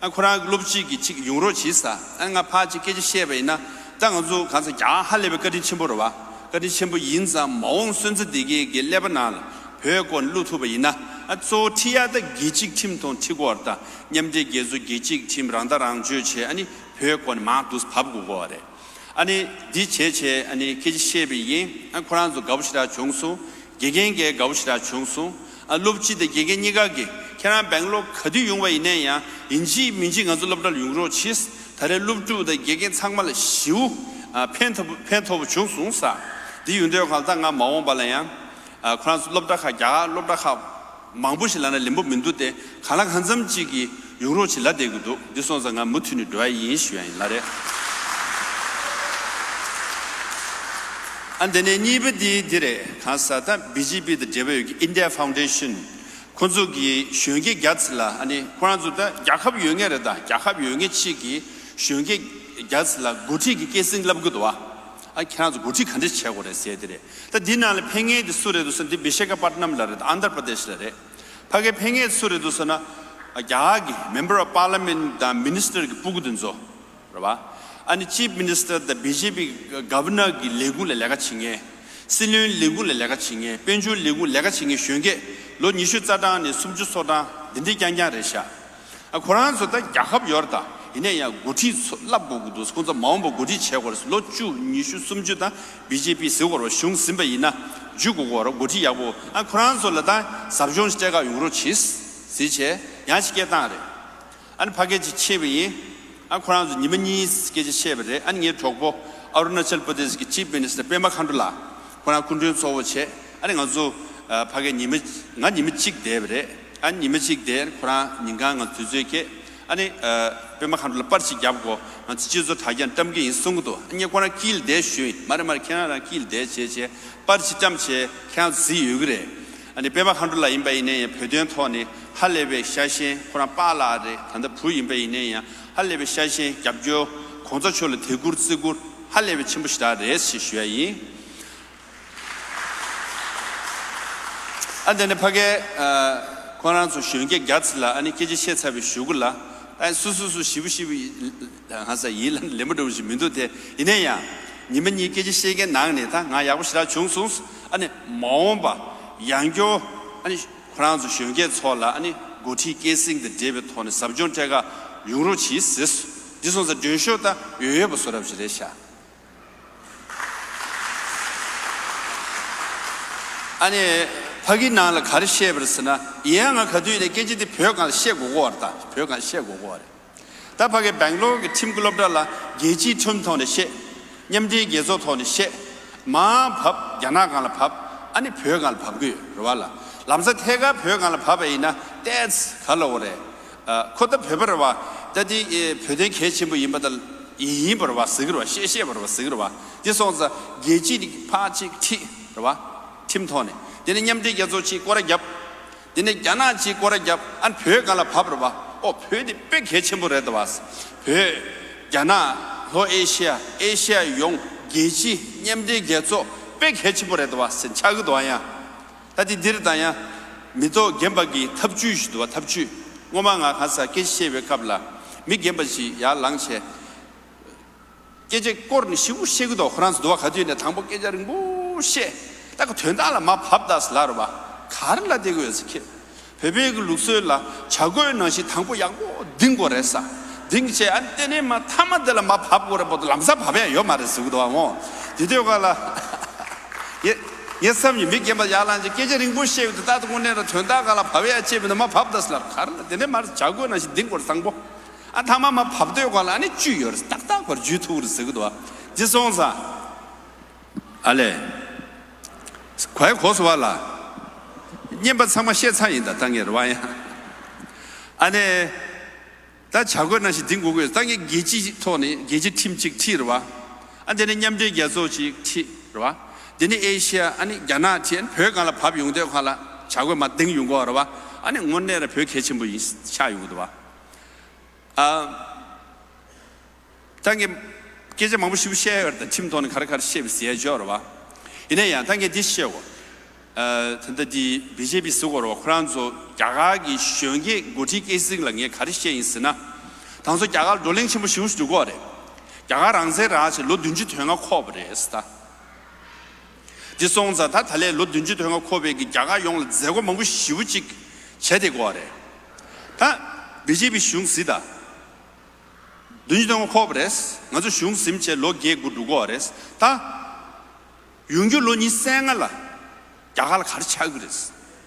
ཨ། ཁོ་རང་གི་སློབ་སྤྱི་གིས་ཅིག་ཡོང་རོགས་གྱིས་ཟེར། ཨ། ང་ཕར་ཅིག་སྐད་ཆ་བཤད་པ་ཡིན་ན། ད་ང་ཚོ་གང་ཟེར། རྒྱ་གར་ཧ་ལས་པའི་བཀའ་དྲིན་ཆེན་པོ་རེད་བ། བཀའ་དྲིན་ཆེན་པོ་ཡིན་ཙང་། མ་འོངས་སོན་རྩ་དེ་གའི་གི་ཀླད་པ་ནང་ལ་བོད་སྐོར་བླུག་ཐུབ་པ་ཡིན་ན། ཨ། གཙོ་བོ་ཁྲིད་ཡག་ད་རྒྱལ་སྤྱིའི་ཁྲིམས་དང་ཁྲིད་དགོས་རེད་ད། མཉམ་འབྲེལ་རྒྱལ་ཚོགས། རྒྱལ་སྤྱིའི་ཁྲིམས། རང་ཐག་རང་གཅོད་བྱས། ཨ་ནི་བོད་སྐོར་ནས་མར་འདུག་བབས་དགོས་ཀྱི་ཡོད་རེད། ཨ་ནི་འདི་བྱས་བྱས། ཨ་ནི་སྐད་ཆ་བཤད་པ་ཡིན། ཨ། ཁོ་རང་ཚོ་དགའ་པོ་ཞེ་དྲག་བྱུང་སོང་། དགེ་རྒན་གྱིས་དགའ་པོ་ཞེ་དྲག་བྱུང་སོང་། ཨ། སློབ་སྤྱི་དང་དགེ་རྒན་གཉིས་ཀ་གིས། ཁྱེད་རང་སྦེང་ལོར་ག་དུས་ཡོང་བ་ཡིན་ནའི་ཡང་། ཡིན་གཅིག་མིན་གཅིག་ང་ཚོ་སློབ་གྲྭ་ལ་ཡོང་རོགས་གྱིས། ད་རེས་སློབ་ཕྲུག་དང་དགེ་རྒན་ཚང་མ་ལ་ཞེ་པོ། ཨ། ཕན་ཐོགས་ཕན་ཐོགས་པོ་བྱུང་སོང་ཟེར། འདི་ཡོང་དུས་གང་ལྟར་ང་མ་འོངས་པ་ལ་ཡང་། ཨ། ཁོ་རང་ཚོ་སློབ་གྲྭ་ཁག་རྒྱ་གར་སློབ་གྲྭ་ཁག་མང་པོ་ཞིག་ལབ་ན་ལེན་པོ་མི་འདུག་སྟེ། གང་ལ་གང་འཚམ་ཅིག་གིས་ཡོང་རོགས་བྱེད་ལབ་བསྡད་ཀྱི་འདུག་འདི་སོང་ཙང་ང་མུ་མཐུད་ནས་འགྲོ་ཡ་ཡིན་ཞུ་ཡ་ཡིན་ལ་རེད། ཨ། འདི་ནས་གཉིས་པ་འདི་འདི་རེད། གང་ཟེར། ད་བི་ཇེ་པི་དང་འབྲེལ་བ་ཡོད་ཀྱི་India Foundation ཁོང་ཚོ་གི་གཞོན་སྐྱེས་བརྒྱ་ཙམ་ལ། ཨ་ནི་ཁོ་རང་ཚོ་ད་རྒྱལ་ཁབ་ཡོད་མཁན་རེད། ད་རྒྱལ་ཁབ་ཡོད་མཁན་ཅིག་གི་གཞོན་སྐྱེས་བརྒྱ་ཙམ་ལ་འགོ་ཁྲིད་ཀྱི་སྐད་གསེང་བསླབ་ཀྱི་འདུག་བ། ཨ། ཁྱེད་རང་ཚོ་འགོ་ཁྲིད་ག་འདྲ་བྱེད་དགོས་རེད་ཟེར་དེ་རེད། ད་འདི་ནང་ལ་ཕེབས་མཁན་དེ་སུ་རེད་འདུག་ཟེར་ན། འདི་བི་ཤ་ཁ་པ་ཊ་ནམ་ལ་རེད། ཨན་དྷྲ་པྲ་དེཤ་ལ་རེད། ཕ་གིར་ཕེབས་མཁན་སུ་རེད་འདུག་ཟེར་ན། རྒྱ་གར་གྱི་Member of Parliament དང་Minister གྱི་སྤུ་གུ་དེ་ཚོ་རེད་བ། ཨ་ནི་Chief Minister དང་བི་ཇེ་པི་གི་Governor གི་ལས་ཁུངས་ལ་ལས་ཀ་བྱེད་མཁན། སྲིད་བློན་ལས་ཁུངས་ལ་ལས་ཀ་བྱེད་མཁན། དཔལ་འབྱོར་ལས་ཁུངས་ལས་ཀ་བྱེད་མཁན་གཞོན་སྐྱེས་ལོ་ཉི་ཤུ་རྩ་གྲངས་ནས་སུམ་ཅུ་སོ་གྲངས་འདི་འདྲའི་རྐྱང་རྐྱང་རེད་ཤག་ཨ། ཁོ་རང་ཚོ་ད་རྒྱལ་ཁབ་ཡོད་རེད་ད། ཡིན་ན་ཡང་འགོ་ཁྲིད་ཚོ་བསླབ་དགོས་ཀྱི་འདུག་ཁོང་ཚོ་མ་འོངས་པ་འགོ་ཁྲིད་བྱེད་དགོས་རེད། ལོ་བཅུ། ཉི་ཤུ། སུམ་ཅུ་ད་བི་ཇེ་པི་ཟེར་དགོས་རེད་བ། གཞུང་ཟིན་པ་ཡིན་ན་འཇུ་དགོས་ཀྱི་རེད། འགོ་ཁྲིད་ཡག་པོ། ཨ། ཁོ་རང་ཚོ་ལ་ད་ཟབ་སྦྱོང་ཞིག་སྤྲད་ག་ཡོང་རོགས་གྱིས་ཟེར་བྱས་ཡང་ཅིག་སྐད་བཏང་རེད། ཨ་ནི་ཕ་གིར་ཅིག་ཕེབས་པ་ཡིན། ཨ། ཁོ་རང་ཚོ་ཉི་མ་གཉིས་སྐད་ཆ་བཤད་པ་རེད། ཨ་ནི་ངའི་གྲོགས་པོ་ཨ་རུ་ན་ཅལ་པྲ་དེཤ་གི་Chief Minister པེ་མ་ཁཱན་ཌུ་ལགས། ཁོ་རང་སྐུ་མགྲོན་གཙོ་བོ་བྱས། ཨ་ནི་ང་ཚོ། ཨ། ཕ་གིར་ཉི་མ། ང་ཉི་མ་གཅིག་བསྡད་པ་རེད། ཨ་ནི་ཉི་མ་གཅིག་བསྡད། ཁོ་རང་ཉིན་གང་ང་ཚོ་དུས་ཚོད་ཁེལ། ཨ་ནི། ཨ། པེ་མ་ཁཱན་ཌུ་ལགས་པར་ཅིག་བརྒྱབ་གོ། ང་ཚོ་སྤྱི་ཚོགས་དྲ་རྒྱ་བཀྲམ་གྱི་ཡིན་གསུང་གི་འདུག་ཨ་ནི་ངས་ཁོ་རང་དཀྱིལ་བསྡད་ཞུས་ཡིན། མ་རེད་མ་རེད། ཁྱེད་རང་རང་དཀྱིལ་བསྡད་བྱས་བྱས་པར་ཅིག་བཀྲམ་བྱས་ཁྱེད་རང་ཚོ་གཟིགས་ཡོད་ཀྱི་རེད། ཨ་ནི་པེ་མ་ཁཱན་ཌུ་ལགས་ཡིན་པ་ཡིན་ནའི་ཡང་བོད་དོན་ཐོག་ནས་ཧ་ལས་པའི་ཤ་ཞེན། ཁོ་རང་པཱ་ལགས་རེད། ད་ལྟ་བུ་ཡིན་པ་ཡིན་ནའི་ཡང་ཧ་ལས་པའི་ཤ་ཞེན། རྒྱབ་སྐྱོར། གོང་ས་མཆོག་ལ་དད་བཀུར་བརྩི་བཀུར་ཧ་ལས་པའི་ཆེན་པོ་ཞེ་དྲག་རེད་ཞེས་ཞུ་ཡ་ཡིན། ཨ། དེ་ནས་ཕ་གིར། ཨ། ཁོང་རང་ཚོ་གཞོན་སྐྱེས་བརྒྱ་ཙམ་ལ་ཨ་ནི་སྐད་ཆ་བཤད་ཚར་བའི་གཞུག་གུ་ལ། ཨ། སུ་སུ་སུ་ཞེ་པོ་ཞེ་པོ་ཡིད། ཧ་ས་ཡིད་ལ་ལེན་པ་འདྲ་བོ་ཞིག་མི་འདུག་སྟེ། ཡིན་ན་ཡང་ཉི་མ་གཉིས་སྐད་ཆ་བཤད་མཁན་ནང་ནས་ད་ང་ཡག་པོ་ཞེ་དྲག་བྱུང་སོང་། ཨ་ནི་མ་འོངས་པ་ཡང་སྐྱར། ཨ་ནི་ཁོ་རང་ཚོ་གཞོན་སྐྱེས་ཚོ་ལ་ཨ་ནི་འགོ་ཁྲིད་སྐད་གསེང་དང་འབྲེལ་བའི་ཐོག་ནས་ཟབ་སྦྱོང་སྤྲད་ག་ཡོང་རོགས་གྱིས་ཟེར། འདི་སོང་ཙང་མགྲོན་ཤོག་ད་ཡོད་ཡོད་པ་བཟོ་འདྲ་ཞིག་རེད་ཤག་ཨ་ནི་ཕ་གི་ནང་ལ་ག་རེ་བཤད་པ་རེད་ཟེར་ན། ཡིན་ཡང་ང་ག་དུས་ནས་སྐད་ཆ་འདི་བོད་སྒང་ལ་བཤད་དགོས་ཀྱི་ཡོད་རེད་ད། བོད་སྒང་བཤད་དགོས་ཀྱི་ཡོད་རེད། ད་ཕ་གི་སྦེང་ལོར་གྱི་ཁྲིམས་ཀྱི་སློབ་གྲྭ་ལ་རྒྱལ་སྤྱིའི་ཁྲིམས་ཐོག་ནས་བཤད། མཉམ་འབྲེལ་རྒྱལ་ཚོགས་ཐོག་ནས་བཤད། མར་བབས། རྒྱ་ནག་སྒང་ལ་བབས། ཨ་ནི་བོད་སྒང་ལ་བབས་ཀྱི་ཡོད་རེད་བ་ལ། ལམ་སང་ཐད་ཀར་བོད་སྒང་ལ་བབས་པ་ཡིན་ན་ཏོག་ཙམ་ག་ལབ་དགོས་རེད། ཨ། ཁོ་ད་བོད་པ་རེད་བ། ད་འདི་བོད་དོན་གལ་ཆེན་པོ་ཡིན་པ་དང་ ཡིན་ཡིན་པར་བ་ཟེར་གི་རེད་བ། ཤེས་ཤེས་པར་བ་ཟེར་གི་རེད་བ། དེ་སོང་ཙང་རྒྱལ་སྤྱི་ནི་ཕར་གཅིག་ཁྲིད་རེད་བ། ཁྲིམས་ཐོག་ནས། དེ་ནས་མཉམ་འབྲེལ་རྒྱལ་ཚོགས་ཀྱིས་སྐོར་ར་བརྒྱབ། དེ་ནས་རྒྱ་ནག་གིས་སྐོར་ར་བརྒྱབ། ཨ་ནི་བོད་སྒང་ལ་བབས་རེད་བ། ཨོ་བོད་དེ་དཔེ་གལ་ཆེན་པོ་རེད་བ། བོད། རྒྱ་ནག། ལྷོ་ཨེ་ཤི་ཡ། ཨེ་ཤི་ཡ་ཡོངས། རྒྱལ་སྤྱི། མཉམ་འབྲེལ་རྒྱལ་ཚོགས། དཔེ་གལ་ཆེན་པོ་རེད་བ་ཟེར་ཆགས་གི་འདུག་ཨ་ཡ། ད་དེ་འདིར་ད་ཡང་མི་ཐོག་རྒན་པ་གི་ཐབས་ཇུས་ཞིག་འདུག་བ། ཐབས་ཇུས། སྔོན་མ་ང་ག་ས་སྐད་ཆ་བཤད་པའི་སྐབས་ལ་མི་རྒན་པ་ཞིག་ཡར་ལངས་བྱས། སྐད་ཆ་བསྐོར་ནས་ཞིབ་པོ་བཤད་གི་འདུག་ཁོ་རང་ཚོ་འདུག་བ། ག་དུས་ནས་དང་པོ་སྐད་ཆ་རིང་པོ་བཤད། ད་ག་དོན་དག་ལ་མར་བབས་ད་ཟེར་ལབ་རེད་བ། ག་རེ་ལབ་བསྡད་གི་ཡོད་ཟེར་ཁྱེད། བོད་པའི་གི་ལུགས་སྲོལ་ལ་བྱ་རྒོད་ནང་བཞིན་དང་པོ་ཡག་པོ་ལྡིང་དགོས་རེད་ས། ལྡིང་བྱས་ཨ་ནི་ལྟེ་གནས་མ་མཐའ་མ་དེ་ལ་མར་བབས་དགོས་རེད་པོ། ལམ་སང་བབས་ཡ་ཡོད་མ་རེད་ཟེར་གི་འདུག་བ། འོ་དེ་དུས་ག་ལ། ངས་བསམ་ཡིན། མི་རྒན་པ་ཡར་ལངས་ཀྱི་སྐད་ཆ་རིང་པོ་བཤད་ཡོད་དུས། ད་ལྟ་དངོས་གནས་ལ་དོན་དག་ག་ལ་བབས་ཡ་ཅེས་མིན་ན་མར་བབས་ད་ཟེར་ལབ། ག་རེ་ལ་དེ་ནས་མར་བྱ་རྒོད་ནང་བཞིན་ལྡིང་དགོས་རེད་དང་པོ། ཨ་མཐའ་མ་མར་བབས་དུས་ག་ལ་ཨ་ནི་བཅུད་ཡོད་རེད། ཏག་ཏག་བར་འཇུས་ཐུབ་རེད་ཟེར་གི་འདུག་བ། འདི་སོང་ཙང་། ཨ་ལས། གོ་ཡ་གོ་སོང་བ་ལ། རྙེད་པ་ཚང་མ་བཤད་ཚར་ཡིན་ད། ད་ངས་རེད་བ་ཡ། ཨ་ནི། ད་བྱ་རྒོད་ནང་བཞིན་ལྡིང་དགོས་ཀྱི་ཡོད། ད་ངས་རྒྱལ་སྤྱིའི་ཐོག་ནས་རྒྱལ་སྤྱི་ཁྲིམས་གཅིག་ཁྲིད་རེད་བ། ཨ་དེ་ནས་མཉམ་འབྲེལ་རྒྱལ་ཚོགས་གཅིག་ཁྲིད་རེད་བ། དེ་ནས་ཨེ་ཤི་ཡ། ཨ་ནི་རྒྱ་ནག་ཁྲིད། ཨ་ནི་བོད་སྒང་ལ་བབས་ཡོང་དུས་ག་ལ་བྱ་རྒོད་མར་ལྡིང་ཡོང་གི་ཡོད་རེད་བ། ཨ་ནི་དངོས་གནས་ལ་བོད་གལ་ཆེན་པོ་ཡིན་ཆགས་ཡོང་གི་འདུག་བ། ཨ། ད་ངས་སྐད་ཆ་མང་པོ་ཞིབ་བཤད་ཡོད་རེད། ད་ཁྲིམས་ཐོག་ནས་ག་རེ་ག་རེ་བཤད་པ་ཟེར་ཡ་ཅིག་ཡོད་རེད་བ། ཡིན་ན་ཡང་ད་ངས་འདི་བཤད་དགོས། ཨ། ད་ལྟ་འདི་བི་ཇེ་པི་ཟེར་དགོས་རེད་བ། ཁོ་རང་ཚོ་རྒྱ་གར་གྱི་གཞོན་སྐྱེས་འགོ་ཁྲིད་སྐྱེད་སྲིང་ལ་ངས་ག་རེ་བཤད་ཡིན་ཟེར་ན། ད་ང་ཚོ་རྒྱ་གར་བགྲོ་གླེང་ཆེན་པོ་ཞེ་པོ་ཞིག་འགྲོ་གི་ཡོད་རེད། རྒྱ་གར་རང་བཙན་རག་བྱས་ལོ་བདུན་ཅུ་དོན་ལྔ་འཁོར་བ་རེད་ཟེར་ད། འདི་སོང་ཙང་ད་ད་ལས་ལོ་བདུན་ཅུ་དོན་ལྔ་འཁོར་བའི་གི་རྒྱ་གར་ཡོངས་ལ་མཛད་སྒོ་མང་པོ་ཞེ་པོ་ཅིག་བྱས་བསྡད་ཀྱི་ཡོད་རེད། ད་བི་ཇེ་པི་གཞུང་ཟེར་ད། བདུན་ཅུ་དོན་ལྔ་འཁོར་བ་རེད། ང་ཚོ་གཞུང་ཟིན་བྱས་ལོ་བརྒྱད་དགུ་འགྲོ་གི་ཡོད་རེད། ད་ཡོང་རྒྱུ་ལོ་ཉི་ཤུ་རྩ་ལྔ་ལ་རྒྱ་གར་ལ་ག་རེ་ཆགས་ཀྱི་རེད།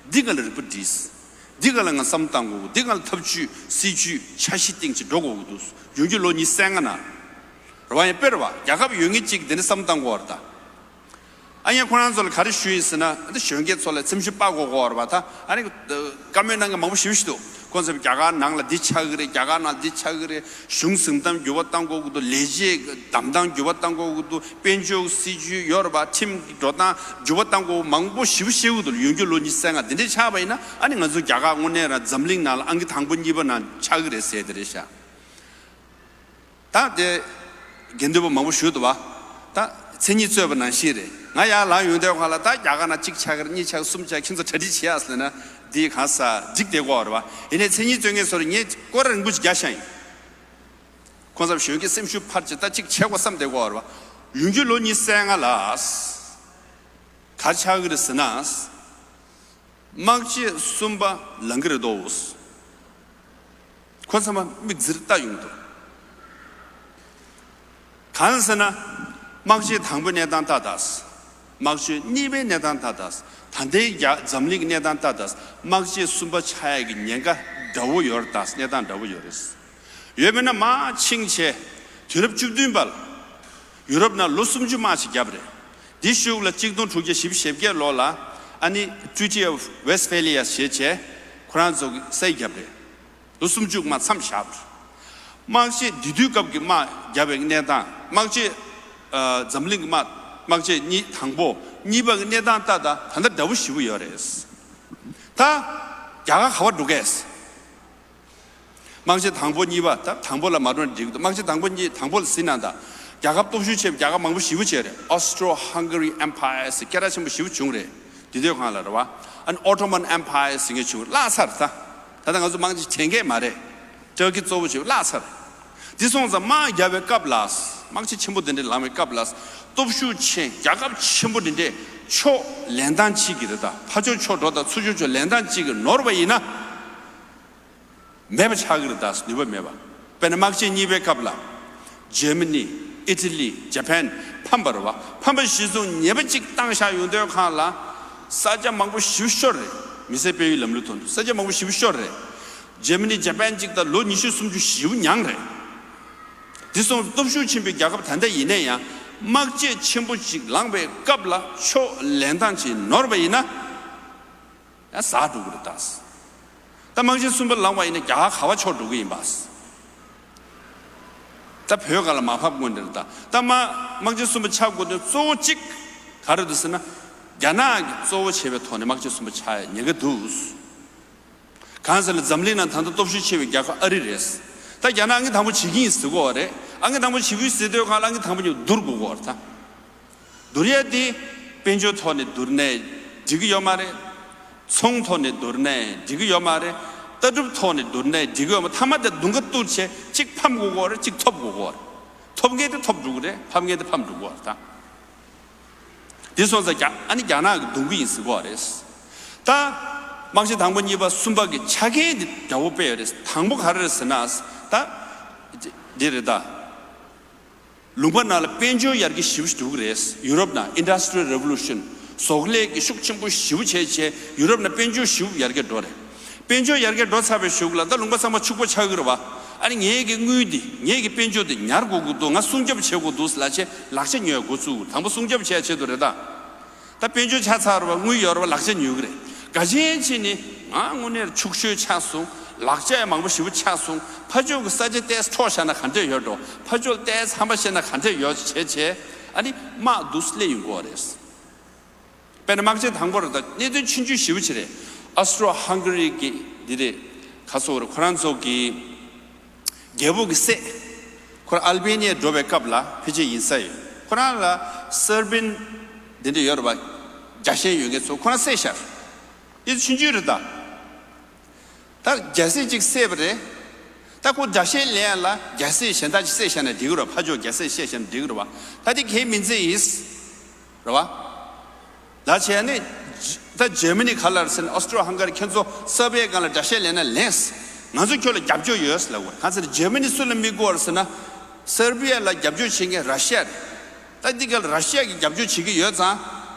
འདི་སྒང་ལ་རིག་པ་སྒྲིལ། འདི་སྒང་ལ་ང་བསམ་བཏང་དགོས་ཀྱི་འདུག་འདི་སྒང་ལ་ཐབས་ཇུས་སྲིད་ཇུས་འཆར་གཞི་བཏིང་བྱས་འགྲོ་དགོས་ཀྱི་འདུག་ཡོང་རྒྱུ་ལོ་ཉི་ཤུ་རྩ་ལྔ་ནང་། རེད་བ། ཡང་དཔེར་བ་རྒྱལ་ཁབ་ཡོད་མཁན་གཅིག་གིས་འདི་འདྲ་བསམ་བཏང་དགོས་རེད་ད། ཨ་ཡང་ཁོ་རང་ཚོ་ལ་ག་རེ་ཞུས་ཡིན་ཟེར་ན། ཨ་ནི་གཞོན་སྐྱེས་ཚོ་ལ་སེམས་ཤུགས་སྤར་དགོས་ཀྱི་ཡོད་རེད་བ། ད་ཨ་ནི་བཀའ་མོལ་གནང་མཁན་མང་པོ་ཞེ་པོ་ཞིག་འདུག་ཁོང་ཚོས་རྒྱ་གར་ནང་ལ་འདི་ཆགས་ཀྱི་རེད། རྒྱ་གར་ནང་འདི་ཆགས་ཀྱི་རེད། གཞུང་ཟིན་ཐབས་འགྱུར་བ་གཏང་དགོས་ཀྱི་འདུག་ལས་བྱེད་འདེམས་སྟངས་འགྱུར་བ་གཏང་དགོས་ཀྱི་འདུག་དཔལ་འབྱོར་སྲིད་ཇུས་ཡོད་རེད་བ། ཁྲིམས་འགྲོ་སྟངས་འགྱུར་བ་གཏང་དགོས་མང་པོ་ཞེ་པོ་བཤད་ཀྱི་འདུག་ཡོང་རྒྱུ་ལོ་ཉི་ཤུ་རྩ་ལྔ་འདི་འདྲས་ཆགས་པ་ཡིན་ན། ཨ་ནི་ང་ཚོ་རྒྱ་གར་དངོས་གནས་རང་འཛམ་གླིང་ནང་ལ་ཨང་ཀི་དང་པོ་གཉིས་པ་ནང་ཆགས་ཀྱི་རེད་ཟེར་དེ་རེད་ཤག་ད་དེ་དགེ་འདུན་པ་མང་པོ་ཞུ་འདུག་བ། ད་མཚན་ཉིད་རྩོད་པ་ནང་བཞིན་རེད། ང་ཡར་ལངས་ཡོང་དུས་ག་ལ་ད་རྒྱ་གར་ནང་གཅིག་ཆགས་ཀྱི་རེད། གཉིས་ཆགས། གསུམ་ཆགས། ཁྱེད་ཚོ་གྲ་སྒྲིག་བྱེད་ཡ་ཟེར་ན་འདི་གང་ས་འགྲིག་བསྡད་ཀྱི་ཡོད་རེད་བ། ཡིན་ནའི་མཚན་ཉིད་རྩོད་མཁན་ཚོར་ངས་སྐོར་ར་རིང་པོ་ཞིག་རྒྱག་བཞག་ཡིན། ཁོང་ཚོ་གཞོན་སྐྱེས་སེམས་ཤུགས་འཕར་བྱས་ད་གཅིག་བྱེད་དགོས་བསམ་བསྡད་ཀྱི་ཡོད་རེད་བ། ཡོང་རྒྱུ་ལོ་ཉི་ཤུ་རྩ་ལྔ་ལ་ག་རེ་ཆགས་ཀྱི་རེད་ཟེར་ན། དམག་བྱེད་གསུམ་པ་ལངས་ཀྱི་རེད་དོ། ཁོ་ཚང་མ་མིག་ཟིར་ལྟ་ཡོང་འདུག་གང་ཟེར་ན། དམག་བྱེད་དང་པོའི་གནས་སྟངས་ལྟ་དང་། དམག་བྱེད་གཉིས་པའི་གནས་སྟངས་ལྟ་དང་། ད་ལྟའི་རྒྱ་འཛམ་གླིང་གི་གནས་སྟངས་ལྟ་དང་། དམག་བྱེད་གསུམ་པ་ཆགས་ཡ་གི་ཉེན་ཁ་འདྲ་བོ་ཡོད་རེད་དང་། གནས་སྟངས་འདྲ་བོ་ཡོད་རེད། ཡོད་མིན་ན་མར་ཕྱིན་བྱས་དུས་རབས་བཅུ་བདུན་པར་ཡུ་རོབ་ནང་ལོ་སུམ་ཅུ་དམག་ཅིག་བརྒྱབ་རེད། དེའི་གཞུག་ལ་གཅིག་སྟོང་དྲུག་བརྒྱ་བཞི་བཅུ་ཞེ་བརྒྱད་ལོ་ལ་ཨ་ནི་Treaty of Westphalia ཞེས་བྱས་ཁོ་རང་ཚོ་གིས་སེལ་བརྒྱབ་རེད། ལོ་སུམ་ཅུ་དམག་མཚམས་བཞག་པ་རེད། དམག་བྱེད་དེ་དུས་སྐབས་ཀྱི་དམག་བརྒྱབ་པའི་གནས་སྟངས། དམག་བྱེད། ཨ། འཛམ་གླིང་གི་དམག་དམག་བྱེད་གཉིས། དང་པོ། གཉིས་པ་གི་གནས་སྟངས་ལྟ་ད་ད་ལྟ་འདྲ་བོ་ཞེ་པོ་ཡོད་རེད། ད་རྒྱ་གར་ག་པར་འགྲོ་གས། དམག་བྱེད་དང་པོ་གཉིས་པ། ད་དང་པོ་ལ་མ་འགྲོ་ན་འགྲིག་གི་འདུག་དམག་བྱེད་དང་པོ་གཉིས། དང་པོ་ལ་ཟིན་ན་ད་རྒྱལ་ཁབ་སྟོབས་ཤུགས་ཆེ་བའི་རྒྱལ་ཁབ་མང་པོ་ཞེ་པོ་བྱས་རེད། Austro-Hungary Empire ཟེར་སྐད་གྲགས་ཆེན་པོ་ཞེ་པོ་བྱུང་རེད། དེ་དུས་སྒང་ལ་རེད་བ། ཨ་ནི་Ottoman Empire ཟེར་མཁན་བྱུང་རེད། བརླག་ཚར་རེད་ད། ད་ལྟ་ང་ཚོ་དམག་སྤྱི་དྲན་གི་མ་རེད། ཏུར་ཀི་གཙོ་བོ་བྱས་བརླག་ཚར་རེད། དེ་སོང་ཙང་དམག་བརྒྱབ་པའི་སྐབས་ལ། དམག་སྤྱི་ཆེན་པོ་དེ་འདྲས་ལངས་པའི་སྐབས་ལ། སྟོབས་ཤུགས་ཆེན། རྒྱལ་ཁབ་ཆེན་པོ་དེ་འདྲས་ཕྱོགས་ལེན་སྟངས་གཅིག་གི་རེད་ད། ཕར་ཕྱོགས་ཕྱོགས་འགྲོ་དང་ཚུར་ཕྱོགས་ཕྱོགས་ལེན་སྟངས་གཅིག་གི་ནོར་བ་ཡིན་ན། མེད་པ་ཆགས་ཀྱི་རེད་ད། ནུས་པ་མེད་པ། དཔེར་ན་དམག་ཆེན་གཉིས་པའི་སྐབས་ལ། ཇར་མ་ནི། ཨི་ཊ་ལི། ཇ་པན། ཕམ་པ་རེད་བ། ཕམ་པ་གཞི་བཟུང་ཉེས་པ་གཅིག་བཏང་བཞག་ཡོང་དུས་སྒང་ལ། ས་ཆ་མང་པོ་ཞེ་པོ་ཤོར་རེད། མི་སེར་སྤེལ་ཡུལ་ལམ་ལུགས་ཐོག་ཏུ་ས་ཆ་མང་པོ་ཞེ་པོ་ཤོར་རེད། ཇར་མ་ནི་ཇ་པན་གཅིག་དང་ལོ་ཉི་ཤུ་སུམ་ཅུ་ཞེ་པོ་མྱངས་རེད། དེ་སོང་སྟོབས་ཤུགས་ཆེན་པོའི་རྒྱལ་ཁབ་ད་ལྟ་ཡིན་ན་ཡང་། དམག་ཆེན་ཆེན་པོ་གཅིག་ལངས་པའི་སྐབས་ལ་ཕྱོགས་ལེན་སྟངས་གཅིག་ནོར་བ་ཡིན་ན། ཡང་ཟག་འགྲོ་གི་རེད་ད། ད་དམག་ཆེན་གསུམ་པ་ལངས་པ་ཡིན་ན་རྒྱ་གར་ག་པར་ཕྱོགས་འགྲོ་གི་ཡིན་པ། ད་བོད་སྒང་ལ་མར་ཕབ་དགོས་འདྲ་ད། ད་མ་དམག་ཆེན་གསུམ་པ་ཆགས་དགོས་དོན་གཙོ་བོ་གཅིག་ག་རེ་འདུག་ཟེར་ན། རྒྱ་ནག་གི་གཙོ་བོ་བྱས་པའི་ཐོག་ནས་དམག་ཆེན་གསུམ་པ་ཆགས་ཡ་ཉེན་ཁ་འདུག་གང་ཟེར་ན་འཛམ་གླིང་ནང་ད་ལྟ་སྟོབས་ཤུགས་ཆེ་བའི་རྒྱལ་ཁབ་ཨ་རི་རེད། ད་རྒྱ་ནག་ཨང་ཀི་དང་པོ་བྱེད་ཀྱི་ཡིན་ཟེར་གོ་བ་རེད། ཨང་ཀི་དང་པོ་བྱེད་ཀྱི་ཡིན་ཟེར་དུས་སྒང་ལ་ཨང་ཀི་དང་པོ་གཉིས་བསྡུར་དགོས་གོ་བ་རེད་ད། བསྡུར་ཡ་དེ་དཔལ་འབྱོར་ཐོག་ནས་བསྡུར་ནས་འགྲིག་གི་ཡོད་མ་རེད། ཚོང་ཐོག་ནས་བསྡུར་ནས་འགྲིག་གི་ཡོད་མ་རེད། ལྟ་གྲུབ་ཐོག་ནས་བསྡུར་ནས་འགྲིག་གི་ཡོད་མ། མཐའ་མ་དེ་མདུང་ཁ་གཏུགས་བྱས་གཅིག་ཕམ་དགོས་གོ་བ་རེད། གཅིག་ཐོབ་དགོས་གོ་བ་རེད། ཐོབ་མཁན་དེ་ཐོབ་འགྲོ་གི་རེད། ཕམ་མཁན་དེ་ཕམ་འགྲོ་གོ་བ་རེད་ད། དེ་སོང་ཙང་རྒྱ་ཨ་ནི་རྒྱ་ནག་གི་གདུང་གི་ཡིན་ཟེར་གོ་བ་རེད། ད་དམག་ཆེན་དང་པོ་གཉིས་པ་གསུམ་པ་གི་ཆ་རྐྱེན་དེ་འདྲ་བོ་དཔེ་ཡོད་རེད། དང་པོ་ག་རེ་རེད་ཟེར་ན། ད་འདི་རེད་ད། ལུང་པ་ནང་ལ་དཔལ་འབྱོར་ཡར་རྒྱས་ཞེ་པོ་ཞིག་འགྲོ་གི་རེད། ཡུ་རོབ་ནང་Industrial Revolution། ཟོག་ལས་ཀྱི་ཤུགས་ཆེན་པོ་ཞེ་པོ་བྱས་བྱས་ཡུ་རོབ་ནང་དཔལ་འབྱོར་ཞེ་པོ་ཡར་རྒྱས་འགྲོ་རེད། དཔལ་འབྱོར་ཡར་རྒྱས་འགྲོ་ཚར་བའི་གཞུག་ལ་ད་ལུང་པ་ཚང་མ་ཕྱུག་པོ་ཆགས་ཀྱི་རེད་བ། ཨ་ནི་ངེད་ཀྱི་དངུལ་འདི། ངེད་ཀྱི་དཔལ་འབྱོར་འདི་ཉར་དགོས་ཀྱི་འདུག་ང་སྲུང་སྐྱོབ་བྱེད་དགོས་འདུག་ལབ་བྱས་ལག་ཆ་ཉོས་འགོ་བཙུགས། དང་པོ་སྲུང་སྐྱོབ་བྱེད་ཡ་ཆེད་དུ་རེད་ད། ད་དཔལ་འབྱོར་ཆགས་ཚར་བ། དངུལ་ཡོད་རེད་བ། ལག་ཆ་ཉོ་གི་རེད། དགའ་ཆེན་ཆེ་ནི་ང་དངོས་གནས་ཕྱུག་ཤོས་ཆགས་སོང་། ལག་ཆ་ཡང་མང་པོ་ཞེ་པོ་ཆགས་སོང་། ཕར་ཕྱོགས་ཀྱི་ས་ཆ་ཏོག་ཙམ་འཕྲོག་བཞག་ན་ག་འདྲས་ཡོད་འགྲོ། ཕར་ཕྱོགས་ཏོག་ཙམ་ཧམ་པ་བཤད་ན་ག་འདྲས་ཡོད་བྱས་བྱས། ཨ་ནི་དམག་འདུག་སླེབས་ཡོང་གི་རེད། དཔེར་ན་དམག་ཆེན་དང་པོ་རེད་ད། གནད་དོན་ཆུང་ཆུང་ཞེ་པོ་ཅིག་རེད། ཨོ་སི་ཀྲོ་ཧང་ག་རི་གི་འདི་རེད། ག་སོགས་རེད། ཁོ་རང་ཚོ་གི་རྒྱལ་པོ་གི་སྲས། ཁོ་རང་ཨལ་བེ་ནི་ཡ་འགྲོ་བའི་སྐབས་ལ་ཕལ་ཆེར་ཡིན་ས་ཡོད། ཁོ་རང་ལ་སར་བིན་དེ་འདྲ་ཡོད་རེད་པ། རྒྱལ་ཞེན་ཡོད་མཁན་ཚོ་ཁོ་རང་བསད་ཤག་ཨི་ཆུང་ཆུང་རེད་ད། ད་རྒྱལ་སྲས་གཅིག་བསད་པ་རེད། ད་ཁོ་རྒྱལ་ཞེན་ལེན་ཡ་ལ་རྒྱལ་སྲས་གཞན་དག་ཅིག་བསད་བཞག་ན་འགྲིག་གི་རེད་པ། ཕར་ཕྱོགས་རྒྱལ་སྲས་བསད་བཞག་ན་འགྲིག་གི་རེད་པ། ད་དེ་གའི་མི་ཚེ་ཡིན། རེད་པ། ལ་བྱས་ནས་ད་ཇར་མ་ནི་ག་ལ་རེད་ཟེར་ན། ཨོ་སི་ཀྲོ་ཧང་ག་རི་ཁྱེད་ཚོ་སར་བི་ཡའི་སྒང་ལ་དགྲ་ཤ་ལེན་ན་ལེན། ང་ཚོ་ཁྱོད་ལ་རྒྱབ་སྐྱོར་ཡོད་ལབ་དགོས། གང་ཟེར་ན་ཇར་མ་ནི་སུ་ལ་དམིགས་དགོས་རེད་ཟེར་ན། སར་བི་ཡ་ལ་རྒྱབ་སྐྱོར་བྱེད་མཁན་ར་ཤི་ཡ་རེད། ད་འདི་ག་ལ་ར་ཤི་ཡ་གིས་རྒྱབ་སྐྱོར་བྱེད་ཀྱི་ཡོད་ཙང་།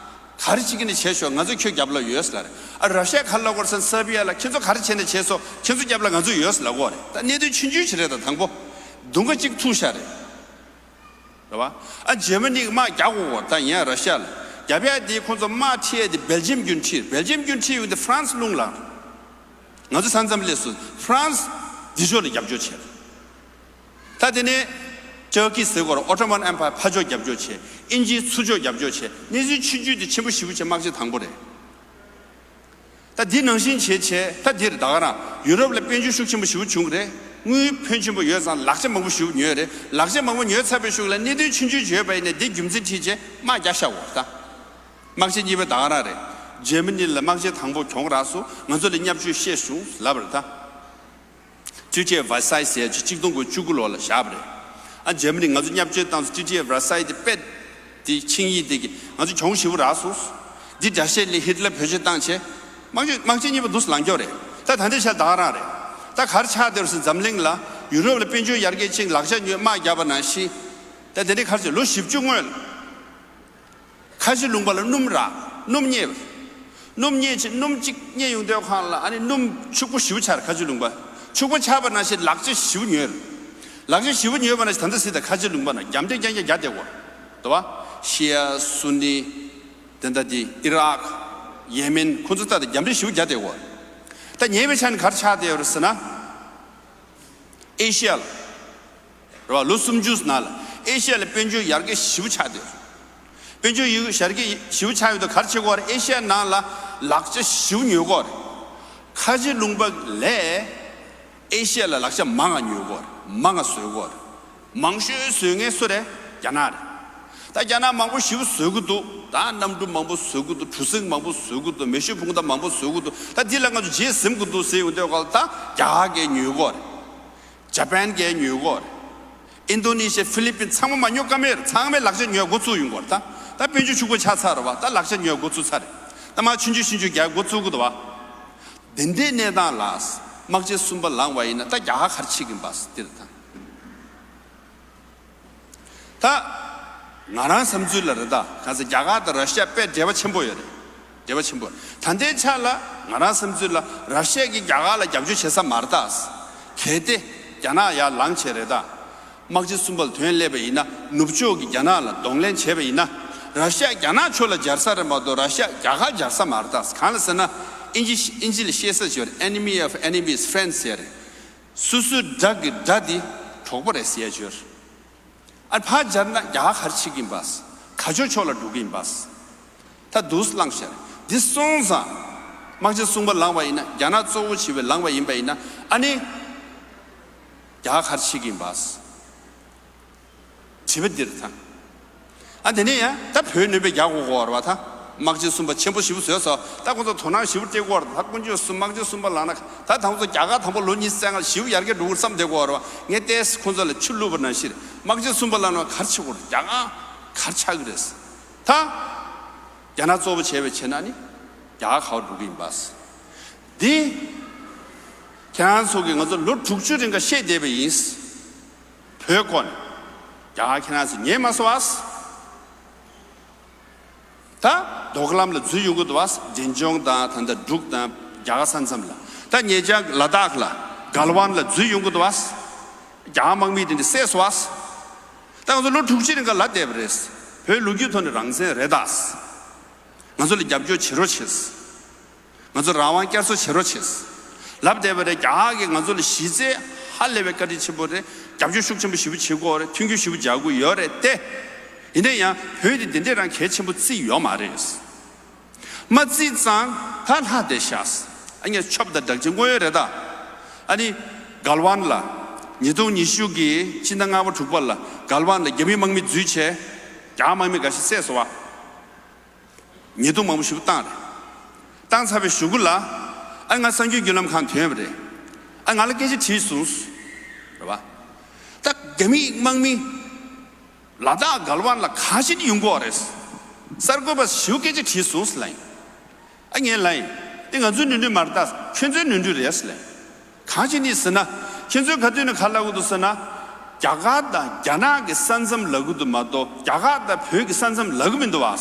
ག་རེ་བྱེད་ཀྱི་ནས་བྱས་ཤོག་ང་ཚོ་ཁྱོད་རྒྱབ་ལ་ཡོད་ལབ་རེད། ཨ་ར་ཤི་ཡ་ག་ལ་དགོས་རེད་ཟེར་ན། སར་བི་ཡ་ལ་ཁྱེད་ཚོ་ག་རེ་བྱས་ནས་བྱས་སོང་། ཁྱེད་ཚོ་རྒྱབ་ལ་ང་ཚོ་ཡོད་ལབ་དགོས་རེད། ད་གནད་དོན་ཆུང་ཆུང་ཞིག་རེད། ད་དང་པོ་མདུང་ཁ་གཅིག་ཐུག་ཤག་རེད། རེད་བ། ཨ་ཇར་མ་ནི་གི་དམག་རྒྱག་དགོས་གོ། ད་ཡིན་ཡང་ར་ཤི་ཡ་ལ་རྒྱབ་ཡ་དེ། ཁོང་ཚོ་དམག་ཁྲིད་ཡ་དེ་སྦེལ་ཇམ་གྱོན་ཁྲིད། སྦེལ་ཇམ་གྱོན་ཁྲིད་ཡོང་དེ་ཧྥ་རན་སི་རླུང་ལངས། ང་ཚོ་ས་མཚམས་སླེབས་སོང་། ཧྥ་རན་སི་འདི་ཕྱོགས་ལ་རྒྱབ་སྐྱོར་བྱས། ད་དེ་ནས་ཏུར་ཀི་ཟེར་གོ་ར། ཨོ་ཊོ་མན་ཨེམ་པ་ཡར་ཕར་ཕྱོགས་རྒྱབ་སྐྱོར་བྱས། དབྱིན་ཇིའི་ཚུར་ཕྱོགས་རྒྱབ་སྐྱོར་བྱས། གནས་ཚུལ་ཆུང་ཆུང་དེ་ཆེན་པོ་ཞེ་པོ་བྱས། དམག་ཆེན་དང་པོ་རེད། ད་འདི་ནང་བཞིན་བྱས་བྱས། ད་འདིར་ད་ག་རང་ཡུ་རོབ་ལ་དཔལ་འབྱོར་ཤུགས་ཆེན་པོ་ཞེ་པོ་བྱུང་གི་རེད། དངུལ་ཕོན་ཆེན་པོ་ཡོད་ཙང་ལག་ཆ་མང་པོ་ཞེ་པོ་ཉོས་རེད། ལག་ཆ་མང་པོ་ཉོས་ཚར་བའི་གཞུག་ལ་གནད་དོན་ཆུང་ཆུང་ཅིག་ཡོད་པ་ཡིན་ན་འདི་རྒྱུ་མཚན་ཁྲིད་བྱས་དམག་རྒྱག་བཞག་གོ། ད་དམག་ཆེན་གཉིས་པ་ད་ག་རང་རེད། ཇར་མ་ནི་ལ་དམག་ཆེན་དང་པོ་གྱོང་རག་སོང་། ང་ཚོ་ལ་བརྙས་བཅོས་བཤད་བྱུང་ལབ་པ་རེད་ད། ཀྲི་ཊི་ཨེཕ་ཝར་སའི་ཟེར་ཅིག་གཅིག་སྟོང་དགུ་བཅུ་དགུ་ལོ་ལ་བཞག་པ་རེད། ཨ་ཇར་མ་ནི་ང་ཚོ་བརྙས་བཅོས་བཏང་སོང་། ཀྲི་ཊི་ཨེཕ་ཝར་སའི་དེ་དཔེ་དེ་ཆིངས་ཡིག་དེ་གིས་ང་ཚོ་གྱོང་ཞེ་པོ་རག་སོང་། འདི་དགྲ་ཤ་ལེན། ཧི་ཊི་ལར་བེད་སྤྱོད་བཏང་བྱས། དམག་ཆེན་དམག་ཆེན་གཉིས་པ་འདུག་སེ་ལངས་ཀྱོག་རེད། ད་ད་ལྟའི་ཆར་ད་ག་རང་རེད། ད་ག་རེ་ཆགས་བསྡད་ཡོད་རེད་ཟེར་ན། འཛམ་གླིང་ལ་ཡུ་རོབ་ལ་དཔལ་འབྱོར་ཡར་རྒྱས་ཕྱིན། ལག་ཆ་ཉོས། དམག་རྒྱག་པ་ནང་བཞིན། ད་དེ་འདྲའི་ག་རེ་བྱས། ལོ་བཞི་བཅུ་སྔོན་ལ། ཁ་ཆེ་ལུང་པ་ལ་སྣུམ་རག་སྣུམ་རྙེད་པ་རེད། སྣུམ་རྙེད་ཅིག་སྣུམ་གཅིག་རྙེད་ཡོང་དུས་སྒང་ལ་ཨ་ནི་སྣུམ་ཕྱུག་པོ་ཞེ་པོ་ཆགས་རེད། ཁ་ཆེ་ལུང་པ་ཕྱུག་པོ་ཆགས་པ་ནང་བཞིན་ལག་ཆ་ཞེ་པོ་ཉོས་རེད། ལག་ཆ་ཞེ་པོ་ཉོས་པ་ནང་བཞིན་ད་ལྟ་གཟིགས་དང་། ཁ་ཆེ་ལུང་པ་ནང་རྒྱབ་འདྲེ་རྐྱང་རྐྱང་རྒྱག་བསྡད་ཡོད་རེད། དོ་བ། ཤི་ཡ། སུ་ནི། དེ་འདྲ་དེ་ཨི་རག་ཡེ་མེན། ཁོང་ཚོ་ད་ལྟ་རྒྱབ་འདྲེ་ཞེ་པོ་རྒྱག་བསྡད་ཡོད་རེད། ད་ཉེ་བའི་ཆར་ནས་ག་རེ་ཆགས་བསྡད་ཡོད་རེད་ཟེར་ན། ཨེ་ཤི་ཡ་ལ། རེད་བ། ལོ་སུམ་ཅུ་ནང་ལ་ཨེ་ཤི་ཡ་ལ་དཔལ་འབྱོར་ཡར་རྒྱས་ཞེ་པོ་ཆགས་བསྡད་ཡོད་རེད། དཔལ་འབྱོར་ཡུ་ཡར་རྒྱས་ཞེ་པོ་ཆགས་ཡོད་དུས་ག་རེ་བྱེད་ཀྱི་ཡོད་རེད། ཨེ་ཤི་ཡ་ནང་ལ་ལག་ཆ་ཞེ་པོ་ཉོ་གི་ཡོད་རེད། ཁ་ཆེ་ལུང་པ་ལས་ཨེ་ཤི་ཡ་ལ་ལག་ཆ་མང་ང་ཉོ་གི་ཡོད་རེད། མང་ང་བཟོ་གི་ཡོད་རེད། མང་ཤོས་བཟོ་མཁན་སུ་རེད། རྒྱ་ནག་རེད། ད་རྒྱ་ནག་མང་པོ་ཞེ་པོ་བཟོ་གི་འདུག་ད་གནམ་གྲུ་མང་པོ་བཟོ་གི་འདུག་གྲུ་གཟིངས་མང་པོ་བཟོ་གི་འདུག་མེ་ཤུགས་འཕུར་མདའ་མང་པོ་བཟོ་གི་འདུག་ད་འདི་ལ་ང་ཚོ་རྗེས་ཟིན་གྱི་འདུག་ཟེར་ཡོང་དུས་སྒང་ལ། ད་རྒྱ་གར་གྱིས་ཉོ་གི་ཡོད་རེད། ཇ་པན་གྱིས་ཉོ་གི་ཡོད་རེད། ཨིན་དོ་ནེ་ཤི་ཡ། ཧྥི་ལི་པིན། ཚང་མ་མ་ཉོ་ཀ་མེད་རེད། ཚང་མས་ལག་ཆ་ཉོ་འགོ་བཙུགས་ཡོང་གི་ཡོད་རེད། ད་ད་དཔལ་འབྱོར་ཕྱུག་པོ་ཆགས་ཚར་རེད་བ། ད་ལག་ཆ་ཉོ་འགོ་བཙུགས་ཚར་རེད། ད་མར་ཆུང་ཆུང་ཆུང་ཆུང་རྒྱག་འགོ་བཙུགས་གི་འདུག་བ། དེ་འདྲའི་གནས་སྟངས་ལ་དམག་ཆེན་གསུམ་པ་ལངས་པ་ཡིན་ན་ད་རྒྱ་གར་ག་རེ་བྱེད་ཀྱི་ཡིན་པ་འདི་རེད་ད། ད་ང་རང་བསམ་ཚུལ་ལ་རེད་ད། གང་ཟེར་རྒྱ་གར་དང་ར་ཤི་ཡ་དཔེ་འབྲེལ་བ་ཆེན་པོ་ཡོད་རེད། འབྲེལ་བ་ཆེན་པོ། ད་ལྟའི་ཆ་ལ་ང་རང་བསམ་ཚུལ་ལ་ར་ཤི་ཡ་གིས་རྒྱ་གར་ལ་རྒྱབ་སྐྱོར་བྱེད་ས་མ་རེད་ད། གལ་ཏེ་རྒྱ་ནག་ཡར་ལངས་བྱས་རེད་ད། དམག་ཆེན་གསུམ་པ་ལ་དོན་སླེབས་པ་ཡིན་ན། ནུབ་ཕྱོགས་ཀྱིས་རྒྱ་ནག་ལ་གདོང་ལེན་བྱས་པ་ཡིན་ན། ར་ཤི་ཡ་རྒྱ་ནག་ཕྱོགས་ལ་འབྱར་ས་རེད་མ་གཏོགས་ར་ཤི་ཡ་རྒྱ་གར་འབྱར་ས་མ་རེད་ད། གང་ལ་ཟེར་ན། ཨིན་ཇི་ཨིན་ཇི་ལ་བཤད་ས་ཅིག་ཡོད་རེད། Enemy of enemy is friend ཟེར་རེད། སོ་སོའི་དགྲ་གི་དགྲ་དེ་གྲོགས་པོ་རེད་ཟེར་ཡ་ཅིག་ཡོད་རེད། ཨ་ཕར་སྦྱར་ན་རྒྱ་གར་ག་རེ་བྱེད་ཀྱི་ཡིན་པ། ག་ཅོག་ཕྱོགས་ལ་འགྲོ་གི་ཡིན་པ། ད་འདུག་སེ་བླངས་ཤག་འདི་སོང་ཙང་། དམག་སྤྱི་གསུམ་པ་ལངས་པ་ཡིན་ན། རྒྱ་ནག་གཙོ་བོ་བྱས་པའི་ལངས་པ་ཡིན་པ་ཡིན་ན། ཨ་ནི། རྒྱ་གར་ག་རེ་བྱེད་ཀྱི་ཡིན་པ། དྲི་བ་འདི་རེད་ད། ཨ་དེ་ནས་ཡང་ད་བོད་ནུས་པས་རྒྱག་དགོས་དགོས་པ་རེད་པ་ད། དམག་སྤྱི་གསུམ་པ་ཆེན་པོ་ཞེ་པོ་བཟོས་སོང་། ད་ཁོང་ཚོ་དོ་སྣང་ཞེ་པོ་སྤྲད་དགོས་པ་རེད། ད་དཀོན་མཆོག་གསུམ་དམག་སྤྱི་གསུམ་པ་ལངས་ན། ད་ད་ཁོང་ཚོ་རྒྱ་གར་དང་པོ་ལོ་ཉི་ཤུ་རྩ་ལྔ་ཞེ་པོ་ཡར་རྒྱས་འགྲོ་གི་རེད་བསམ་བསྡད་དགོས་པ་རེད་པ། ངས་ཏོག་ཙམ་ཁོང་ཚོ་ལ་ཆུ་བླུགས་པ་ནང་བཞིན། དམག་སྤྱི་གསུམ་པ་ལངས་ན་ག་རེ་བྱེད་དགོས་རེད། རྒྱ་གར་ག་རེ་ཆགས་ཀྱི་རེད། ད། རྒྱ་ནག་གཙོ་བོ་བྱས་པའི་བྱས་ན་ནི། རྒྱ་གར་ག་པར་འགྲོ་གི་ཡིན་པ། འདི། ཁྱེད་རང་ཚོ་གིས་ང་ཚོ་ལོ་དྲུག་ཅུ་རིང་ག་བཤད་བསྡད་པ་ཡིན། བོད་སྐོར་ནས། རྒྱ་གར་ཁྱེད་རང་ཚོ་ཉན་མ་སོང་བ། ད་རྡོ་ཀ་ལམ་ལ་འཛུལ་ཡོང་གི་འདུག་བ། འབྲས་ལྗོངས་དང་ད་ལྟ་འབྲུག་དང་རྒྱ་གར་ས་མཚམས་ལ། ད་ཉེ་ཆར་ལ་དྭགས་ལ་གལ་ཝན་ལ་འཛུལ་ཡོང་གི་འདུག་བ། རྒྱ་གར་དམག་མི་དེ་འདྲ་བསད་སོང་བ། ད་ང་ཚོ་ལོ་དྲུག་ཅུ་རིང་ག་ལབ་བསྡད་པ་རེད། བོད་ལོ་རྒྱུས་ཐོག་ནས་རང་བཙན་རེད་ད། ང་ཚོ་ལ་རྒྱབ་སྐྱོར་བྱེད་རོགས་བྱེད། ང་ཚོ་རང་དབང་བསྐྱར་གསོ་བྱེད་རོགས་བྱེད། ལབ་བསྡད་པ་རེད། རྒྱ་གར་གྱིས་ང་ཚོ་ལ་གཞི་རྩའི་ཧ་ལས་པའི་བཀའ་དྲིན་ཆེན་པོ་རེད། རྒྱབ་སྐྱོར་ཤུགས་ཆེན་པོ་ཞེ་པོ་བྱེད་ཀྱི་ཡོད་རེད། མཐུན་འགྱུར་ཞེ་པོ་རྒྱག་གི་ཡོད་རེད་དེ། ཡིན་ན་ཡང་བོད་འདི་འདི་འདྲས་རང་གལ་ཆེན་པོ་བརྩིས་ཡོད་མ་རེད། མ་བརྩིས་ཙང་ད་ལྷག་བསྡད་ཤག་ཨ་ངས་ཆོབ་དང་སྦྲགས་ཅིག་དངོས་ཡོད་རེད་ད། ཨ་ནི། གལ་ཝན་ལ། ཉིས་སྟོང་ཉི་ཤུ་གི་སྤྱི་ཟླ་ལྔ་པ་དྲུག་པ་ལ་གལ་ཝན་ལ་རྒྱ་མི་དམག་མི་འཛུལ་བྱས། རྒྱ་དམག་མི་འགའ་ཤས་བསད་སོང་བ། ཉེས་རྡུང་མང་པོ་ཞེ་པོ་བཏང་རེད། བཏང་ཚར་བའི་གཞུག་གུ་ལ། ཨ་ང་གསར་འགྱུར་བརྒྱུད་ལམ་ཁང་ཐོན་པ་རེད། ཨ་ང་ལ་སྐད་ཆ་དྲིས་སོང་། རེད་བ། ད་རྒྱ་མི་དམག་མི། ལ་དྭགས་གལ་ཝན་ལ་ག་ཅིག་ཡོང་གི་ཡོད་རེད། གསར་འགོད་པ་ཞེ་པོ་སྐད་ཆ་དྲིས་སོང་ཟེར་ལབ་ཡིན། ཨ་ངས་ལབ་ཡིན། འདི་ང་ཚོའི་ནོར་འཁྲུལ་མ་རེད་ད། ཁྱོད་ཚོའི་ནོར་འཁྲུལ་རེད་ཟེར་ལབ་ཡིན། གང་བྱས་ནས་ཟེར་ན། ཁྱོད་ཚོས་ག་དུས་ནས་ག་ལབ་ཀྱི་འདུག་ཟེར་ན། རྒྱ་གར་དང་རྒྱ་ནག་གི་ས་མཚམས་ལབ་ཀྱི་འདུག་མ་གཏོགས་རྒྱ་གར་དང་བོད་ཀྱི་ས་མཚམས་ལབ་ཀྱི་མི་འདུག་བ།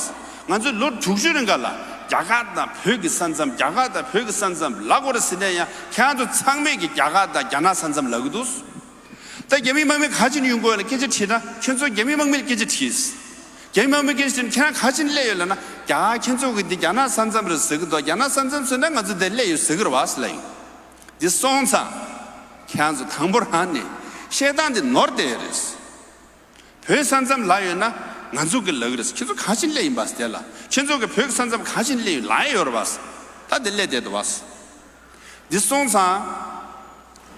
ང་ཚོས་ལོ་དྲུག་ཅུ་རིང་ག་ལ་རྒྱ་གར་དང་བོད་ཀྱི་ས་མཚམས། རྒྱ་གར་དང་བོད་ཀྱི་ས་མཚམས་ལབ་དགོས་རེད་ཟེར་ནས་ཡང་ཁྱེད་རང་ཚོ་ཚང་མས་ཀྱི་རྒྱ་གར་དང་རྒྱ་ནག་ས་མཚམས་ལབ་ཀྱི་འདུག་ད་རྒྱ་མིའི་དམག་མི་ག་ཅིག་ཡོང་གི་ཡོད་ལ་སྐད་ཆ་དྲིས་ན། ཁྱེད་ཚོ་རྒྱ་མིའི་དམག་མི་ལ་སྐད་ཆ་དྲིས། རྒྱ་མིའི་དམག་མི་སྐད་ཆ་དྲིས་ན་ཁྱེད་རང་ག་ཅིག་སླེབས་ཡོད་ལབ་ན། རྒྱ་གར་ཁྱེད་ཚོ་གི་འདི་རྒྱ་ནག་ས་མཚམས་རེད་ཟེར་གི་འདུག་རྒྱ་ནག་ས་མཚམས་ཟེར་ན་ང་ཚོ་འདིར་སླེབས་ཡོད་ཟེར་གི་རེད་བ་ཟེར་ལབ་ཡིན། འདི་སོང་ཙང་། ཁྱེད་རང་ཚོ་དང་པོ་རང་ནས་བཤད་སྟངས་འདི་ནོར་བསྡད་ཡོད་རེད། བོད་ས་མཚམས་ལབ་ཡོད་ན་ང་ཚོ་གི་ལབ་གི་རེད། ཁྱེད་ཚོ་ག་ཅིག་སླེབས་ཡིན་པ་ཟེར་ལ། ཁྱེད་ཚོ་གི་བོད་ཀྱི་ས་མཚམས་ག་ཅིག་སླེབས་ཡོད་ལབ་ཡོད་རེད་བ། ད་འདི་སླེབས་བསྡད་འདུག་བ། འདི་སོང་ཙང་།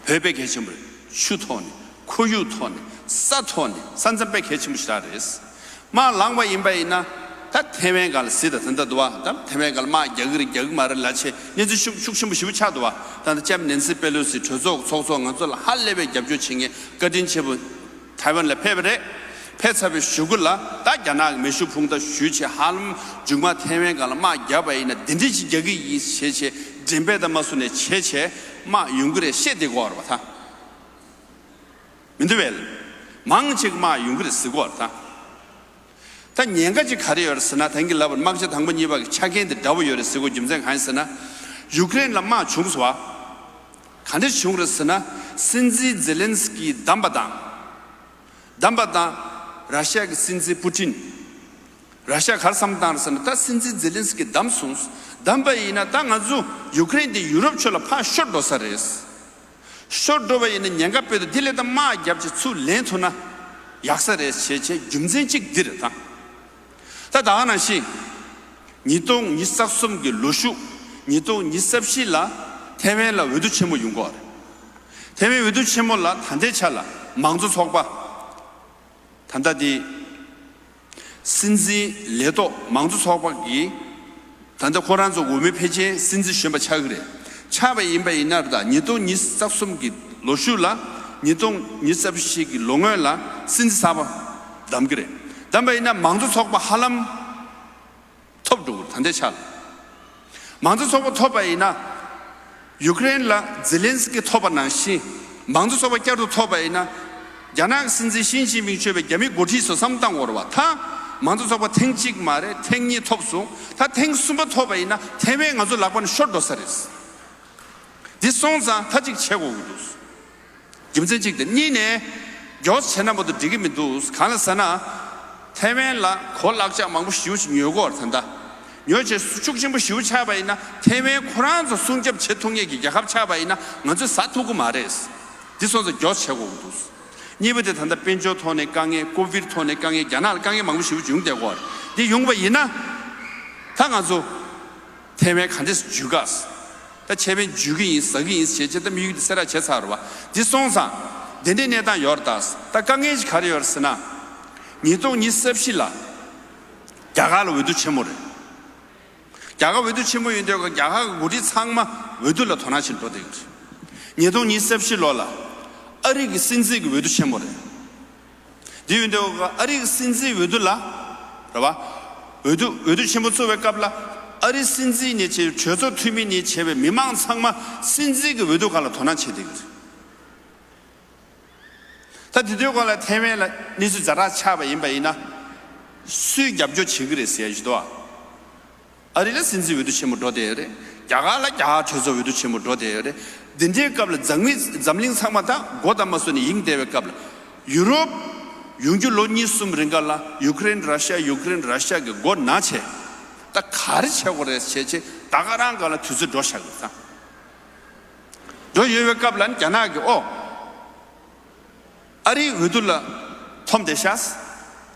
བོད་དཔེ་གལ་ཆེན་པོ་རེད། ཆུ་ཐོག་ནས། ཁོར་ཡུག་ཐོག་ནས། ས་ཐོག་ནས། ས་མཚམས་དཔེ་གལ་ཆེན་པོ་ཞེ་དྲག་རེད། དམག་ལངས་པ་ཡིན་པ་ཡིན་ན། ད་ཐེ་ཝན་སྒང་ལ་གཟིགས་དང་། ད་ལྟ་འདུག་བ། ད་ཐེ་ཝན་སྒང་ལ་དམག་རྒྱག་གི་རེད་རྒྱག་གི་མ་རེད་ལབ་བྱས་གནས་ཚུལ་ཤུགས་ཤུགས་ཆེན་པོ་ཞེ་པོ་ཆགས་འདུག་བ། ད་ལྟ་ལྕམ་ནན་སི་པེ་ལོ་སི་གྲོས་ཚོགས་ཚོགས་གཙོ་ང་ཚོ་ལ་ཧ་ལས་པའི་རྒྱབ་སྐྱོར་བྱེད་མཁན་བཀའ་དྲིན་ཆེ་པོ། ཐའེ་ཝན་ལ་ཕེབས་པ་རེད། ཕེབས་ཚར་བའི་གཞུག་གུ་ལ་ད་རྒྱ་ནག་གི་མེ་ཤུགས་འཕུར་མདའ་གཞུས་བྱས། ཧ་ལམ་མཇུག་མ་ཐའེ་ཝན་སྒང་ལ་དམག་བརྒྱབ་པ་ཡིན་ན་འདི་འདྲ་ཞིག་རྒྱག་གི་ཡིན་བྱས་བྱས། འགྲེམས་སྤེལ་ད་མ་སུ་ནས་བྱས་བྱས་དམག་ཡོང་གི་རེད་བཤད་བསྡད་ཀྱི་ཡོད་རེད་བ་ད། མི་འདུག་བས། མང་ཆེ་གི་དམག་ཡོང་གི་རེད་ཟེར་གྱི་ཡོད་རེད་ད། ད་ཉེན་ཁ་ཅིག་ག་རེ་ཡོད་རེད་ཟེར་ན། ད་གིན་ལབ་པ་དམག་ཆ་དང་པོ་གཉིས་པ་གི་ཆ་རྐྱེན་དེ་འདྲ་པོ་ཡོད་རེད་ཟེར་དགོས་རྒྱུ་མཚན་གང་ཡིན་ཟེར་ན། ཡུཀ་རེན་ལ་དམག་བྱུང་སོང་བ། ག་འདྲ་བྱུང་རེད་ཟེར་ན། སྲིད་འཛིན་ཛེ་ལན་སི་ཀི་བདམས་པ་དང་། བདམས་པ་དང་། ར་ཤ་གི་སྲིད་འཛིན་པུ་ཏིན། ར་ཤ་ག་རེ་བསམ་བཏང་རེད་ཟེར་ན། ད་སྲིད་འཛིན་ཛེ་ལན་སི་ཀི་བདམས་སོང་། བདམས་པ་ཡིན་ན་ད་ང་ཚོ་ཡུཀ་རེན་དེ་ཡུ་རོབ་ཕྱོགས་ལ་ཕར་ཤོར་འགྲོ་ས་རེད། ཤོར་འགྲོ་བ་ཡིན་ན་ཉེན་ཁ་དཔེ་འདུག་དེ་ལས་ད་དམག་བརྒྱབ་བྱས་ཚུར་ལེན་ཐུབ་ན་ཡག་ས་རེད་བྱས་བྱས་རྒྱུ་མཚན་གཅིག་འདི་རེད་ད། ད་ད་ག་ནང་བཞིན། ཉིས་སྟོང་ཉི་ཤུ་རྩ་གསུམ་གྱི་ལོ་གཞུག་ཉིས་སྟོང་ཉི་ཤུ་རྩ་བཞི་ལ་ཐའེ་ཝན་ལ་འོས་བསྡུ་ཆེན་མོ་ཡོང་གི་ཡོད་རེད། ཐའེ་ཝན་འོས་བསྡུ་ཆེན་མོ་ལ་ད་ལྟའི་ཆ་ལ་མང་གཙོ་ཚོགས་པ། ད་ལྟ་དེ། སྲིད་འཛིན་ལས་ཐོག་མང་གཙོ་ཚོགས་པ་གིས་ད་ལྟ་ཁོ་རང་ཚོ་འོས་མི་ཕལ་ཆེར་སྲིད་འཛིན་གཞོན་པ་ཆགས་ཀྱི་རེད། ཆགས་པ་ཡིན་པ་ཡིན་ན་ད་ཉིས་སྟོང་ཉི་ཤུ་རྩ་གསུམ་གྱི་ལོ་གཞུག་ལ་ཉིས་སྟོང་ཉི་ཤུ་རྩ་བཞི་གི་ལོ་སྔོན་ལ་སྲིད་འཛིན་གསར་པ་བདམས་ཀྱི་རེད། བདམས་པ་ཡིན་ན་མང་གཙོ་ཚོགས་པ་ཧ་ལམ་ཐོབ་འགྲོ་གི་རེད་ད་ལྟའི་ཆ་ལ། མང་གཙོ་ཚོགས་པ་ཐོབ་པ་ཡིན་ན། ཡུཀ་རེན་ལ་ཛེ་ལན་སི་ཀི་ཐོབ་པ་ནང་བཞིན། མང་གཙོ་ཚོགས་པ་བསྐྱར་དུ་ཐོབ་པ་ཡིན་ན། རྒྱ་ནག་གི་སྲིད་འཛིན་ཞི་ཅིན་ཕིང་གཙོས་པའི་རྒྱ་མི་འགོ་ཁྲིད་ཚོ་བསམ་བཏང་དགོས་རེད་བ། ད་མང་གཙོ་ཚོགས་པ་ཐེངས་གཅིག་མ་རེད། ཐེངས་གཉིས་ཐོབ་སོང་། ད་ཐེངས་གསུམ་པ་ཐོབ་པ་ཡིན་ན་ཐའེ་ཝན་ང་ཚོ་ལག་པ་ནས་ཤོར་འགྲོ་ས་རེད། འདི་སོང་ཙང་ད་ཅིག་བྱེད་དགོས་ཀྱི་འདུག་རྒྱུ་མཚན་གཅིག་དེ། གཉིས་ནས། མགྱོགས་བྱས་ན་མ་གཏོགས་འགྲིག་གི་མི་འདུག་གང་ལ་ཟེར་ན། ཐའེ་ཝན་ལ་གོ་ལག་ཆ་མང་པོ་ཞེ་པོ་ཅིག་ཉོས་ཀྱི་ཡོད་རེད་ད་ལྟ། ཉོས་བྱས་ཤུགས་ཆེན་པོ་ཞེ་པོ་ཆགས་པ་ཡིན་ན་ཐའེ་ཝན་ཁོ་རང་ཚོ་སྲུང་སྐྱོབ་བྱེད་ཐུབ་མཁན་གྱི་རྒྱལ་ཁབ་ཆགས་པ་ཡིན་ན་ང་ཚོས་ཟ་ཐུབ་ཀྱི་མ་རེད། འདི་སོང་ཙང་མགྱོགས་བྱེད་དགོས་ཀྱི་འདུག་གཉིས་པ་དེ་ད་ལྟ་དཔལ་འབྱོར་ཐོག་ནས་དཀའ་ངལ། ཀོ་བིད་ཐོག་ནས་དཀའ་ངལ། རྒྱ་ནག་ལ་དཀའ་ངལ་མང་པོ་ཞེ་པོ་བྱུང་བསྡད་ཀྱི་ཡོད་རེད། འདི་ཡོང་བ་ཡིན་ན། ད་ང་ཚོ་ཐའེ་ཝན་ག་འདྲས་འཇུས་ག། ད་ཆད་པ་འཇུས་ཀྱི་ཡིན། ཟ་གི་ཡིན་ཞེས་བྱས། ད་དམིགས་ཡུལ་དེ་གསལ་བསྒྲགས་བྱས་ཚར་བ། འདི་སོང་ཙང་འདི་འདྲའི་གནས་སྟངས་ཡོད་རེད་ད། ད་དཀའ་ངལ་ཞིག་ག་རེ་ཡོད་རེད་ཟེར་ན། ཉིས་སྟོང་ཉི་ཤུ་རྩ་བཞི་ལ་རྒྱ་གར་ལ་འོས་བསྡུ་ཆེན་མོ་རེད། རྒྱ་གར་འོས་བསྡུ་ཆེན་མོ་ཡིན་དུས་ཀ་རྒྱ་གར་གྱི་འགོ་ཁྲིད་ཚང་མ་འོས་བསྡུ་ལ་དོ་སྣང་བྱེད་འགྲོ་བསྡད་ཀྱི་རེད། ཉིས་སྟོང་ཉི་ཤུ་རྩ་བཞི་ལོ་ལ་ཨ་རི་གི་སྲིད་འཛིན་གྱི་འོས་བསྡུ་ཆེན་མོ་རེད། དེ་ཡིན་དུས་ཀ་ཨ་རི་གི་སྲིད་འཛིན་འོས་བསྡུ་ལ། རེད་བ། འོས་བསྡུ་འོས་བསྡུ་ཆེན་པོ་ཚོགས་པའི་སྐབས་ལ་ཨ་རི་སྲིད་འཛིན་ནས་བྱས། གྲོས་ཚོགས་འཐུས་མི་ནས་བྱས་པའི་མི་མང་ཚང་མ་སྲིད་འཛིན་གྱི་འོས་བསྡུ་སྒང་ལ་དོ་སྣང་བྱེད་བསྡད་ཀྱི་རེད། ད་དེ་དུས་སྒང་ལ་ཐའེ་ཝན་ལ་གནས་ཚུལ་ཛ་དྲག་ཆགས་པ་ཡིན་པ་ཡིན་ན། སུས་རྒྱབ་སྐྱོར་བྱེད་ཀྱི་རེད་ཟེར་ཡ་ཞིག་འདུག་ཨ། ཨ་རི་ལ་སྲིད་འཛིན་འོས་བསྡུ་ཆེན་མོ་འགྲོ་བསྡད་ཡོད་རེད། རྒྱ་གར་ལ་རྒྱ་གར་གྲོས་ཚོགས་འོས་བསྡུ་ཆེན་མོ་འགྲོ་བསྡད་ཡོད་རེད། འདི་འདྲའི་སྐབས་ལ་འཛམ་གླིང་འཛམ་གླིང་ཚང་མ་ད་མགོ་དང་མ་སོན་ནས་ཡིད་བདེ་བའི་སྐབས་ལ། ཡུ་རོབ་ཡོང་རྒྱུ་ལོ་གཉིས་གསུམ་རིང་ག་ལ་ཡུ་ཀེ་རེན་ར་ཤ་ཡ། ཡུ་ཀེ་རེན་ར་ཤ་ཡ་གི་མགོ་ན་བྱས། ད་ག་རེ་བྱེད་དགོས་རེད་བྱས་བྱས། ད་ག་རང་ག་ལ་དུས་ཚོད་འགྲོ་བཞག་གི་ད། འགྲོ་ཡོད་པའི་སྐབས་ལ་ནི་རྒྱ་ནག་གིས་ཨོ། ཨ་རིའི་འོས་བསྡུ་ལ་འཐོམ་བསྡད་ཤག།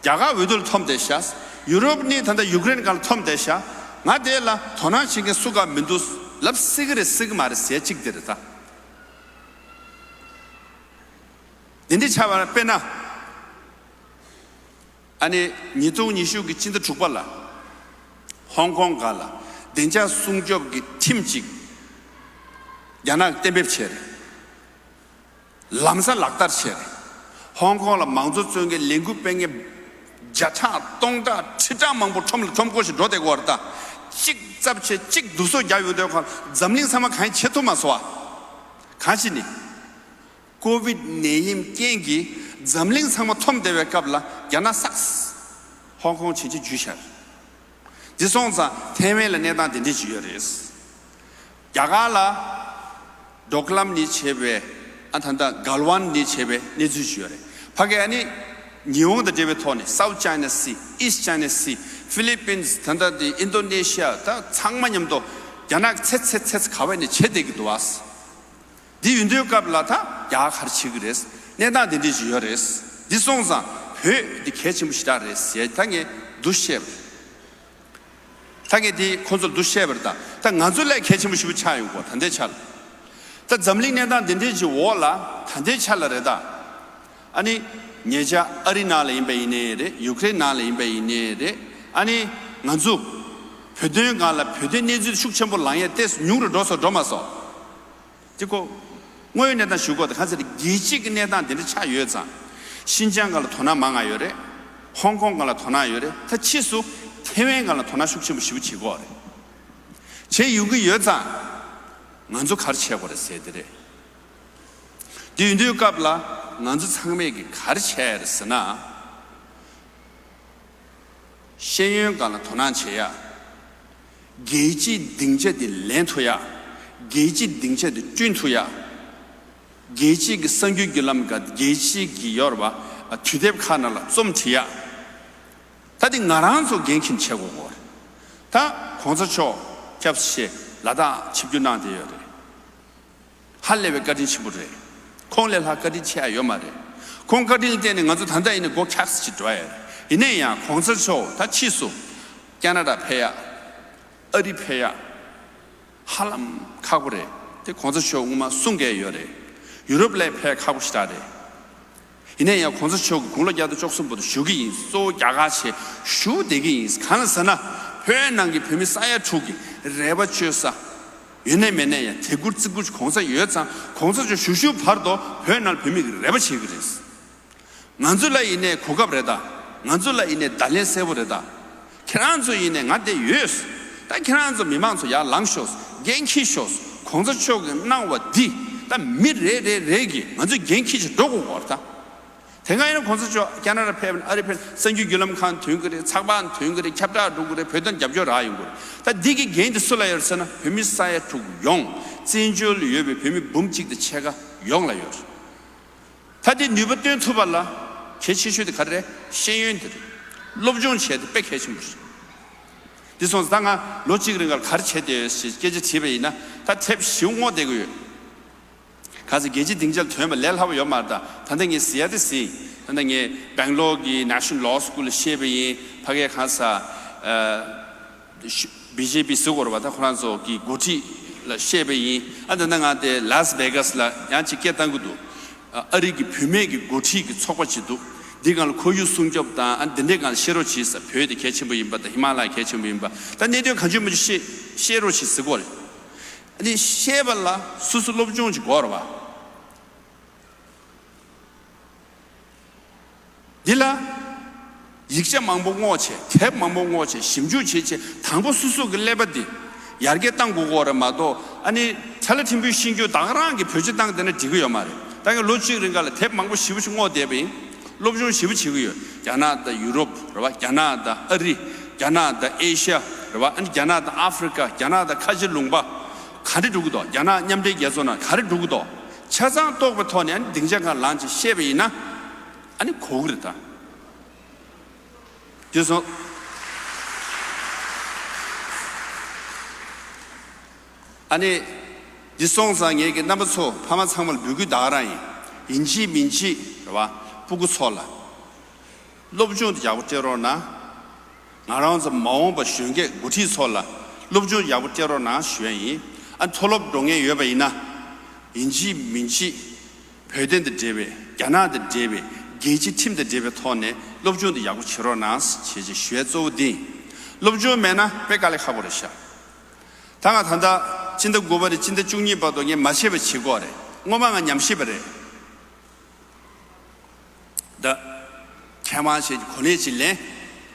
རྒྱ་གར་འོས་བསྡུ་ལ་འཐོམ་བསྡད་ཤག། ཡུ་རོབ་ནི་ད་ལྟ་ཡུ་ཀེ་རེན་སྒང་ལ་འཐོམ་བསྡད་ཤག། ང་དེ་ལ་དོ་སྣང་བྱེད་མཁན་སུ་གང་མི་འདུག་ལབ་སྲིད་ཀྱི་རེད། སྲིད་ཀྱི་མ་རེད་ཟེར་གཅིག་དེ་རེད་ད། འདི་འདྲ་ཆགས་པ་ན། དཔེར་ན། ཨ་ནི་ཉིས་སྟོང་ཉི་ཤུ་གི་སྤྱི་ཟླ་དྲུག་པ་ལ་ཧོང་ཀོང་སྒང་ལ་བདེ་འཇགས་སྲུང་སྐྱོབ་ཀྱི་ཁྲིམས་གཅིག་རྒྱ་ནག་གིས་གཏན་འབེབས་བྱས་རེད། ལམ་སང་ལག་བསྟར་བྱས་རེད། ཧོང་ཀོང་ལ་མང་གཙོ་རྩོད་མཁན། ལས་འགུལ་སྤེལ་མཁན་བརྒྱ་ཕྲག་སྟོང་ཕྲག་ཁྲི་ཕྲག་མང་པོ་ཁྲོམ་ལ་ཁྲོམ་སྐོར་ཞིག་འགྲོ་བསྡད་ཀྱི་ཡོད་རེད་ད། གཅིག་བཙབ་བྱས་གཅིག་བསྡུ་གསོག་རྒྱག་ཡོང་དུས་ཁོ་འཛམ་གླིང་ཚང་མ་གང་ཡང་བྱེད་ཐུབ་མ་སོང་བ། གང་ཞིག་ནི། ཀོ་བིད་ནད་ཡམས་རྐྱེན་གྱིས་འཛམ་གླིང་ཚང་མ་འཐོམ་བསྡད་པའི་སྐབས་ལ་རྒྱ་ནག་སགས། ཧོང་ཀོང་བྱིན་གྱིས་འཇུས་ཤར། འདི་སོང་ཙང་ཐའེ་ཝན་ལ་གནས་སྟངས་དེ་འདྲས་ཅིག་ཡོད་རེད། རྒྱ་གར་ལ་འབྲོག་ལམ་ནས་བྱས་པའི། ཨ། ད་ལྟ་གལ་ཝན་ནས་བྱས་པའི་གནས་ཚུལ་ཅིག་ཡོད་རེད། ཕ་གི་ཨ་ནི་ཉི་ཧོང་དང་འབྲེལ་བའི་ཐོག་ནས་South China Sea, East China Sea, Philippines, ད་ལྟ་དེ་ཨིན་དོ་ནེ་ཤི་ཡ། ད་ཚང་མ་མཉམ་དུ་རྒྱ་ནག་གིས་ཚེ་ཚེ་ཚེ་ཚེ་ག་བ་ནས་བྱེད་བསྡད་ཀྱི་འདུག་བ། འདི་ཡིན་དུས་སྐབས་ལ་ད་རྒྱ་གར་ག་རེ་བྱེད་ཀྱི་རེད། གནས་སྟངས་དེ་འདྲས་ཅིག་ཡོད་རེད། འདི་སོང་ཙང་བོད་འདི་གལ་ཆེན་པོ་ཞེ་དྲག་རེད་ཟེར་ད་ངས་འདུ་བཤད་པ་རེད། ད་ངས་འདི་ཁོང་ཚོར་འདུ་བཤད་པ་རེད་ད། ད་ང་ཚོ་ལ་གལ་ཆེན་པོ་ཞེ་པོ་ཆགས་ཡོང་གོ། ད་ལྟའི་ཆ་ལ། ད་འཛམ་གླིང་གནས་སྟངས་འདི་འདྲས་ཅིག་འོག་ལ་ད་ལྟའི་ཆ་ལ་རེད་ད། ཨ་ནི་ཉེ་ཆར་ཨ་རི་ནང་ལ་ཡིན་པ་ཡིན་ནའི་རེད། ཡུ་ཀེ་རེན་ནང་ལ་ཡིན་པ་ཡིན་ནའི་རེད། ཨ་ནི་ང་ཚོ་བོད་དོན་སྒང་ལ་བོད་དོན་གནས་ཚུལ་ཤུགས་ཆེན་པོ་ལངས་ཡས་ཏོག་ཙམ་ཉུང་རུ་འགྲོ་སོང་། འགྲོ་མ་སོང་། དེ་ཁོ་དངོས་ཡོད་གནས་སྟངས་ཞུ་དགོས། ད་གང་ཟེར་རྒྱལ་སྤྱི་གི་གནས་སྟངས་དེ་འདྲ་ཆགས་ཡོད་ཙང་། ཤིན་ཅང་སྒང་ལ་དོ་སྣང་མང་ང་ཡོད་རེད། ཧོང་ཀོང་སྒང་ལ་དོ་སྣང་ཡོད་རེད། ད་ཕྱིས་སུ་ཐའེ་ཝན་སྒང་ལ་དོ་སྣང་ཤུགས་ཆེན་པོ་ཞེ་པོ་བྱེད་དགོས་རེད། བྱེད་ཡོང་གི་ཡོད་ཙང་། ང་ཚོ་ག་རེ་བྱེད་དགོས་རེད་ཟེར་དེ་རེད། དེ་ཡིན་དུས་སྐབས་ལ་ང་ཚོ་ཚང་མས་ཀྱི་ག་རེ་བྱས་རེད་ཟེར་ན། ཤེས་ཡོན་སྒང་ལ་དོ་སྣང་བྱེད་ཡ། རྒྱལ་སྤྱིའི་སྡིངས་ཆ་དེ་ལེན་ཐུབ་ཡ། རྒྱལ་སྤྱིའི་སྡིངས་ཆ་དེ་བསྐྲུན་ཐུབ་ཡ། རྒྱལ་སྤྱིའི་གི་གསར་འགྱུར་བརྒྱུད་ལམ་སྒང་། རྒྱལ་སྤྱིའི་གི་ཡོད་རེད་པ། དུས་དེབ་ཁག་ནང་ལ་རྩོམ་བྲིས་ཡ། ད་དེ་ང་རང་ཚོ་འགན་འཁྱེར་བྱེད་དགོས་གོ། ད་གོང་ས་མཆོག་སྐྱབས་སུ་མཆི་ལ་དྭགས་ཆིབས་བསྒྱུར་གནང་བསྡད་ཡོད་རེད། ཧ་ལས་པའི་བཀའ་དྲིན་ཆེན་པོ་རེད། ཁོང་ལས་ལྷག་བཀའ་དྲིན་ཆེ་ཡ་ཡོད་མ་རེད། ཁོང་བཀའ་དྲིན་ལ་བརྟེན་ནས་ང་ཚོ་ད་ལྟ་ཡིན་ནའི་མགོ་འཁྱགས་སེ་ཅིག་འགྲོ་ཡ་རེད། ཡིན་ན་ཡང་གོང་ས་མཆོག་ད་ཕྱིས་སུ་ཁ་ན་ཌ་ཕེབས་ཡ། ཨ་རི་ཕེབས་ཡ། ཧ་ལམ་ཁག་པོ་རེད། དེ་གོང་ས་མཆོག་སྔོན་མ་གསུང་གི་ཡོད་རེད། ཡུ་རོབ་ལ་ཕེབས་ཁག་པོ་ཞེ་དྲག་རེད། ཡིན་ན་ཡང་གོང་ས་མཆོག་གིས་དགུང་ལོ་བརྒྱ་དང་བཅུ་གསུམ་བར་དུ་བཞུགས་ཀྱི་ཡིན། གཙོ་བོ་རྒྱ་གར་ཆེད་བཞུགས་བསྡད་ཀྱི་ཡིན། གང་ལ་ཟེར་ན། བོད་ནང་གི་བོད་མི་ས་ཡ་དྲུག་གི་རེ་བ་བཅོལ་ས་ཡོད་ནའི་མེད་ནའི་ཡང་དད་བཀུར་བརྩི་བཀུར་གོང་ས་ཡོད་ཙང་། གོང་ས་མཆོག་བཞུགས་བཞུགས་བར་དུ་བོད་ནང་ལ་བོད་མི་གིས་རེ་བ་བྱེད་ཀྱི་རེད། ང་ཚོ་ལ་ཡིན་ནའི་གོ་སྐབས་རེད་ད། ང་ཚོ་ལ་ཡིན་ནའི་བརྡ་ལན་གསལ་པོ་རེད་ད། ཁྱེད་རང་ཚོ་ཡིན་ནའི་ང་འདིར་ཡོད། ད་ཁྱེད་རང་ཚོ་མི་མང་ཚོ་ཡར་ལངས་ཤོག། འགན་འཁྱེར་ཤོག། གོང་ས་མཆོག་གིས་གནང་བ་འདི་ད་མི་རེ་རེ་རེ་གིས་ང་ཚོས་འགན་འཁྱེར་བྱས་འགྲོ་དགོས་ཀྱི་ཡོད་རེད་ད། དེ་སྔ་ཡིན་ན་གོང་ས་མཆོག་ཁ་ན་ཌ་ཕེབས་ནས། ཨ་རི་ཕེབས་ནས། གསར་འགྱུར་བརྒྱུད་ལམ་ཁང་ཐོན་གྱི་རེད། ཚགས་པར་ཐོན་གྱི་རེད། ཁྱབ་བསྒྲགས་འགྲོ་གི་རེད། བོད་དོན་རྒྱབ་སྐྱོར་རག་ཡོང་གི་རེད། ད་འདི་གི་འགན་འདི་སུ་ལ་ཡོད་ཟེར་ན། བོད་མི་ས་ཡ་དྲུག་ཡོངས། བཙན་བྱོལ་ལ་ཡོད་པའི་བོད་མི་འབུམ་གཅིག་དང་ཕྱེད་ཀ་ཡོངས་ལ་ཡོད་རེད། ད་འདི་ནུས་པ་བཏོན་ཐུབ་པ་ལ་གལ་ཆེ་ཤོས་དེ་ག་རེ་རེད། ཤེས་ཡོན་དེ་རེད། སློབ་སྦྱོང་བྱས་ཏེ་དཔེ་གལ་ཆེན་པོ་རེད། འདི་སོང་ཙང་ད་ང་ལོ་གཅིག་རིང་ལ་ག་རེ་བྱས་བསྡད་ཡོད་ཞེས་སྐད་ཆ་དྲིས་པ་ཡིན་ན། ད་དེབ་བཞི་བོ་སྔོག་བསྡད་ཀྱི་ཡོད། ག་ཚོད་རྒྱལ་སྤྱིའི་སྡིངས་ཆ་ལ་ཐོན་པ་ལས་སླ་པོ་ཡོད་མ་རེད། ད་ད་ལྟ་ངས་ཟེར་ཡ་དེ་ཟིན། ད་ལྟ་ངས་སྦེང་ལོར་གྱི་National Law School ལ་བཤད་པ་ཡིན། ཕ་གའི་གང་ཟེར། བི་ཇེ་པི་ཟེར་དགོས་རེད་པ། ད་ཁོ་རང་ཚོ་གི་འགོ་ཁྲིད་ལ་བཤད་པ་ཡིན། ཨ་ད་ལྟ་ང་དེ་Las Vegas ལ་ཡང་ཅིག་སྐད་བཏང་གི་འདུག་ཨ་རི་གི་བུད་མེད་ཀྱི་འགོ་ཁྲིད་ཀྱི་ཚོགས་པ་ཅིག་འདུག་འདི་སྒང་ལ་ཁོར་ཡུག་སྲུང་སྐྱོབ་དང་ཨ་འདི་འདྲའི་སྒང་ལ་བཤད་རོགས་གྱིས་ཟེར། བོད་དེ་གལ་ཆེན་པོ་ཡིན་པ་དང་ཧི་མ་ལ་ཡ་གལ་ཆེན་པོ་ཡིན་པ། ད་གནད་དོན་གང་བྱུང་མང་བྱུང་བཤད་བཤད་རོགས་གྱིས་ཟེར་གོ་རེད། ཨ་ནི་བཤད་པ་ལ་སོ་སོ་སློབ་སྦྱོང་ཅིག་དགོས་རེད་པ། འདི་ལ་ཡིག་ཆ་མང་པོ་བསྔོགས་བྱས། དེབ་མང་པོ་བསྔོགས་བྱས། ཞིབ་འཇུག་བྱས་བྱས། དང་པོ་སོ་སོ་གི་ཀླད་པ་འདི་ཡར་རྒྱས་བཏང་དགོས་ཀྱི་ཡོད་རེད་མ་གཏོགས། ཨ་ནི་ཁྲ་ལ་ཕྲན་བུའི་ཤེས་རྒྱུ་ད་ག་རང་གིས་བེད་སྤྱོད་བཏང་བསྡད་ན་འགྲིག་གི་ཡོད་མ་རེད། ད་ངས་ལོ་གཅིག་རིང་ག་ལ་དེབ་མང་པོ་ཞེ་པོ་ཞིག་བསྔོགས་བསྡད་པ་ཡིན། སློབ་སྦྱོང་ཞེ་པོ་བྱེད་ཀྱི་ཡོད། རྒྱ་ནག་དང་ཡུ་རོབ་རེད་པ། རྒྱ་ནག་དང་ཨ་རི། རྒྱ་ནག་དང་ཨེ་ཤ་ཡ་རེད་པ། ཨ་ནི་རྒྱ་ནག་དང་ཨ་ཧྥེ་རི་ཀ། རྒྱ་ནག་དང་ཁ་ཆེ་ལུང་པ། ག་རེ་འགྲོ་གི་འདུག་རྒྱ་ནག་མཉམ་འབྲེལ་རྒྱལ་ཚོགས་ནང་ག་རེ་འགྲོ་གི་འདུག་ཆ་ཚང་རྟོགས་པའི་ཐོག་ནས། ཨ་ནི་སྡིངས་ཆ་སྒང་ལངས་བྱས་བཤད་པ་ཡིན་ན། ཨ་ནི་གོ་གི་རེད་ད། དེ་སོང་། ཨ་ནི་འདི་སོང་ཙང་ངེད་ཀྱི་རྣམ་པ་ཚོ་ཕ་མ་ཚང་མ་ལ་འབོད་སྐུལ་ད་ག་རང་ཡིན། ཡིན་གཅིག་མིན་གཅིག་རེད་པ། སྤུ་གུ་ཚོ་ལ། སློབ་སྦྱོང་དེ་ཡག་པོ་སྤྲད་རོགས་གནང་། ང་རང་ཚོ་མ་འོངས་པ་གཞོན་སྐྱེས་འགོ་ཁྲིད་ཚོ་ལ་སློབ་སྦྱོང་ཡག་པོ་སྤྲད་རོགས་གནང་ཞུ་ཡ་ཡིན། ཨ་མཐོ་སློབ་འགྲོ་མཁན་ཡོད་པ་ཡིན་ན། ཡིན་གཅིག་མིན་གཅིག་བོད་དོན་དང་འབྲེལ་བའི། རྒྱ་ནག་དང་འབྲེལ་བའི། རྒྱལ་སྤྱིའི་ཁྲིམས་དང་འབྲེལ་བའི་ཐོག་ནས་སློབ་སྦྱོང་དེ་ཡག་པོ་བྱེད་རོགས་གནང་ཞེས་ཞུ་ཡ་གཙོ་བོ་འདི་ཡིན། སློབ་སྦྱོང་མེད་ན་དཔེ་དཀའ་ལས་ཁག་པོ་རེད་ཤག་ད་ང་ད་ལྟ་སྤྱི་ཟླ་དགུ་པ་ནས་སྤྱི་ཟླ་བཅུ་གཉིས་བར་དུ་ངས་མ་བྱས་པ་བྱེད་དགོས་རེད། སྔོན་མ་ང་ཉམས་ཞིབ་པ་རེད། ད་མཁས་དབང་བྱས་གོ་གནས་ཅིག་ལེན།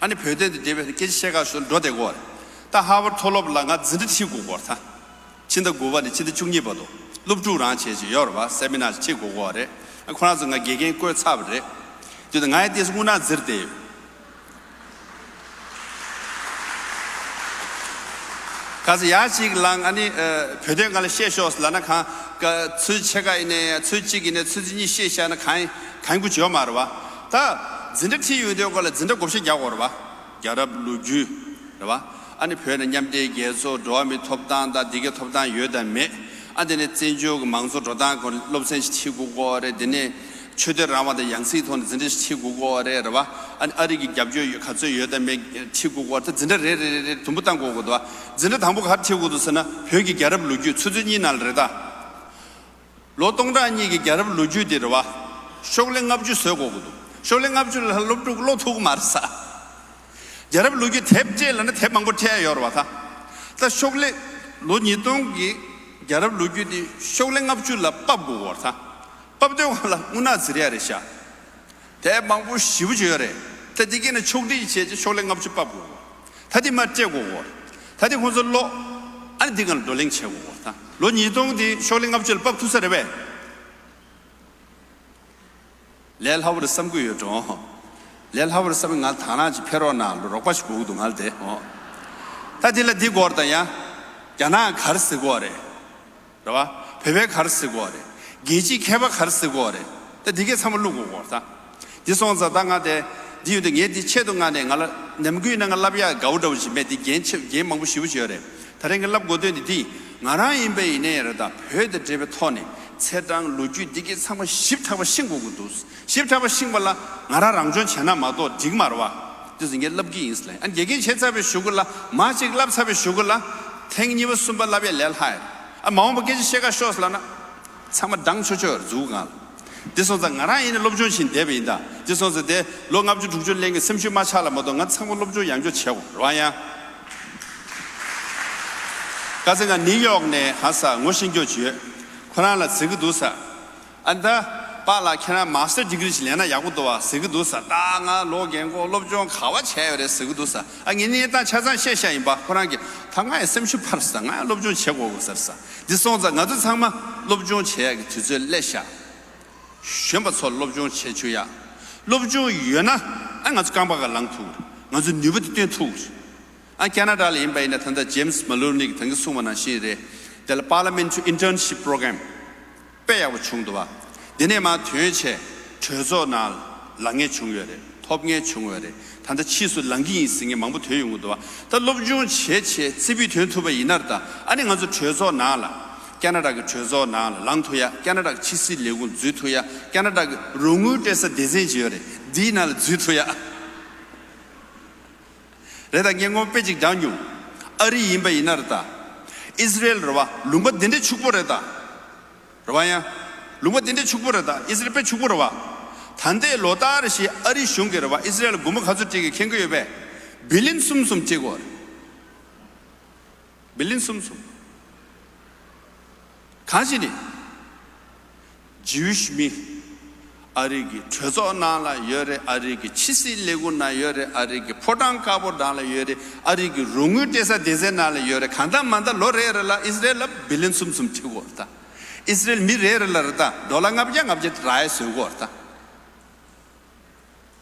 ཨ་ནི་བོད་དོན་དང་འབྲེལ་བའི་སྐད་ཆ་བཤད་ག་ཞོར་འགྲོ་བསྡད་དགོས་རེད། ད་ཧར་ཝརཌ་མཐོ་སློབ་ལ་ང་འཛིན་གྲྭ་ཁྲིད་དགོས་ཀྱི་ཡོད་རེད་ད། ཕྱི་ཟླ་དགུ་པ་ནས་ཕྱི་ཟླ་བཅུ་གཉིས་བར་དུ་སློབ་ཕྲུག་རང་བྱས་ཅིག་ཡོད་རེད་པ། སེ་མི་ནར་ཅིག་ཁྲིད་དགོས་ཀྱི་ཡོད་རེད། ཨ་ཁོ་རང་ཚོ་ང་དགེ་རྒན་བསྐོས་ཚར་བ་རེད། དེ་དུས་ང་ཡང་ཏོག་ཙམ་རྔུལ་ནག་འཛིར་བསྡད་ཡོད། ག་ཚོད་ཡར་གཅིག་ལངས། ཨ་ནི་ཨ་བོད་དོན་སྒང་ལ་བཤད་ཤོག་ལབ་ན། གང་ག་ཚོད་ཕྱེད་ཀ་ཡིན་ནའི་ཚོད་གཅིག་ཡིན་ནའི་ཚོད་གཉིས་བཤད་བཞག་ན་གང་གང་གུ་བྱེད་མ་རེད་པ། ད་འཛིན་གྲྭ་ཁྲིད་ཡོང་དུས་སྐོར་ལ་འཛིན་གྲྭ་བགོ་བཤའ་རྒྱག་དགོས་རེད་པ། རྒྱལ་རབས་ལོ་རྒྱུས་རེད་པ། ཨ་ནི་བོད་ནང་མཉམ་འབྲེལ་རྒྱལ་ཚོགས། འགྲོ་བ་མིའི་ཐོབ་ཐང་དང་འདི་གའི་ཐོབ་ཐང་ཡོད་དང་མེད། ཨ་དེ་ནས་བཙན་བྱོལ་གྱི་མང་གཙོ་འགྲོ་སྟངས་སྐོར་སློབ་ཚན་ཞིག་ཁྲིད་དགོས་ཀྱི་ཡོད་རེད། དེ་ནས་ཆོས་དད་རང་དབང་དང་ཡང་སྲིད་ཐོག་ནས་འཛིན་གྲྭ་ཞིག་ཁྲིད་དགོས་ཀྱི་ཡོད་རེད། རེད་པ། ཨ་ནི་ཨ་རི་གི་རྒྱབ་སྐྱོར་ཡོད་ག་ཚོད་ཡོད་དང་མེད་ཁྲིད་དགོས་ཀྱི་ཡོད་རེད། ད་འཛིན་གྲྭ་རེ་རེ་རེ་རེ་དུམ་བུ་བཏང་དགོས་ཀྱི་འདུག་འཛིན་གྲྭ་དང་པོ་ག་རེ་ཁྲིད་དགོས་འདུག་ཟེར་ན། བོད་ཀྱི་རྒྱལ་རབས་ལོ་རྒྱུས། ཆུ་ཚོད་གཉིས་ནང་ལ་རེད་ད། ལོ་སྟོང་ཕྲག་གཉིས་ཀྱི་རྒྱལ་རབས་ལོ་རྒྱུས་དེ་རེད་པ། ཤོག་ལྷེ་ལྔ་བཅུ་བཟོ་དགོས་ཀྱི་འདུག་ཤོག་ལྷེ་ལྔ་བཅུ་ལ་སློབ་ཕྲུག་ཀློག་ཐུབ་ཀྱི་མ་རེད་ས། རྒྱལ་རབས་ལོ་རྒྱུས་དེབ་སྤྲད་ལབ་ན་དེབ་མང་པོ་སྤྲད་ཡ་ཡོད་རེད་པ། ད་ད་ཤོག་ལྷེ་ལོ་ཉིས་སྟོང་གི་རྒྱལ་རབས་ལོ་རྒྱུས་དེ་ཤོག་ལྷེ་ལྔ་བཅུ་ལ་ཕབ་དགོས་ཀྱི་ཡོད་རེད་ད། ཕབ་དུས་སྒང་ལ་རྔུལ་ནག་འཛིར་ཡ་རེད་ཤག་དེབ་མང་པོ་ཞེ་པོ་ཅིག་ཡོད་རེད། ད་འདི་གས་ནས་ཕྱོགས་སྒྲིག་བྱས་རྗེས་ཤོག་ལྷེ་ལྔ་བཅུ་ཕབ་དགོས། ད་འདི་མར་སྤྲད་དགོས་གོ། ད་འདི་ཁོང་ཚོ་ཀློག་ཨ་ནི་འདི་སྒང་ལ་བགྲོ་གླེང་བྱེད་དགོས་གོ། ད་ལོ་ཉིས་སྟོང་འདི་ཤོག་ལྷེ་ལྔ་བཅུ་ལ་ཕབ་ཐུབ་ས་རེད་པས། ལས་སླ་པོ་རེད་བསམ་གྱི་ཡོད་འགྲོ། ལས་སླ་པོ་རེད་བསམ། ང་དང་རང་ཅིག་ཕེབས་རོགས་གནང་། ལོ་རོགས་པ་ཞིག་དགོས་ཀྱི་འདུག་ང་ལ་དེ། ཨོ། ད་འདི་ལ་འདི་སྐོར་དང་ཡང་། རྒྱ་ནག་ག་རེ་ཟེར་གྱི་ཡོད་རེད། རེད་པ། བོད་པས་ག་རེ་ཟེར་གྱི་ཡོད་རེད། རྒྱལ་སྤྱིའི་མཁས་པ་ག་རེ་ཟེར་གྱི་ཡོད་རེད། ད་འདི་གས་ཚང་མ་བླུག་དགོས་ཀྱི་ཡོད་རེད་ད། འདི་སོང་ཙང་ད་ང་དེ་འདི་ཡོད་དུས་ངས་འདི་ཆེད་དུ་མངགས་ནས། ང་ལ་ནམ་རྒྱུན་ཡིན་ན་ང་ལབ་ཡག་དགའ་པོ་འདྲ་པོ་ཞིག་མེད། འདི་རྒན་ཆེ་རྒན་མང་པོ་ཞེ་པོ་ཅིག་ཡོད་རེད། ད་རེས་ངས་ལབ་དགོས་དོན་འདི་འདི། ང་རང་ཡིན་པ་ཡིན་ནའི་རེད་ད། བོད་དང་འབྲེལ་བའི་ཐོག་ནས་ཚེས་གྲངས་ལོ་རྒྱུས་འདི་གས་ཚང་མ་ཞིབ་ཕྲ་པ་ཤེས་དགོས་ཀྱི་འདུག་ཞིབ་ཕྲ་པ་ཤེས་པ་ལ་ང་རང་རང་སྦྱོང་བྱས་ན་མ་གཏོགས་འགྲིག་མ་རེད་པ། དེ་ཚོ་ངས་ལབ་ཀྱི་ཡིན་ཟེར་ལབ། ཨ་དགེ་རྒན་བྱས་ཚར་བའི་གཞུག་གུ་ལ། མར་ཅིག་ལབ་ཚར་བའི་གཞུག་གུ་ལ་ཐེངས་གཉིས་པ་གསུམ་པ་ལབ་ཡ་ལས་སླ་ཡ། ཨ་མ་འོངས་པ་སྐད་ཆ་བཤད་ག་ཤོག་ཟེར་ལབ་ན། ཚང་མ་འགྲངས་ཆོག་ཆོག་རེད་འཛུགས་སྒང་ལ། དེ་སོང་ཙང་ང་རང་ཡིན་ན་སློབ་སྦྱོང་བྱེད་བསྡད་པ་ཡིན་ད། དེ་སོང་ཙང་དེ་ལོ་ལྔ་བཅུ་དྲུག་ཅུ་སླེབས་ངས་སེམས་ཤུགས་མ་ཆག་ལ་མ་གཏོགས། ང་ཚང་མ་སློབ་སྦྱོང་ཡང་བསྐྱར་བྱེད་དགོས་རེད་པ། ཡང་ག་ཚོད་ང་ནིའུ་ཡོག་ནས་ཧ་ས་ངོ་ཤེས་ཀྱི་ཅིག་ཡོད། ཁོ་རང་ལ་ཟེར་གྱི་འདུག་ས། ཨ་ད་པཱ་ལགས་ཁྱེད་རང་མཱ་སི་ཊར་ཌི་གི་རི་ཞིག་ལེན་ན་ཡག་པོ་འདུག་པ་ཟེར་གྱི་འདུག་ས། ད་ང་ལོ་རྒན་གོག་སློབ་སྦྱོང་ག་པར་བྱས་ཡོད་རེད་ཟེར་གྱི་འདུག་ས། ཨ་ངས་གནས་སྟངས་ཆ་ཚང་བཤད་བཞག་ཡིན་པ། ཁོ་རང་གིས་ད་ང་ཡང་སེམས་ཤུགས་འཕར་ས། ང་ཡང་སློབ་སྦྱོང་བྱེད་དགོས་དགོས་ཟེར་ས། འདི་སོང་ཙང་ང་ཚོ་ཚང་མ་སློབ་སྦྱོང་བྱེད་ཡག་གི་དུས་ཚོད་སླེབས་ཤག་གཞོན་པ་ཚོར་སློབ་སྦྱོང་བྱེད་བཅུག་ཡག་སློབ་སྦྱོང་ཡོད་ན་ཨ་ང་ཚོ་རྐང་པ་སྒང་ལངས་ཐུབ་ཀྱི་རེད། ང་ཚོ་ནུས་པ་དེ་བཏོན་ཐུབ་ཀྱི་རེད། ཨ་ཁེ་ན་ཌ་ལ་ཡིན་པ་ཡིན་ན་ད་ལྟ་ཇེམ་སི་མ་ལོ་ནི་གིས་ད་གིན་གསུངས་པ་ནང་བཞིན་རེད། དེ་ལ་Parliamentary Internship Program དཔེ་ཡག་པོ་བྱུང་འདུག་པ། དེ་ནས་མར་ཐོན་བྱས་གྲོས་ཚོགས་ནང་ལངས་མཁན་བྱུང་ཡོད་རེད། ཐོབ་མཁན་བྱུང་ཡོད་རེད། ད་ལྟ་ཕྱིས་སུ་ལངས་ཀྱི་ཡིན་ཟེར་མཁན་མང་པོ་ཐོན་ཡོང་གི་འདུག་པ། ད་སློབ་སྦྱོང་བྱས་བྱས་རྩེ་ཕུད་ཐོན་ཐུབ་པ་ཡིན་ན་རེད་ད། ཨ་ནི་ང་ཚོ་གྲོས་ཚོགས་ནང་ལ་ ཀ་ན་ཌ་གི་གྲོས་ཚོགས་ནང་ལ་ལངས་ཐུབ་ཡ། ཀ་ན་ཌ་གི་ཕྱི་སྲིད་ལས་ཁུངས་འཛུལ་ཐུབ་ཡ། ཀ་ན་ཌ་གི་རོགས་དངུལ་སྤྲད་ས་སྡེ་ཚན་ཅིག་ཡོད་རེད། འདིའི་ནང་ལ་འཛུལ་ཐུབ་ཡ། རེད་ད། ངས་སྔོན་དཔེ་ཅིག་བརྒྱབ་མྱོང་། ཨ་རི་ཡིན་པ་ཡིན་ན་རེད་ད། ཨི་སི་རེལ་རེད་བ། ལུང་པ་འདི་འདྲའི་ཕྱུག་པོ་རེད་ད། རེད་བ་ཡ། ལུང་པ་འདི་འདྲའི་ཕྱུག་པོ་རེད་ད། ཨི་སི་རེལ་དཔེ་ཕྱུག་པོ་རེད་བ། ད་ལྟའི་ལོ་ལྟར་བཞིན་ཨ་རི་གཞུང་གིས་རེད་བ། ཨི་སི་རེལ་ལ་སྒོར་མོ་ག་ཚོད་སྤྲད་ཀྱི་མཁྱེན་གྱི་ཡོད་པས། བི་ལིན་གསུམ་གསུམ་སྤྲད་ཀྱི་ཡོད་རེད། བི་ལིན་གསུམ་གསུམ། གང་ཞིག་ནི། ཇིའུ་ཤི་མི། ཨ་རི་གི་གྲོས་ཚོགས་ནང་ལ་ཡོད་རེད། ཨ་རི་གི་ཕྱི་སྲིད་ལས་ཁུངས་ནང་ཡོད་རེད། ཨ་རི་གི་ཕོ་བྲང་དཀར་པོ་ནང་ལ་ཡོད་རེད། ཨ་རི་གི་རོགས་དངུལ་སྤྲད་ས་སྡེ་ཚན་ནང་ལ་ཡོད་རེད། གང་ལྟར་མ་ལྟར་ལོ་རེ་རེ་ལ་ཨི་སི་རེལ་ལ་བི་ལིན་གསུམ་གསུམ་སྤྲད་ཀྱི་ཡོད་རེད་ད། ཨི་སི་རེལ་མི་རེ་རེ་ལ་རེད་ད། ཌོ་ལར་ལྔ་བརྒྱ་ལྔ་བརྒྱ་རག་ཡ་བཟོ་གི་ཡོད་རེད་ད།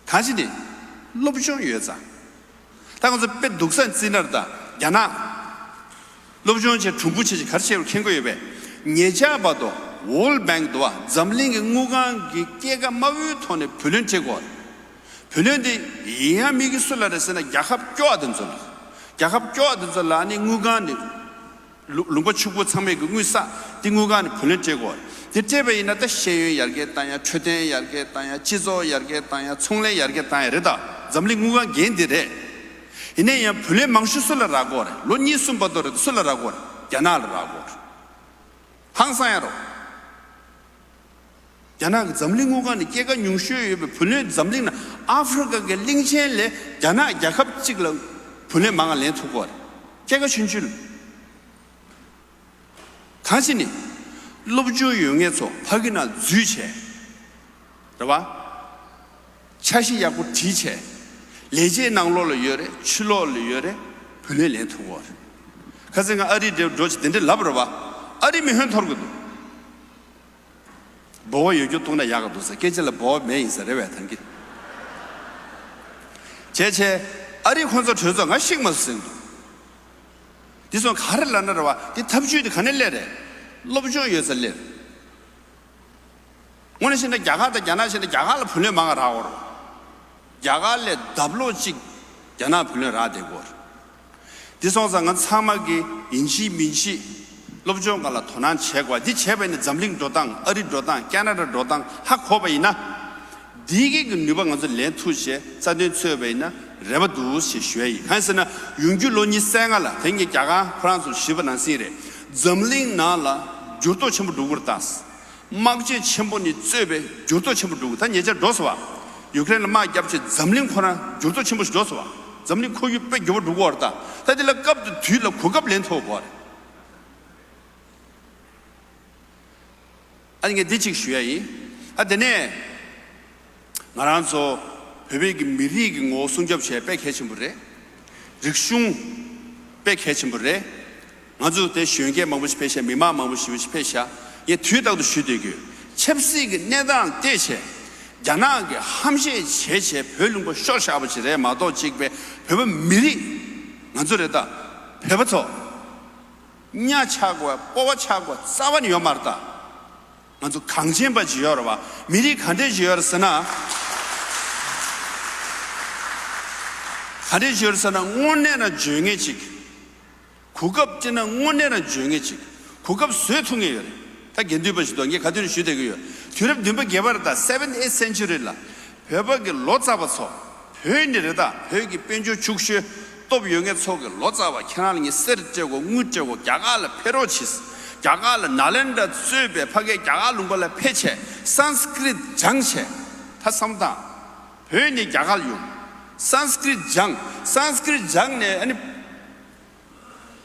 གང་ཞིག་ནི། སློབ་སྦྱོང་ཡོད་ཙང་། ད་ང་ཚོ་དཔེ་སྡུག་ས་བརྩིས་ན་རེད་ད། རྒྱ་ནག་སློབ་སྦྱོང་བྱས། གྲུང་པོ་བྱས་ཅིག་ག་རེ་བྱས་པ་མཁྱེན་གྱི་ཡོད་པས། ཉེ་ཆར་བར་དུ་World Bank འདུག་བ། འཛམ་གླིང་གི་དངུལ་ཁང་གི་སྐྱེད་ཀ་དམའ་བོའི་ཐོག་ནས་བུ་ལོན་སྤྲད་དགོས། བུ་ལོན་དེ་ཡིན་ཡང་མི་གི་སུ་ལ་རེད་ཟེར་ན། རྒྱལ་ཁབ་སྐྱོ་བ་དེ་ཚོ་ལ། རྒྱལ་ཁབ་སྐྱོ་བ་དེ་ཚོ་ལ་ནི་དངུལ་ཁང་ནས། ལུ་ལུང་པ་ཕྱུག་པོ་ཚང་མས་ཀྱི་དངུལ་བསགས་དེ་དངུལ་ཁང་ནས་བུ་ལོན་སྤྲད་དགོས། དེ་སྤྲད་པ་ཡིན་ན་ད་ཤེས་ཡོན་ཡར་རྒྱས་བཏང་ཡ། འཕྲོད་བསྟེན་ཡར་རྒྱས་བཏང་ཡ། སྤྱི་ཚོགས་ཡར་རྒྱས་བཏང་ཡ། ཚོང་ལས་ཡར་རྒྱས་བཏང་ཡ་རེད་ད། འཛམ་གླིང་དངུལ་ཁང་འགན་དེ་རེད། ཡིན་ན་ཡང་བུ་ལོན་མང་ཤོས་སུ་ལ་རག་གི་ཡོད་རེད། ལོ་གཉིས་གསུམ་བར་དུ་རེད། སུ་ལ་རག་གི་ཡོད་རེད། རྒྱ་ནག་ལ་རག་གི་ཡོད་རེད། ཧང་སང་ཡ་རོ། རྒྱ་ནག་གི་འཛམ་གླིང་དངུལ་ཁང་ནས་སྐྱེད་ཀ་ཉུང་ཤོས་ཡོད་པའི་བུ་ལོན་འཛམ་གླིང་ནང་ཨ་ཧྥེ་རི་ཀ་གི་གླིང་ཆེན་ལས་རྒྱ་ནག་རྒྱལ་ཁབ་གཅིག་ལ་བུ་ལོན་མང་ང་ལེན་ཐུབ་ཀྱི་ཡོད་རེད། སྐྱེད་ཀ་ཆུང་ཆུང་། གང་ཞིག་ནི། སློབ་སྦྱོང་ཡོད་མཁན་ཚོ་ཕ་གི་ནང་འཛུལ་བྱས། རེད་བ། འཆར་གཞི་ཡག་པོ་བྲིས་བྱས། ལས་བྱེད་ནང་ལོགས་ལ་ཡོད་རེད། ཕྱི་ལོགས་ལ་ཡོད་རེད། བུ་ལོན་ལེན་ཐུབ་ཀྱི་ཡོད་རེད། ཁ་སང་ང་ཨ་རི་འགྲོ་འགྲོ་ཅིག་དེ་འདྲ་ལབ་རེད་བ། ཨ་རི་མི་ཧོན་འཐོར་གི་འདུག་འབོ་བ་ཡོད་རྒྱུ་བཏུང་ན་ཡག་ག་འདུག་ཟེར། སྐད་ཆ་ལ་འབོ་བ་མེད་ཡིན་ས་རེད་བས་ད་གིན། བྱས་བྱས། ཨ་རི་ཁོང་ཚོ་གྲོས་ཚོགས་ང་ཤེས་མ་སོང་ཟེར་གི་འདུག་འདི་ཚོ་ག་རེ་ལབ་ན་རེད་བ། འདི་ཐབས་ཇུས་དེ་ག་ནས་སླེབས་རེད། སློབ་སྦྱོང་ཡོད་ས་སླེབས། དངོས་གནས་བཤད་ན་རྒྱ་གར་དང་རྒྱ་ནག་བཤད་ན་རྒྱ་གར་ལ་བུ་ལོན་མང་ང་རག་གི་ཡོད་རེད། རྒྱ་གར་ལས་ལྡབ་ལོག་གཅིག་རྒྱ་ནག་བུ་ལོན་རག་བསྡད་ཀྱི་ཡོད་རེད། འདི་སོང་ཙང་ང་ཚང་མ་གིས་ཡིན་གཅིག་མིན་གཅིག་སློབ་སྦྱོང་སྒང་ལ་དོ་སྣང་བྱེད་དགོས། འདི་བྱས་པ་ཡིན་ན་འཛམ་གླིང་འགྲོ་སྟངས། ཨ་རི་འགྲོ་སྟངས། ཀ་ན་ཌ་འགྲོ་སྟངས་ཧ་གོ་བ་ཡིན་ན། འདི་གི་གི་ནུས་པ་ང་ཚོ་ལེན་ཐུབ་བྱས་རྩ་དོན་རྩོད་པ་ཡིན་ན་རེ་བ་འདུག་ཞེས་ཞུ་ཡ་ཡིན། གང་ཡིན་ཟེར་ན་ཡོང་རྒྱུ་ལོ་ཉི་ཤུ་རྩ་ལྔ་ལ་དེ་ངས་རྒྱ་གར་ཁོ་རང་ཚོར་ཞུས་པ་ནང་བཞིན་རེད། འཛམ་གླིང་ནང་ལ་འགྱུར་ལྡོག་ཆེན་པོ་འགྲོ་གི་རེད་ད། དམག་ཆེན་ཆེན་པོ་ནས་གཙོས་པའི་འགྱུར་ལྡོག་ཆེན་པོ་འགྲོ་གི། ད་ཉེ་ཆར་འགྲོ་སོང་བ། ཡུ་ཀེ་རེན་ལ་དམག་བརྒྱབ་བྱས་འཛམ་གླིང་ཁོ་རང་འགྱུར་ལྡོག་ཆེན་པོ་ཞིག་འགྲོ་སོང་བ། འཛམ་གླིང་ཁོར་ཡུག་དཔེ་འགྱུར་བ་འགྲོ་གི་ཡོད་རེད་ད། ད་དེ་ལ་སྐབས་དང་དུས་ལ་གོ་སྐབས་ལེན་ཐུབ་དགོས་རེད། ཨ་ནི་ངས་འདི་གཅིག་ཞུ་ཡ་ཡིན། ཨ་དེ་ནས་ང་རང་ཚོ་བོད་པའི་གི་མི་རིགས་ཀྱི་ངོ་བོ་སྲུང་སྐྱོབ་བྱེད་དཔེ་གལ་ཆེན་པོ་རེད། རིག་གཞུང་དཔེ་གལ་ཆེན་པོ་རེད། ང་ཚོ་དེ་གཞོན་སྐྱེས་མང་པོ་ཞིག་ཕེབས་ཤག་མི་མང་མང་པོ་ཞིག་ཕེབས་ཤག་ངས་དུས་རྟག་ཏུ་ཞུ་སྡོད་ཀྱི་ཡོད། ཆབ་སྲིད་ཀྱི་གནས་སྟངས་བལྟས་བྱས། རྒྱ་ནག་གིས་ཧམ་བཤད་བྱས་བྱས་བོད་ལུང་པ་ཤོར་བཞག་པ་ཅིག་རེད་མ་གཏོགས། གཅིག་པའི་བོད་པ་མི་རིགས་ང་ཚོ་རེད་ད། བོད་པ་ཚོ། གཉའ་ཆག་དགོས། སྤོབས་པ་ཆག་དགོས་རྩ་བ་ནས་ཡོད་མ་རེད་ད། ང་ཚོ་གངས་ཅན་པ་ཅིག་ཡོད་རེད་བ། མི་རིགས་ག་འདྲས་ཅིག་ཡོད་རེད་ཟེར་ན། ག་འདྲས་ཅིག་ཡོད་རེད་ཟེར་ན་དངོས་གནས་ན་འཇོན་ངེས་ཅིག་གོ་སྐབས་སྤྲད་ན་དངོས་གནས་ན་འཇོན་ངེས་ཅིག་གོ་སྐབས་བཟོས་ཐུབ་ངེས་ཡོད་རེད། ད་དགེ་འདུན་པ་ཞིག་འདུག་ངས་ག་དུས་ནས་ཞུ་བསྡད་ཀྱི་ཡོད། དུས་རབས་བདུན་པ་བརྒྱད་པ་རེད་ད། seventh eighth century ལ། བོད་པ་གི་ལོ་ཙཱ་བ་ཚོ། བོད་ནས་རེད་ད། བོད་ཀྱི་དཔལ་འབྱོར་ཕྱུག་ཤོས་སྟོབས་ཡོད་མཁན་ཚོ་གི་ལོ་ཙཱ་བ་ཁྱེད་རང་ལ་ངས་གསེར་སྤྲད་དགོས། དངུལ་སྤྲད་དགོས། རྒྱ་གར་ལ་ཕེབས་རོགས་གྱིས། རྒྱ་གར་ལ་ནཱ་ལེནྡྲ་གཙོས་པའི་ཕ་གིའི་རྒྱ་གར་ལུང་པ་ལ་ཕེབས་བྱས་སཾ་སྐྲྀཏ་སྦྱངས་བྱས། ད་བསམ་བློ་བཏང་། བོད་ནས་རྒྱ་གར་ལ་ཡོང་། སཾ་སྐྲྀཏ་སྦྱངས། སཾ་སྐྲྀཏ་སྦྱངས་ནས་ཨ་ནི།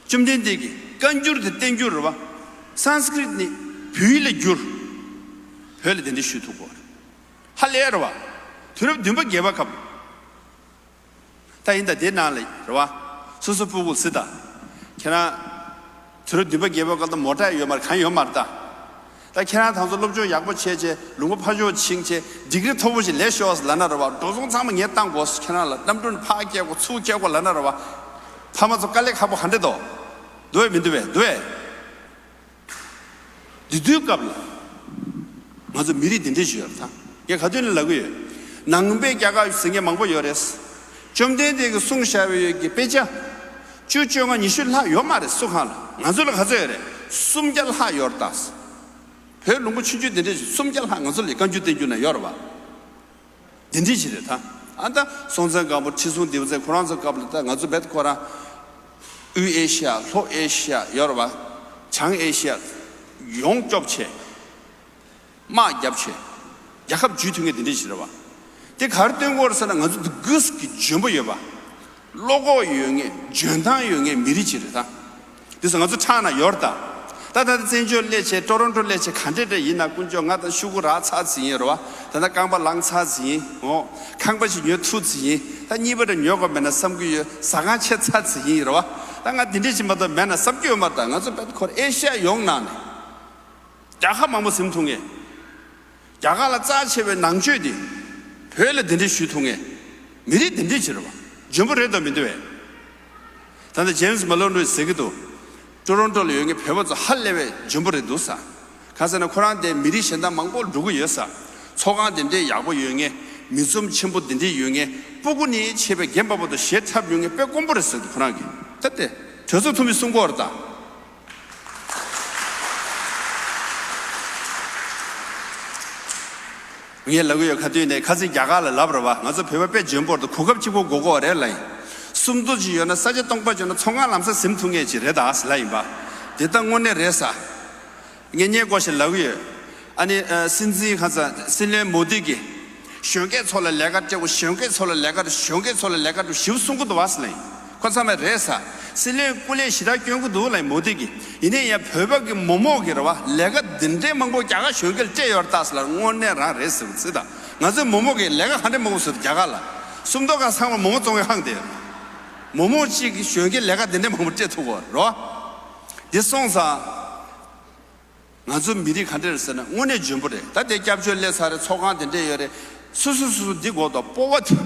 བཅོམ་ལྡན་འདས་ཀྱིས་བཀའ་འགྱུར་དེ་བསྟན་འགྱུར་རེད་བ། སཾ་སྐྲྀཏ་ནས་བོད་ཡིག་ལ་བསྒྱུར། བོད་ལ་དེ་འདྲ་ཞུས་ཐུབ་དགོས་རེད། ཧ་ལས་རེད་བ། དུས་རབས་བདུན་པ་བརྒྱད་པ་སྐབས། ད་ཡིན་ད་དེ་ནང་ལ་རེད་བ། སོ་སོ་སྤུ་གུ་སི་ད། ཁྱེད་རང་། དུས་རབས་བདུན་པ་བརྒྱད་པ་སྐབས་ད་མོ་ཊ་ཡོད་མ་རེད། གང་ཡོད་མ་རེད་ད། ད་ཁྱེད་རང་ད་ཚོ་སློབ་སྦྱོང་ཡག་པོ་བྱས་བྱས་ལུང་པ་ཕར་ཕྱོགས་ཕྱིན་བྱས་ཌིག་རི་མཐོ་པོ་ཞིག་ལེན་ཤོག་ལབ་ན་རེད་བ། འགྲོ་སོང་ཚང་མ་ངས་བཏང་དགོས། ཁྱེད་རང་ལ་གནམ་གྲུ་ནས་ཕར་སྐྱེལ་དགོས། ཚུར་སྐྱེལ་དགོས་ལབ་ན་རེད་བ། ཕ་མ་ཚོ་དཀའ་ལས་ཁག་པོ་ག་འདྲ་འདུག་འདུག་བས་མི་འདུག་བས། འདུག་བས། འདི་དུས་སྐབས་ལ། ང་ཚོ་མི་རིགས་འདི་འདྲ་ཞིག་ཡོད་རེད་ད། ངས་ག་དུས་ནས་ལབ་ཀྱི་ཡོད། ནང་པའི་རྒྱལ་ཁབ་ཟེར་མཁན་མང་པོ་ཡོད་རེད། བཅོམ་ལྡན་འདས་ཀྱིས་གསུངས་བཞག་པའི་ཡོད་ཀྱི་དཔེ་ཆ། བཅུ་བཅོ་ལྔ་ཉི་ཤུ་ལྷག་ཡོད་མ་རེད་སུ་གང་ལ། ང་ཚོ་ལ་ག་ཚོད་ཡོད་རེད། སུམ་བརྒྱ་ལྷག་ཡོད་རེད་ད། བོད་ལུང་པ་ཆུང་ཆུང་དེ་འདྲས་ཞིག་སུམ་བརྒྱ་ལྷག་ང་ཚོ་ལ་བཀའ་འགྱུར་བསྟན་རྒྱུ་ན་ཡོད་རེད་བ། དེ་འདྲས་ཞིག་རེད་ད། ཨ་ད་སྲོང་བཙན་སྒམ་པོ་ཁྲི་སྲོང་ལྡེའུ་བཙན་ཁོ་རང་ཚོ་སྐབས་ལ་ད་ང་ཚོ་བེད་ཁོ་རང་དབུས་ཨེ་ཤི་ཡ་ལྷོ་ཨེ་ཤི་ཡ་ཡོད་རེད་བ། བྱང་ཨེ་ཤི་ཡ་ཡོངས་སྐྱོབ་བྱས། དམག་བརྒྱབ་བྱས། རྒྱལ་ཁབ་འཇུས་ཐུབ་མཁན་དེ་འདྲས་ཞིག་རེད་བ། དེ་ག་རེ་སྟོན་གྱི་ཡོད་རེད་ཟེར་ན་ང་ཚོ་འདི་གུས་ཀྱི་འཇོན་པོ་ཡོད་པ། བློ་ཁོག་ཡོད་མཁན་འཇོན་ཐང་ཡོད་མཁན་མི་རིགས་ཅིག་རེད་ད། དེ་ཚོ་ང་ཚོ་ཕྲག་ན་ཡོད་རེད་ད། ད་ད་ལྟ་བཙན་བྱོལ་སླེབས་བྱས་ཊོ་རོན་ཊོ་སླེབས་བྱས་ག་འདྲས་འདྲས་ཡིན་ན་དཀོན་མཆོག་ང་ད་ཤོག་གུ་རག་ཚར་ཟིན་ཡིན་རེད་བ། ད་ལྟ་རྐང་པ་ལངས་ཚར་ཟིན་ཡིན་འོ། ཁང་པ་ཞིག་ཉོ་ཐུབ་ཟིན་ཡིན། ད་གཉིས་པ་འདྲ་ཉོ་དགོས་མེད་ན་བསམ་གྱི་ཡོད། ཟ་ཁང་ཕྱེ་ཚར་ཟིན་ཡིན་རེད་བ། ད་ང་དེ་འདྲས་ཞིག་མ་གཏོགས་མེད་ན་བསམ་གྱི་ཡོད་མ་རེད་ད། ང་ཚོ་བེད་ཁོ་རང་ཨེ་ཤ་ཡ་ཡོངས་ནང་ནས། རྒྱལ་ཁབ་མང་པོ་ཟིན་ཐུབ་མཁན། རྒྱ་གར་ལ་རྩ་ཆེ་བའི་ནང་ཆོས་དེ། བོད་ལ་གདན་འདྲེན་ཞུས་ཐུབ་མཁན། མི་རིགས་གདན་འདྲེན་བྱེད་རེད་བ། འཇོན་པོ་རེད་དམ་མི་འདུག་བས། ད་ལྟ་ཇེམ་སི་མ་ལོན་རུས་ཟེར་གྱི་འདུག་ཊོ་རོན་ཊོ་ལ་ཡོད་མཁན་བོད་པ་ཚོ་ཧ་ལས་པའི་འཇོན་པོ་རེད་འདུག་ས། གང་ཟེར་ན་ཁོ་རང་དེ་མི་རིགས་གཞན་དག་མང་པོ་འགྲོ་གི་ཡོད་ས། ཚོགས་ཁང་དེ་འདྲའི་ཡག་པོ་ཡོད་མཁན། མི་འཛོམས་ཆེན་པོ་དེ་འདྲའི་ཡོད་མཁན། སྤུ་གུ་ནས་ཆེ་བའི་རྒན་པ་བར་དུ་ཞེ་འཁྲབ་ཡོད་མཁན་དཔེ་དཀོན་པོ་རེད་ཟེར་འདུག་ཁོ་རང་གིས། ད་དེ་གྲོས་ཚོགས་འཐུས་མི་གསུང་གི་ཡོད་རེད་ད། ངས་ལབ་གི་ཡོད། ཁ་ཐུག་ནས་ཁ་སང་རྒྱ་གར་ལ་ལབ་རེད་བ། ང་ཚོ་བོད་པ་དཔེ་འཇོན་པོ་རེད། གོ་སྐབས་གཅིག་པོ་དགོས་ཀྱི་ཡོད་རེད་ལབ་ཡིན། སུམ་མདོ་ཅིག་ཡོད་ན་ས་ཆ་སྟོང་པ་ཅིག་ཡོད་ན་ཚོང་ཁང་ལམ་སང་ཟིན་ཐུབ་མཁན་ཅིག་རེད་ད་ཟེར་ལབ་ཡིན་པ། འདི་ལྟ་དངོས་གནས་རེད་ས། ངས་སྙད་སྐོར་ཞིག་ལབ་གི་ཡོད། ཨ་ནི་ཨ་སྲིད་འཛིན་ཁ་སང་སྲིད་བློན་མོ་དི་གིས་གཞོན་སྐྱེས་ཚོ་ལ་ལས་ཀ་སྤྲད་དགོས། གཞོན་སྐྱེས་ཚོ་ལ་ལས་ཀ་སྤྲད། གཞོན་སྐྱེས་ཚོ་ལ་ལས་ཀ་སྤྲད་ཞེ་པོ་གསུང་གི་འདུག་བ་ཟེར་ལབ་ཡིན། ཁོ་ཚང་མས་རེད་ས། སྲིད་བློན་སྐུ་ལས་ཞེ་དྲག་སྐྱོན་གྱི་འདུག་ལབ་ཡིན་མོ་དི་གིས། ཡིན་ནའི་ཡང་བོད་པ་གི་མོག་མོག་གིས་རེད་བ། ལས་ཀ་འདི་འདྲའི་མང་པོ་རྒྱ་གར་གཞོན་སྐྱེས་ལ་སྤྲད་ཡོད་རེད་ད་ཟེར་ལབ། དངོས་གནས་རང་རེད་ཟེར་གི་ཚིག་ད། ང་ཚོའི་མོག་མོག་གིས་ལས་ཀ་ག་འདྲ་མང་པོ་བཟོས་འདུག་རྒྱ་གར་ལ། སུམ་མདོ་ཁ་ཚང་མ་མོག་མོག་བཙོང་གི་ཧང་དེ། མོག་མོག་གཅིག་གིས་གཞོན་སྐྱེས་ལས་ཀ་འདི་འདྲའི་མང་པོ་སྤྲད་ཐུབ་གོ་རེད་བ། འདི་སོང་ཙང་། ང་ཚོ་མི་རིགས་ག་འདྲ་རེད་ཟེར་ན་དངོས་གནས་འཇོན་པོ་རེད། ད་དེ་སྐྱབས་བཅོལ་སླེབས་ཚར་རེད། ཚོགས་ཁང་དེ་འདྲས་ཡོད་རེད། སུ་སུ་སུ་སུ་འདི་དགོས་འདུག་སྤོབས་པ་དེ་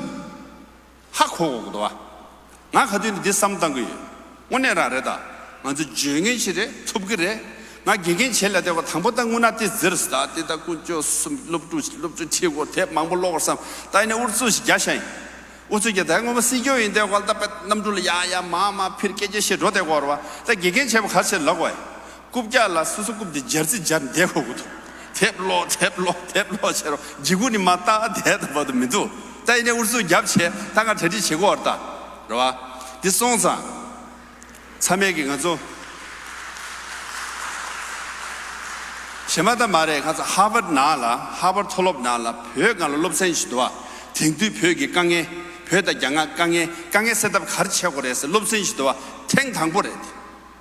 ཧ་གོ་དགོས་ཀྱི་འདུག་བ། ང་ག་དུས་ནས་འདི་བསམ་བཏང་གི་ཡོད། དངོས་གནས་རང་རེད་ད། ང་ཚོ་འཇོན་མཁན་ཞིག་རེད། ཐུབ་ཀྱི་རེད། ང་དགེ་རྒན་བྱེད་ལ་བསྡད་པ་དང་པོ་ད་དངོས་གནས་དེ་ཟེར་ཟེར་ད། དེ་ད་དཀོན་མཆོག་གསུམ། སློབ་ཕྲུག་སློབ་ཕྲུག་ཁྲིད་དགོས། དེབ་མང་པོ་ཀློག་དགོས་བསམ། ད་ཡིན་ནའི་ཨུ་ཚུགས་ཤིག་རྒྱག་ཤག་ཡིན། ཨུ་ཚུགས་རྒྱག་ད། སྔོན་མ་སྲིད་སྐྱོང་ཡིན་དུས་སྐབས་ལ་ད་དཔེ་གནམ་གྲུ་ལ་ཡར་ཡར་མར་མར་འཕུར་སྐད་ཆ་བཤད་འགྲོ་བསྡད་ཀྱི་ཡོད་རེད་བ། ད་དགེ་རྒན་བྱས་པ་ག་རེ་བྱས་ལབ་དགོས། རྐུབ་བཀྱག་ལ་སོ་སོ་རྐུབ་དེ་སྦྱར་རྩི་སྦྱར་བསྡད་དགོས་ཀྱི་འདུག་དེབ་ཀློག་དེབ་ཀློག་དེབ་ཀློག་བྱས་རོགས། འཇིགས་སྐུལ་ནི་མ་བཏང་བསྡད་ད་བར་དུ་མི་འདུག་ད་ཡིན་ནའི་ཨུ་ཚུགས་རྒྱབ་བྱས་ད་ང་གྲ་སྒྲིག་བྱེད་ཀྱི་ཡོད་རེད་ད། རེད་བ། འདི་སོང་ཙང་། ཚང་མས་ཀྱིས་ང་ཚོ། གཞན་པ་ད་མ་རེད། ཁ་ཚ་ཧར་ཝརཌ་ནང་ལ། ཧར་ཝརཌ་མཐོ་སློབ་ནང་ལ་བོད་སྒང་ལ་སློབ་ཚན་ཞིག་འདུག་བ། དེང་དུས་བོད་ཀྱི་དཀའ་ངལ། བོད་དང་རྒྱ་དཀའ་ངལ། དཀའ་ངལ་སེལ་ཐབས་ག་རེ་བྱེད་དགོས་རེད་ཟེར་སློབ་ཚན་ཞིག་འདུག་བ། ཐེངས་དང་པོ་རེད།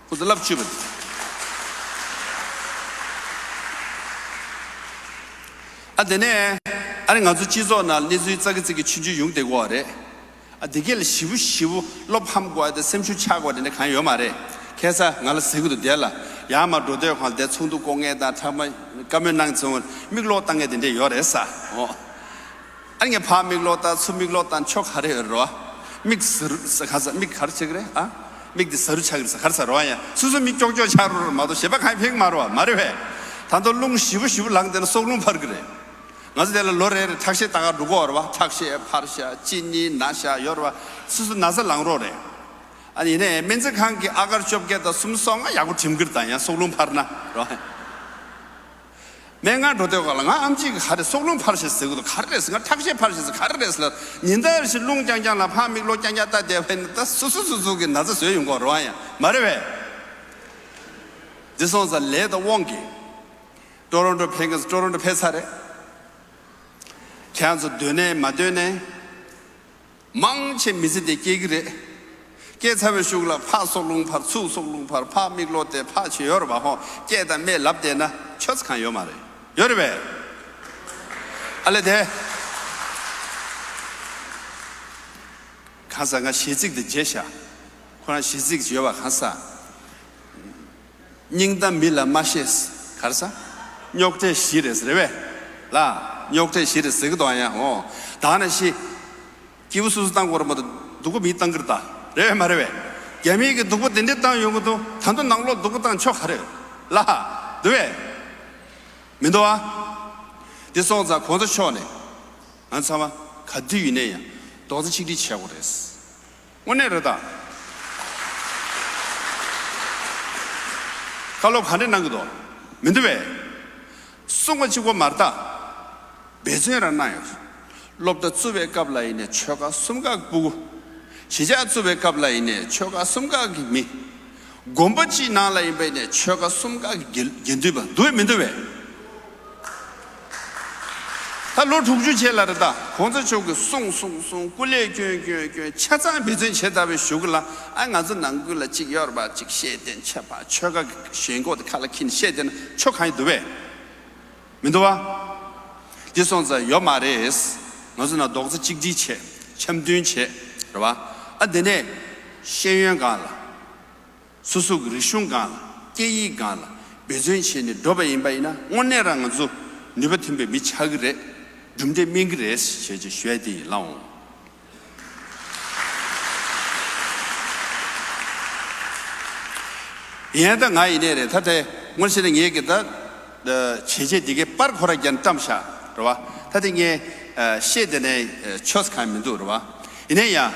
ཁོ་ཚོ་བསླབ་བཅུག་པ་རེད། ཨ་དེ་ནས་ཨ་ནི་ང་ཚོ་སྤྱི་ཚོགས་ནང་གནས་ཚུལ་ཙག་གི་ཙིག་གི་ཆུང་ཆུང་ཡོང་བསྡད་ཀྱི་ཡོད་རེད། ཨ་དེ་གས་ལ་ཞེ་པོ་ཞེ་པོ་བློ་ཕམ་དགོས་ཡ་དེ། སེམས་ཤུགས་ཆག་དགོས་ཡ་དེ་འདྲ་གང་ཡོད་མ་རེད། ཁ་སང་ང་ལ་ཟེར་གྱི་འདུག་དེ་ལ་ཡར་མར་འགྲོ་དུས་སྒང་ལ་དེ་ཚོགས་འདུ་སྐོང་མཁན་དང་ཁྲག་མ་བཀའ་མོལ་གནང་ཚོང་མིག་ལོག་བཏང་མཁན་དེ་འདྲས་ཡོད་རེད་ས། འོ། ཨ་ངས་ཕར་མིག་ལོག་བཏང་། ཚུར་མིག་ལོག་བཏང་། ཆོ་ག་རེ་ཡོད་རེད་བ། མིག་ཟ་རུ་ཟ་ག་ཟ། མིག་ག་རེ་བྱེད་ཀྱི་རེད་ཨ། མིག་དེ་ཟ་རུ་ཆག་གི་རེད་ཟ། ག་རེ་ཟ་རེད་བ། ཡ་སོ་སོ་མིག་ཀྱོག་ཀྱོག་ཆག་རུ་རུ་མ་གཏོགས་གཞན་པ་གང་ཡང་ཕན་གྱི་མ་རེད་བ། མ་རེད་བས། ད་དུང་རླུང་ཞེ་པོ་ཞེ་པོ་ལངས་བསྡད་ན་སྲོག་རླུང་འཕར་གི་རེད། ང་ཚོ་དེ་ལ་ལོ་རེ་རེ་ཁྲག་ཤེད་ལྟ་ག་འགྲོ་གི་ཡོད་རེད་བ། ཁྲག་ཤེད་འཕར་ཤག་གཅིན་སྙི་ན་ཤག་ཡོད་རེད་བ། སོ་སོ་ན་ཚ་ལངས་རོགས་རེད། ཨ་ནི་ཡིན་ནའི་སྨན་རྩིས་ཁང་གི་ཨ་གར་བཅོ་བརྒྱད་དང་སུམ་ཅུ་སོ་ལྔ་ཡག་པོ་དྲིམ་གིར་དང་། ཡང་སྲོག་རླུང་འཕར་ན་རེད་བ། སྨན་ཁང་འགྲོ་དུས་སྒང་ལ་ང་ཨེམ་ཆི་གིས་ག་རེ་སྲོག་རླུང་འཕར་ཤག་ཟེར་གི་འདུག་ག་རེ་རེད་ཟེར། ང་ཁྲག་ཤེད་འཕར་ཤག་ཟེར། ག་རེ་རེད་ཟེར་ལབ། ཉིན་ལྟར་བཞིན་རླུང་རྐྱང་རྐྱང་ལ་ཕར་མིག་ལོག་རྐྱང་རྐྱང་ལྟ་བསྡད་པ་ཡིན་ན་ད་སོ་སོ་སོ་སོ་གི་ན་ཚ་བཟོས་ཡོང་གི་ཡོད་རེད་བ། ཡ་མ་རེད་བས། འདི་སོང་ཙང་ལས་དང་དབང་གིས། ཊོ་རོན་ཊོ་ཕེབས་མཁན་ཚོ་ཊོ་རོན་ཊོ་ཕེབས་ཚར་རེད། ཁྱེད་རང་ཚོ་འདོད་ནའི་མ་འདོད་ནའི། མང་ཆེ་མི་ཚེ་འདི་སྐྱེལ་གྱི་རེད། སྐྱེལ་ཚར་བའི་གཞུག་ལ་ཕར་སྲོག་རླུང་འཕར། ཚུར་སྲོག་རླུང་འཕར། ཕར་མིག་ལོག་བལྟས། ཕར་བྱས་ཡོད་རེད་བ། ཧོ། སྐད་དང་སྨྲས་ལབ་བསྡད་ན་ཆོ་ཚ་གང་ཡོད་མ་རེད། ཡོད་རེད་བས། ཨ་ལས་དེ། གང་ཟག་ང་གཞས་ཚིག་དེ་བརྗེད་ཤག་ཁོ་རང་གཞས་ཚིག་ཅིག་ཡོད་པ། གང་ཟག་སྙིང་གཏམ་མི་ལ་མ་བཤད། ག་རེ་ཟ། རྙོག་དྲ་ཞི་རེད་ཟེར་བས། ལ། རྙོག་དྲ་ཞི་རེད་ཟེར་གི་འདུག་ཡང་འོ། ད་ནི་ཤི། སྐྱིད་པོ་སོ་སོ་བཏང་དགོས་རེད་མ་གཏོགས་སྡུག་པོ་མིས་བཏང་གི་རེད་ད། རེད་བས་མ་རེད་བས། རྒྱ་མིས་ཀྱིས་སྡུག་པོ་དེ་འདྲས་བཏང་ཡོང་གི་འདུག་ད་དུང་ནང་ལོགས་སྡུག་པོ་བཏང་ཆོག་ག་རེད། ལ། འདུག་བས། མི་འདུག་ཨ། དེ་སོང་ཙང་གོང་ས་མཆོག་ནས་ང་ཚང་མ་ག་དུས་ཡིན་ནའི་ཡང་རྡོག་རྩ་གཅིག་སྒྲིལ་བྱེད་དགོས་རེད། དངོས་གནས་རེད་ད། བཀའ་སློབ་ག་འདྲ་གནང་གི་འདུག་མི་འདུག་བས། གསུང་བ་གཅིག་པོ་མ་རེད་ད། འབད་བརྩོན་རང་གནང་ཡོད། སློབ་གྲྭ་བཙུགས་པའི་སྐབས་ལ་ཡིན་ནའི་ཆོལ་ཁ་གསུམ་ཀ་གི་སྤུ་གུ། གཞིས་ཆགས་བཙུགས་པའི་སྐབས་ལ་ཡིན་ནའི་ཆོལ་ཁ་གསུམ་ཀ་གི་མི། དགོན་པ་གཅིག་ནང་ལ་ཡིན་པ་ཡིན་ནའི་ཆོལ་ཁ་གསུམ་ཀ་གི་དགེ་དགེ་འདུན་པ་འདུག་བས་མི་འདུག་བས། ད་ལོ་དྲུག་ཅུ་རྗེས་ལ་རེད་ད། གོང་ས་མཆོག་གིས་གསུངས་གསུངས་གསུངས། སྐུ་ལས་བསྐྱོན་བསྐྱོན་བསྐྱོན། ཆ་ཚང་འབད་བརྩོན་བྱས་ཚར་བའི་གཞུག་ལ། ཨ། ང་ཚོ་ནང་ཁུལ་ལ་གཅིག་ཡོད་རེད་པ། གཅིག་ཤེས་ལྡན་ཆོས་པ། ཆོལ་ཁ་གི་ཞེན་ཁོག་དེ་ཁ་ལ་འཁྱེར་ནས་བཤད་བསྡད་ན་ཆོ་གང་ཡིན་འདུག་བས། མི་འདུག་བ། འདི་སོང་ཙང་ཡོད་མ་རེད། ང་ཚོ་ནང་རྡོག་རྩ་གཅིག་སྒྲིལ་བྱས། འཆམ་མཐུན་བྱས། རེད་བ། ཨ། དེ་ནས་ཤེས་ཡོན་སྒང་ལ། སོ་སོ་གི་རིག་གཞུང་སྒང་ལ། སྐད་ཡིག་སྒང་ལ་འབད་བརྩོན་བྱས་ནས་འགྲོ་བ་ཡིན་པ་ཡིན་ན། དངོས་གནས་རང་ང་ཚོ་ནུས་པ་ཐོན་པའི་མི་ཆགས་ཀྱི་རེད། གྲུབ་འབྲས་སྨིན་གྱི་རེད་ཞེས་ཅིག་ཞུ་ཡ་དེ་ཡིན་ལགས་འོང་། ཡིན་ད་ང་ཡིན་ནའི་རེད། ད་དེ་སྔོན་ཆད་ངས་ཀྱི་ད་བྱས་རྗེས་འདི་གའི་པར་ཁོ་ར་རྒྱན་བཀྲམ་བཞག་རེད་བ། ད་དེ་ངས་ཨ་བཤད་དེ་ནས་ཨ་ཆོས་གང་མི་འདུག་རེད་བ། ཡིན་ནའི་ཡང་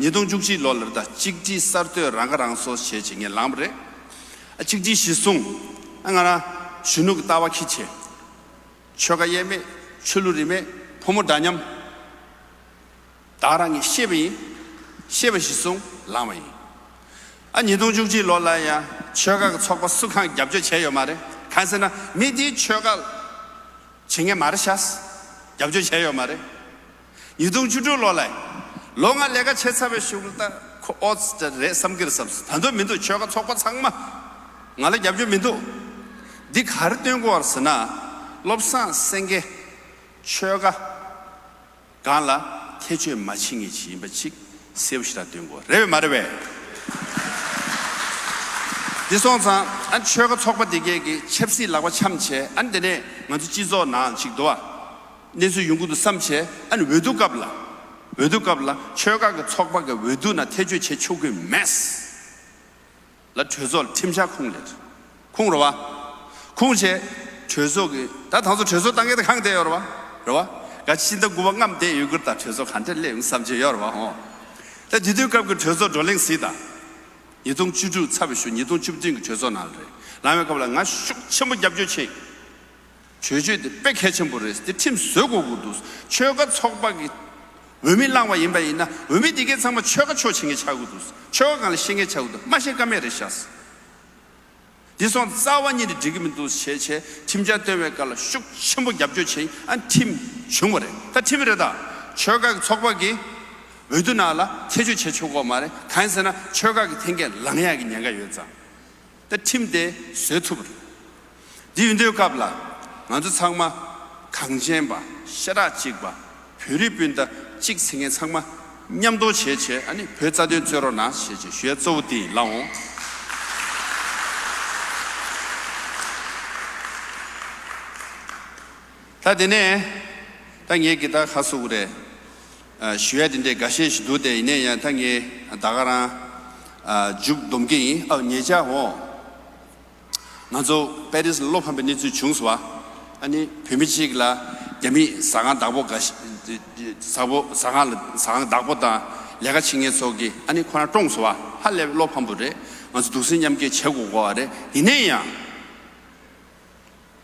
ཉིས་སྟོང་བཅུ་གཅིག་ལོ་ལ་ད་གཅིག་སྒྲིལ་གསར་གཏོད་རང་ཁ་རང་གསོ་བྱས་བྱས་ངས་ལངས་པ་རེད། ཨ། གཅིག་སྒྲིལ་གཞི་བཟུང་། ཨ། ང་རང་གཞོན་ནུ་གི་ལྟ་བ་འཁྱེར་བྱས། ཆོལ་ཁ་དབྱེ་མེད། ཆོས་ལུགས་རིས་མེད། ཕོ་མོ་འདྲ་མཉམ། བདག་རང་གིས་ཤེས་པ་ཡིན། ཤེས་པ་གཞི་བཟུང་ལངས་པ་ཡིན། ཨ། ཉིས་སྟོང་བཅུ་གཅིག་ལོ་ལ་ཡང་ཆོལ་ཁ་གི་ཚོགས་པ་སུ་གང་རྒྱབ་སྐྱོར་བྱས་ཡོད་མ་རེད། གང་ཟེར་ན་མི་འདིའི་ཆོལ་ཁ་བྱེད་མཁན་མ་རེད་ཤག་རྒྱབ་སྐྱོར་བྱས་ཡོད་མ་རེད། ཉིས་སྟོང་བཅུ་དྲུག་ལོ་ལ་ཡང་། ལོ་ལྔ་ལས་ཀ་བྱས་ཚར་བའི་གཞུག་ལ་ད་ཁོ་ཨོ་ཙི་རེད་བསམ་གྱི་རེད་བསམ། ད་དུང་མི་འདུག་ཆོལ་ཁ་ཚོགས་པ་ཚང་མ་ང་ལ་རྒྱབ་སྐྱོར་མི་འདུག་འདི་ག་རེ་སྟོན་གྱི་ཡོད་རེད་ཟེར་ན། བློ་བཟང་སེང་གེ་ཆོལ་ཁ་སྒང་ལ་ཐེ་བྱུས་མ་བྱེད་མཁན་ཅིག་ཡིན་པ་ཅིག་གསལ་པོ་ཞེ་དྲག་སྟོན་གྱི་ཡོད་རེད་བས་མ་རེད་བས། འདི་སོང་ཙང་ཨ་ནི་ཆོལ་ཁ་ཚོགས་པ་དེ་གས་ཀྱི་ཆབ་སྲིད་ལག་པ་འཆང་བྱས། ཨ་ནི་དེ་ནས་ང་ཚོ་སྤྱི་ཚོགས་ནང་ཅིག་འདུག་བ། གནས་ཚུལ་ཡོང་གི་འདུག་བསམ་བྱས། ཨ་ནི་འོས་བསྡུ་སྐབས་ལ། འོས་བསྡུ་སྐབས་ལ་ཆོལ་ཁ་གི་ཚོགས་པ་གི་འོས་བསྡུ་ནང་ཐེ་བྱུས་བྱེད་ཆོག་གི་མེད་ལ་གྲོས་ཚོགས་ལ་ཁྲིམས་འཆར་ཁུངས་ལེན། ཁུངས་རེད་བ། ཁུངས་བྱས། གྲོས་ཚོགས་ཀྱི་ད་དང་ཚོ་གྲོས་ཚོགས་བཏང་མཁན་དེ་གང་བསྡད་ཡོད་རེད་བ། རེད་བ། ག་ཕྱི་ཟླ་དགུ་པ་ལྔ་བསྡད་ཡོད་ཀྱི་རེད། ད་གྲོས་ཚོགས་ག་འདྲ་སླེབས་ཡོང་བསམ་བྱས་ཡོད་རེད་བ་ཧོ། ད་དེ་དུས་སྐབས་ཀྱི་གྲོས་ཚོགས་བགྲོ་གླེང་གཟིགས་དང་། ཉིས་སྟོང་བཅུ་དྲུག་ཚར་བའི་གཞུག་ཉིས་སྟོང་བཅུ་བདུན་གྱི་གྲོས་ཚོགས་ནང་ལ་རེད། ལངས་པའི་སྐབས་ལ་ང་ཤུགས་ཆེན་པོ་རྒྱབ་སྐྱོར་བྱས། གྲོས་ཆོད་དེ་དཔེ་གལ་ཆེན་པོ་རེད། དེ་ཁྲིམས་བཟོ་དགོས་ཀྱི་འདུག་ཆོལ་ཁ་ཚོགས་པ་གི་འོས་མི་བླངས་པ་ཡིན་པ་ཡིན་ན། འོས་མི་དེ་གས་ཚང་མ་ཆོལ་ཁ་ཕྱོགས་བྱེད་མཁན་ཆགས་ཀྱི་འདུག་ཆོལ་ཁ་སྒང་ལ་ཤེས་མཁན་ཆགས་ཀྱི་འདུག་མ་ཤེས་ཀ་མེད་རེད་ཤག་འདི་སོང་རྩ་བ་ཉིད་ནས་འགྲིག་གི་མི་འདུག་བྱས་བྱས། ཁྲིམས་འཆར་བཏོན་པའི་སྐབས་ལ་ཤུགས་ཆེན་པོ་རྒྱབ་སྐྱོར་བྱས། ཨ་ཁྲིམས་བྱུང་བ་རེད། ད་ཁྲིམས་རེད་ད། ཆོལ་ཁ་གི་ཚོགས་པ་གི་འོས་བསྡུ་ནང་ལ་ཐེ་བྱུས་བྱེད་ཆོག་གི་མ་རེད། གང་ཡིན་ཟེར་ན་ཆོལ་ཁ་གི་འཐེན་འཁྱེར་ལངས་ཡག་གི་ཉེན་ཁ་ཡོད་ཙང་། ད་ཁྲིམས་དེ་བཟོས་ཐུབ་པ་རེད། འདི་ཡིན་དུས་སྐབས་ལ་ང་ཚོ་ཚང་མ་གངས་ཅན་པ། ཤ་ཁྲག་གཅིག་པ། བོད་རིགས་སྤུན་ཟླ་གཅིག་ཟེར་མཁན་ཚང་མ་མཉམ་དུ་བྱས་བྱས། ཨ་ནི་བོད་རྩ་དོན་རྩོད་རོགས་གནང་ཞེས་བྱས་ཞུ་ཡ་གཙོ་བོ་དེ་ཡིན་ལགས་འོང་། ད་དེ་ནས་ད་ངས་ཀྱི་ད་ཁ་གསོ་གི་རེད། ཨ། ཞུ་ཡ་དེ་འདྲའི་འགའ་ཤས་ཤིག་འདུག་སྟེ། ཡིན་ནའི་ཡང་ད་ངས་ད་ག་རང་ཨ་མཇུག་སྡོམ་གྱི་ཡིན། ཨ། ཉེ་ཆར་འོ། ང་ཚོ་པེ་རིས་ལ་བློ་ཕམ་པའི་གནས་ཚུལ་བྱུང་སོང་བ། ཨ་ནི་བོད་མི་གཅིག་ལ་རྒྱ་མིའི་ཟ་ཁང་བདག་པོ་འགའ་ཞིག་ཟ་པོ་ཟ་ཁང་ལ་ཟ་ཁང་བདག་པོ་དང་ལས་ཀ་བྱེད་མཁན་ཚོ་གིས་ཨ་ནི་ཁོ་རང་བཀྲོངས་སོང་བ། ཧ་ལས་པའི་བློ་ཕམ་པོ་རེད། ང་ཚོ་གདུང་སེམས་མཉམ་སྐྱེད་བྱེད་དགོས་དགོས་བ་རེད། ཡིན་ནའི་ཡང་།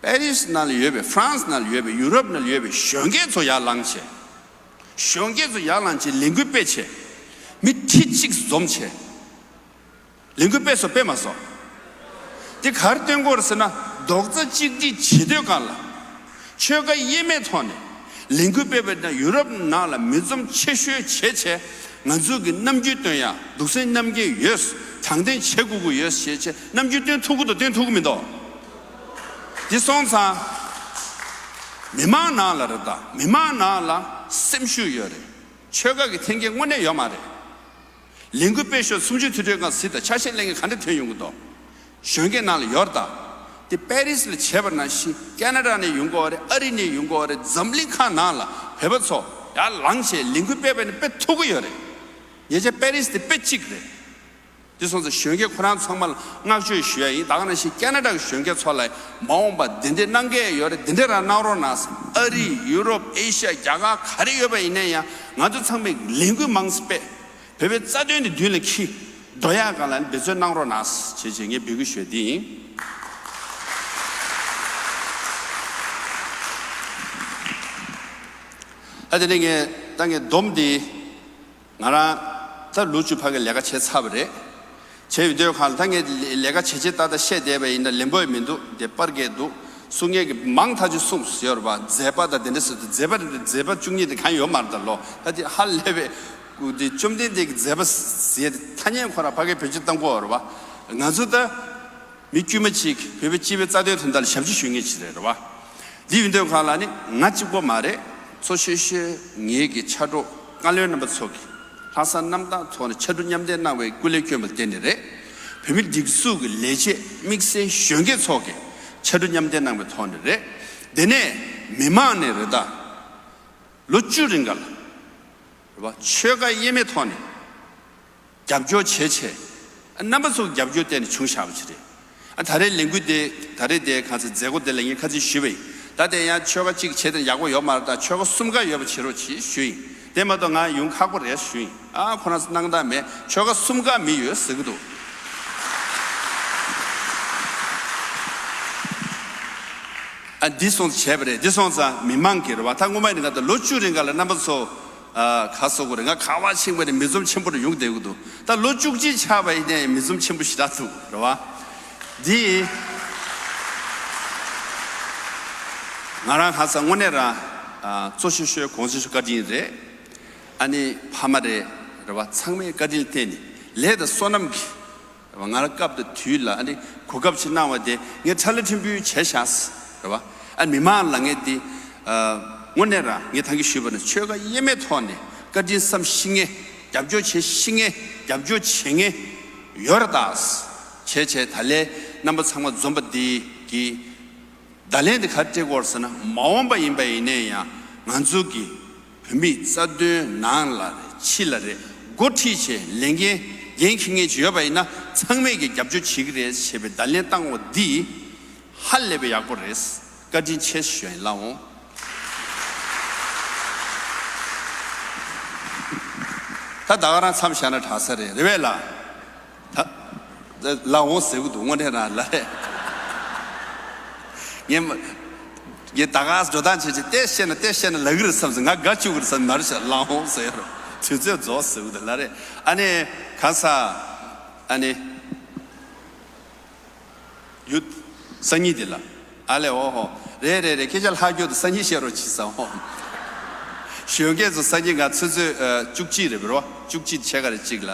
པེ་རིས་ནང་ལ་ཡོད་པའི། ཧྥ་རན་སི་ནང་ལ་ཡོད་པའི། ཡུ་རོབ་ནང་ལ་ཡོད་པའི་གཞོན་སྐྱེས་ཚོ་ཡར་ལངས་བྱས། གཞོན་སྐྱེས་ཚོ་ཡར་ལངས་བྱས་ལས་འགུལ་སྤེལ་བྱས། མི་ཁྲི་གཅིག་འཛོམས་བྱས། ལས་འགུལ་སྤེལ་སོང་སྤེལ་མ་སོང་། འདི་ག་རེ་སྟོན་གྱི་ཡོད་རེད་ཟེར་ན། རྡོག་རྩ་གཅིག་སྒྲིལ་བྱེད་དུས་སྒང་ལ། ཆོལ་ཁ་དབྱེ་མེད་ཐོག་ནས་ལས་འགུལ་སྤེལ་བ་ཡིན་ན་ཡུ་རོབ་ནང་ལ་མི་འཛོམས་ཆེ་ཤོས་བྱས་བྱས། ང་ཚོ་གི་རྣམ་འགྱུར་སྟོན་ཡ་གདུང་སེམས་མཉམ་སྐྱེད་ཡོད། དྲང་བདེན་བྱེད་དགོས་ཀྱི་ཡོད་ཞེས་བྱས་རྣམ་འགྱུར་སྟོན་ཐུབ་ཀྱི་འདུག་སྟོན་ཐུབ་ཀྱི་མི་འདུག་འདི་སོང་ཙང་། མི་མང་ནང་ལ་རེད་ད། མི་མང་ནང་ལ་སེམས་ཤུགས་ཡོད་རེད། ཆོལ་ཁ་གི་འཐེན་འཁྱེར་དངོས་གནས་ཡོད་མ་རེད། ལས་འགུལ་སྤེལ་ཤོག་གསུམ་བཅུའི་དུས་དྲན་སྒང་གཟིགས་དང་། ཆ་ཤས་ལེན་མཁན་ག་འདྲ་ཐོན་ཡོང་གི་འདུག་གཞོན་སྐྱེས་ནང་ལ་ཡོད་རེད་ད། དེ་པེ་རིས་ལ་བྱས་པ་ནང་བཞིན་ཁེ་ན་ཌ་ནས་ཡོང་གི་ཡོད་རེད། ཨ་རི་ནས་ཡོང་གི་ཡོད་རེད། འཛམ་གླིང་ཁག་ནང་ལ་བོད་པ་ཚོ་ཡར་ལངས་བྱས་ལས་འགུལ་སྤེལ་བ་ཡིན་ན་སྤེལ་ཐུབ་ཀྱི་ཡོད་རེད། ཉེ་ཆར་པེ་རིས་དེ་དཔེ་གཅིག་རེད། དེ་སོང་ཙང་གཞོན་སྐྱེས་ཁོ་རང་ཚང་མ་ལ་བསྔགས་བརྗོད་ཞུ་ཡ་ཡིན། ད་ག་ནང་བཞིན་ཁེ་ན་ཌ་གི་གཞོན་སྐྱེས་ཚོ་ལ་མ་འོངས་པ་འདི་འདྲས་གནང་གི་ཡོད་རེད། འདི་འདྲས་རང་གནང་རོགས་གནང་ཟེར། ཨ་རི། ཡུ་རོབ། ཨེ་ཤ་ཡ། རྒྱ་གར་ག་རེ་ཡོད་པ་ཡིན་ནའི་ཡང་ང་ཚོ་ཚང་མས་ལས་འགུལ་མང་ཙམ་སྤེལ། བོད་པའི་རྩ་དོན་དེ་མདུན་ལ་འཁྱེར། འགྲོ་ཡག་སྒང་ལ་འབད་བརྩོན་གནང་རོགས་གནང་ཞེས་བྱས་ངས་འབོད་སྐུལ་ཞུ་ཡ་འདི་ཡིན། ད་དེ་ནས་ངས་ད་ངས་སྡོམ་འདི་ང་རང་ད་ལོ་བཅུ་ཕ་གི་ལས་ཀ་བྱས་ཚར་བ་རེད། བྱས་ཡོད་དུས་གང་ལ་ད་ངས་ལས་ཀ་བྱེད་ཆེད་ཏག་ཏག་བཤད་བསྡད་པ་ཡིན་ན་ལེན་པོ་ཡི་མི་འདུག་དེ་པར་གས་འདུག་གསུང་མཁན་གྱི་མང་ཐག་ཆོད་གསུངས་ཡོད་རེད་པ། མཛད་པ་དང་དེ་འདྲ་ཟེར་དུས་མཛད་པ་མཛད་པ་བཅུ་གཉིས་དེ་གང་ཡོད་མ་རེད་ད་ལོ། ད་དེ་ཧ་ལས་པའི་སྐུ་དེ་བཅོམ་ལྡན་འདས་ཀྱི་མཛད་པ་ཟེར་དེ་ཐ་སྙད་ཁོ་རང་ཕ་གི་བེད་སྤྱོད་གཏང་གི་ཡོད་རེད་པ། ང་ཚོ་ད། མི་དཀྱུས་མ་གཅིག་བོད་པའི་སྤྱི་པའི་རྩ་དོན་དོན་དག་ལ་ཞབས་ཕྱི་ཞུ་མཁན་ཅིག་རེད་རེད་བ། འདི་ཡིན་དུས་གང་ལ་ནི་ང་གཅིག་པོ་མ་རེད། གཙོ་ཆེ་ཤོས་ངེད་ཀྱི་ཕྱག་རོགས་བཀའ་བློན་རྣམ་པ་ཚོ་གིས་ལྷག་བསམ་རྣམ་དག་ཐོག་ནས་ཕྱར་གྲུ་མཉམ་འདེགས་གནང་བའི་སྐུ་ལས་བསྐྱོན་པ་དེ་ནི་རེད། བོད་མི་སྒྲིག་འཛུགས་ཀྱི་ལས་བྱེད་དམིགས་བསལ་གཞོན་སྐྱེས་ཚོ་གིས་ཕྱར་གྲུ་མཉམ་འདེགས་གནང་བའི་ཐོག་ནས་རེད། དེ་ནས་མི་མང་ནས་རེད་ད། ལོ་བཅུ་རིང་ག་ལ། རེད་བ། ཆོལ་ཁ་དབྱེ་མེད་ཐོག་ནས་རྒྱབ་སྐྱོར་བྱེད་ཆེད། རྣམ་པ་ཚོ་རྒྱབ་སྐྱོར་བརྟེན་ནས་བྱུང་བཞག་པ་ཅིག་རེད། ཨ་ད་རེས་ལས་འགུལ་དེ་ད་རེས་དེ་ག་ཚོད་མཛད་སྒོ་དེ་ལ་ངས་ཁ་ཚིག་ཞུས་པ་ཡིན། ད་དེ་ཡང་ཆོལ་ཁ་གཅིག་བྱས་དེ་ཡག་པོ་ཡོད་མ་རེད། ད་ཆོལ་ཁ་གསུམ་ཀ་ཡོད་པ་བྱེད་རོགས་གྱིས་ཞུས་ཡིན། དེ་མ་གཏོགས་ང་ཡོང་ཁག་པོ་རེད་ཞུས་ཡིན། ཨ་ཁོ་རང་ཚོ་སྣང་དག་མེད། ཆོལ་ཁ་གསུམ་ཀ་མི་ཡོད་ཟེར་གི་འདུག་ཨ་འདི་སོང་བྱས་པ་རེད། འདི་སོང་ཙང་མི་མང་གི་རེད་བ། ད་སྔོན་མ་ཡིན་ན་ད་ལོ་བཅུ་རིང་ག་ལ་རྣམ་པ་ཚོ་ཨ་ག་སོག་གི་རེད། ང་ག་བ་ཕྱིན་པ་རེད། མི་འཛོམས་ཆེན་པོ་རེད་ཡོང་བསྡད་གི་འདུག་ད་ལོ་བཅུ་གཅིག་ཆགས་པ་ཡིན་ནའི་མི་འཛོམས་ཆེན་པོ་ཞེ་དྲག་འདུག་རེད་བ། འདི་ང་རང་ཧ་ས་དངོས་གནས་རང་ཨ་གཙོ་ཆེ་ཤོས་གོང་ཆེ་ཤོས་བཀའ་དྲིན་རེད། ཨ་ནི་ཕ་མ་རེད་རེད་བ། ཚང་མའི་བཀའ་དྲིན་བརྟེན་ནས་ལས་དང་བསོད་ནམས་ཀྱི། ང་ལ་སྐབས་དང་དུས་ལ་ཨ་ནི་གོ་སྐབས་ཤིག་གནང་བ་དེ་ངས་ཁྲ་ལ་ཕྲན་བུ་བྱས་བཞག་རེད་བ། ཨ་ནི་མི་མང་ལ་ངས་འདི་ཨ་དངོས་གནས་རང་ངས་ད་གིན་ཞུས་པ་ནི་ཆོལ་ཁ་དབྱེ་མེད་ཐོག་ནས་བཀའ་དྲིན་བསམ་ཤེས་མཁན། རྒྱབ་སྐྱོར་བྱེད་ཤེས་མཁན། རྒྱབ་སྐྱོར་བྱེད་མཁན་ཡོད་རེད་ད། བྱས་བྱས་ད་ལས་རྣམ་པ་ཚང་མ་འཛོམས་པ་འདི་གི་བརྡ་ལན་དེ་ག་རེ་སྤྲད་དགོས་རེད་ཟེར་ན། མ་འོངས་པ་ཡིན་པ་ཡིན་ནའི་ཡང་ང་ཚོ་གི་བོད་མིའི་རྩ་དོན་ནང་ལ་རེད་ཕྱི་ལ་རེད་འགོ་ཁྲིད་བྱས་ལས་འགན་འགན་འཁྱེར་མཁན་ཅིག་ཡོད་པ་ཡིན་ན་ཚང་མས་ཀྱི་རྒྱབ་སྐྱོར་བྱེད་ཀྱི་རེད་ཞེས་པའི་བརྡ་ལན་བཏང་བ་འདི་ཧ་ལས་པའི་ཡག་པོ་རེད། བཀའ་དྲིན་ཆེ་ཞུ་ཡིན་ལགས་འོང་། ད་ད་ག་རང་མཚམས་བཞག་ན་དྲག་ས་རེད། རེད་པས་ལགས། ད། ལ་འོང་ཟེར་གི་འདུག་དངོས་གནས་རང་ལ་རེད། ངས་མ། ངས་ད་ག་འགྲོ་སྟངས་བྱས་བྱས་ཏེ་བཤད་ན་ཏེ་བཤད་ན་ལབ་གི་རེད་བསམ་སོང་། ང་དགའ་བཅུག་གི་རེད་བསམ། མ་རེད་ཤག་ལ་འོང་ཟེར་རོ། དུས་ཚོད་རྫོགས་ཟེར་གི་འདུག་ལ་རེད། ཨ་ནི་ག་ས། ཨ་ནི། ཡུ། སང་ཉིན་དེ་ལ། ཨ་ལེ་འོ་ཧོ། རེད་རེད་རེད། སྐད་ཆ་ལྷག་རྒྱུ་དེ་སང་ཉིན་བཤད་རོགས་གྱིས་ཟེར་འོ། གཞོན་སྐྱེས་ཚོ་སང་ཉིན་ང་ཆུ་ཚོད་ཨ་བཅུ་གཅིག་རེད་པ་རོ། བཅུ་གཅིག་ཕྱེད་ཀ་རེ་གཅིག་ལ་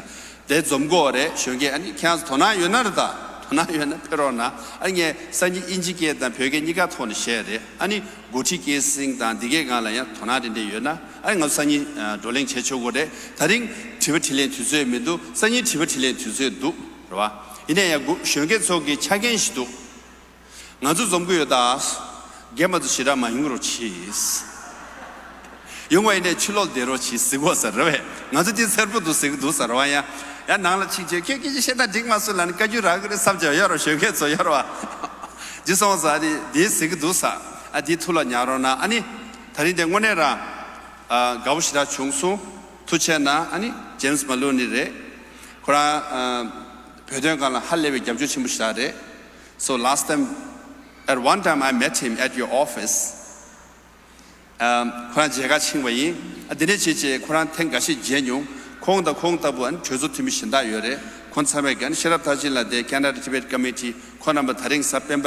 དེ་འཛོམས་དགོས་རེད། གཞོན་སྐྱེས་ཨ་ནི་ཁྱེད་རང་ཚོ་དོ་སྣང་ཡོད་ན་རེད་ད། དོ་སྣང་ཡོད་ན་ཕེབས་རོགས་གནང་། ཨ་ངས་སང་ཉིན་དབྱིན་ཇི་སྐད་དང་བོད་སྐད་གཉིས་ཀ་ཐོག་ནས་བཤད་རེད། ཨ་ནི་འགོ་ཁྲིད་སྐྱེད་སྲིང་དང་འདི་གའི་སྒང་ལ་ཡང་དོ་སྣང་དེ་འདྲ་ཡོད་ན་ཨ་ནི་ང་ཚོ་སང་ཉིན་ཨ་བགྲོ་གླེང་བྱེད་ཆོག་གི་རེད། ད་རིང་དྲི་བ་དྲིས་ལན་དུས་ཚོད་མི་འདུག་སང་ཉིན་དྲི་བ་དྲིས་ལན་དུས་ཚོད་འདུག་རེད་བ། ཡིན་ན་ཡང་གཞོན་སྐྱེས་ཚོ་གི་ཆ་རྐྱེན་ཞིག་འདུག་ང་ཚོ་འཛོམས་ཀྱི་ཡོད་ད། རྒན་མ་ཚོ་ཞེ་དྲག་མ་ཡོང་རོགས་གྱིས། ཡོང་བ་ཡིན་ནའི་ཕྱི་ལོགས་བསྡད་རོགས་གྱིས་ཟེར་གོ་ས་རེད་བས། ང་ཚོ་དེ་འཚེར་པོ་འདུག་ཟེར་གི་འདུག་ས་རེད་བ། ཡང་ཡང་ནང་ལ་ཅིག་བྱས་ཁྱོད་སྐད་ཆ་བཤད་སྟངས་འགྲིག་མ་སོང་ལབ་ནས་བཀའ་བཀྱོན་རག་གི་རེད་བསམ་བྱས་ཡོད་རོགས། གཞོན་སྐྱེས་ཚོ་ཡོད་རོགས། ཇི་སོང་ས་ཨ་ནི་དེ་ཟེར་གི་འདུག་ས། ཨ་དེ་ཐུགས་ལ་ཉར་རོགས་གནང་། ཨ་ནི་ད་རིང་དེ་དངོས་གནས་རང་ཨ་དགའ་པོ་ཞེ་དྲག་བྱུང་སོང་། ཐུགས་རྗེ་ཆེ་གནང་། ཨ་ནི་ཇེམ་སི་མ་ལོ་ནི་རེད། ཁོ་རང་ཨ་བོད་དོན་སྒང་ལ་ཧ་ལས་པའི་རྒྱབ་སྐྱོར་ཆེན་པོ་ཞེ་དྲག་རེད། So last time, at one time I met him at your office. ཨམ། ཁོ་རང་མཇལ་ཁ་ཕྱིན་པ་ཡིན། ཨ་དེ་འདྲས་བྱས་བྱས་ཁོ་རང་ཐེངས་འགའ་ཤས་མཇལ་མྱོང་། ཁོང་དང་ཁོང་ལྟ་བུ་ཨ་ནི་གྲོས་ཚོགས་འཐུས་མི་གཞན་དག་ཡོད་རེད། ཁོང་ཚང་མས་ཀྱང་ཤེས་རབ་མཐར་ཕྱིན་ལགས་དེ་Canada Tibet Committee ཁོང་རྣམ་པ་ད་རིང་གཟའ་སྤེན་པ་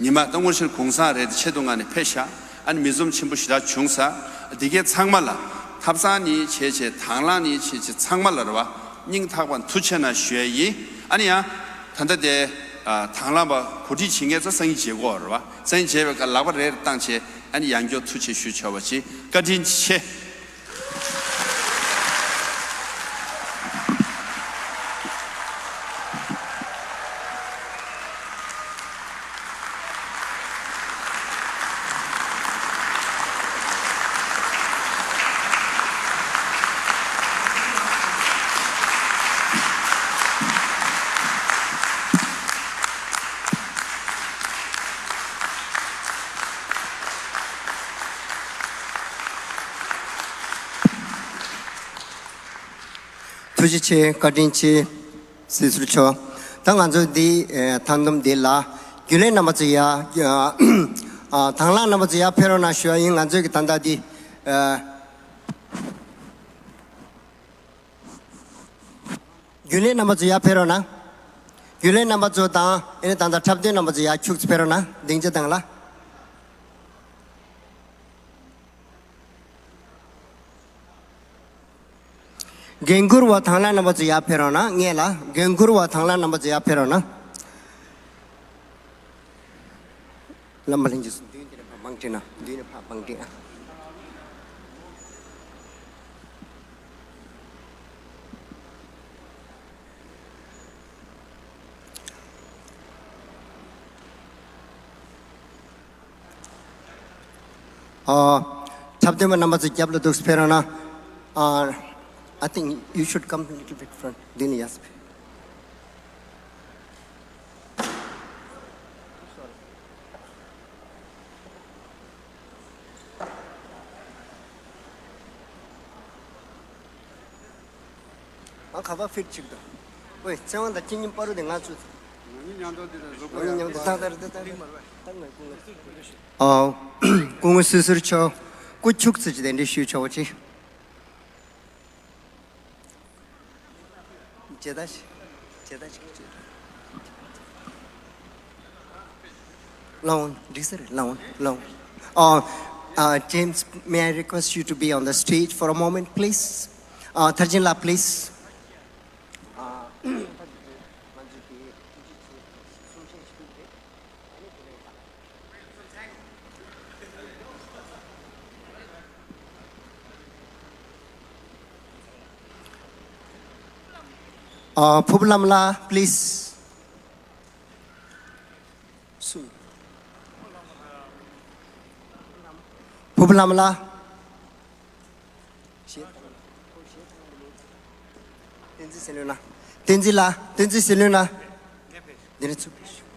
ཉི་མ་ད་དངོས་གཞིར་གུང་སེང་རེད། ཆེད་དུ་མངགས་ནས་ཕེབས་ཤག་ཨ་ནི་མི་འཛོམས་ཆེན་པོ་ཞེ་དྲག་བྱུང་ས། འདི་གའི་ཚང་མ་ལ་ཐབ་ཚང་ནས་བྱས་བྱས་དང་བླངས་ནས་བྱས་བྱས་ཚང་མ་ལ་རེད་བ། སྙིང་ཐག་པ་ཐུགས་རྗེ་ཆེ་གནང་ཞུ་ཡ་ཡིན། ཨ་ནི་ཡང་ད་ལྟ་དེ་ཨ་དང་བླངས་པ་གོ་སྒྲིག་བྱེད་མཁན་ཚོ་སང་ཉིན་མཇལ་དགོས་རེད་བ། སང་ཉིན་མཇལ་བའི་སྐབས་ལག་པ་རེ་རེ་བཏང་བྱས་ཨ་ནི་ཡང་བསྐྱར་ཐུགས་རྗེ་ཆེ་ཞུ་ཆོག་པ་བྱེད། བཀའ་དྲིན་ཆེ། ཐུགས་རྗེ་ཆེ། བཀའ་དྲིན་ཆེ། སྲིད་ཟུར་མཆོག་ད་ང་ཚོ་འདི་ཨེ་ཐང་འདོམས་འདི་ལ་རྒྱུན་ལས་རྣམ་པ་ཚོ་ཡ་ཨ་དང་བླངས་རྣམ་པ་ཚོ་ཡར་ཕེབས་རོགས་གནང་ཞུ་བ་ཡིན། ང་ཚོའི་གི་ད་ལྟ་འདི་ཨ་ རྒྱུན་ལས་རྣམ་པ་ཚོ་ཡར་ཕེབས་རོགས་གནང་། རྒྱུན་ལས་རྣམ་པ་ཚོ་དང་ཨེ་ནི་ད་ལྟ་འཁྲབ་སྟོན་རྣམ་པ་ཚོ་ཡར་ཁྱུག་ཙམ་ཕེབས་རོགས་གནང་། སྡིངས་ཆ་སྟེང་ལ། འགན་འཁུར་བ་དང་བླངས་རྣམ་པ་ཚོ་ཡར་ཕེབས་རོགས་གནང་། སྔོན་ལ་འགན་འཁུར་བ་དང་བླངས་རྣམ་པ་ཚོ་ཡར་ཕེབས་རོགས་གནང་། བླ་མ་ལྷན་རྒྱས་སུ་མདུན་དེ་ནས་ཕར་མང་སྤྲིན་ན། མདུན་ནས་ཕར་མང་སྤྲིན་ན། ཨ། འཁྲབ་སྟོན་པ་རྣམ་པ་ཚོ་རྒྱབ་ལ་འདུག་སེ་ཕེབས་རོགས་གནང་། ཨ། I think you should come a little bit front. མདུན་ནས་ཡར་སེ་ཕེབས། ཨ། ག་པར་ཕིཊ་ཅིག་འདུག། ཝེ། ཚེ་དབང་དང་ཁྱེད་གཉིས་པ་རུ་དེ་ང་ཚོས། ང་གཉིས་མཉམ་དུ་འདི་ལ་བཟོ་དགོས། ང་གཉིས་མཉམ་དུ་ད་ལྟ་རེད། ད་ལྟ་རེད། ད་ང་སྐུ་ངོ། ཨ། སྐུ་ངོ་སི་ཟུར་མཆོག། སྐུ་ཁྱུག་ཙམ་ཅིག་གདན་འདྲེན་ཞུས་ཆོག་པ་ཅིག། མཇལ་དར་ཞིག། མཇལ་དར་ཞིག་མཇལ་དར། ལའོན། འགྲིག་ས་རེད། ལའོན། ལའོན། Uh, uh, James, may I request you to be on the stage for a moment, please? Uh, ཐར་ཅིན་ལགས། Please. Uh, ཨ། ཕུར་བུ་ལྷ་མོ་ལགས། Please. སུ། ཕུར་བུ་ལྷ་མོ་ལགས། བསྟན་འཛིན་སྲིད་བློན་ལགས། བསྟན་འཛིན་ལགས། བསྟན་འཛིན་སྲིད་བློན་ལགས། འདི་ནས་ཚུར་ཕེབས་ཤོག།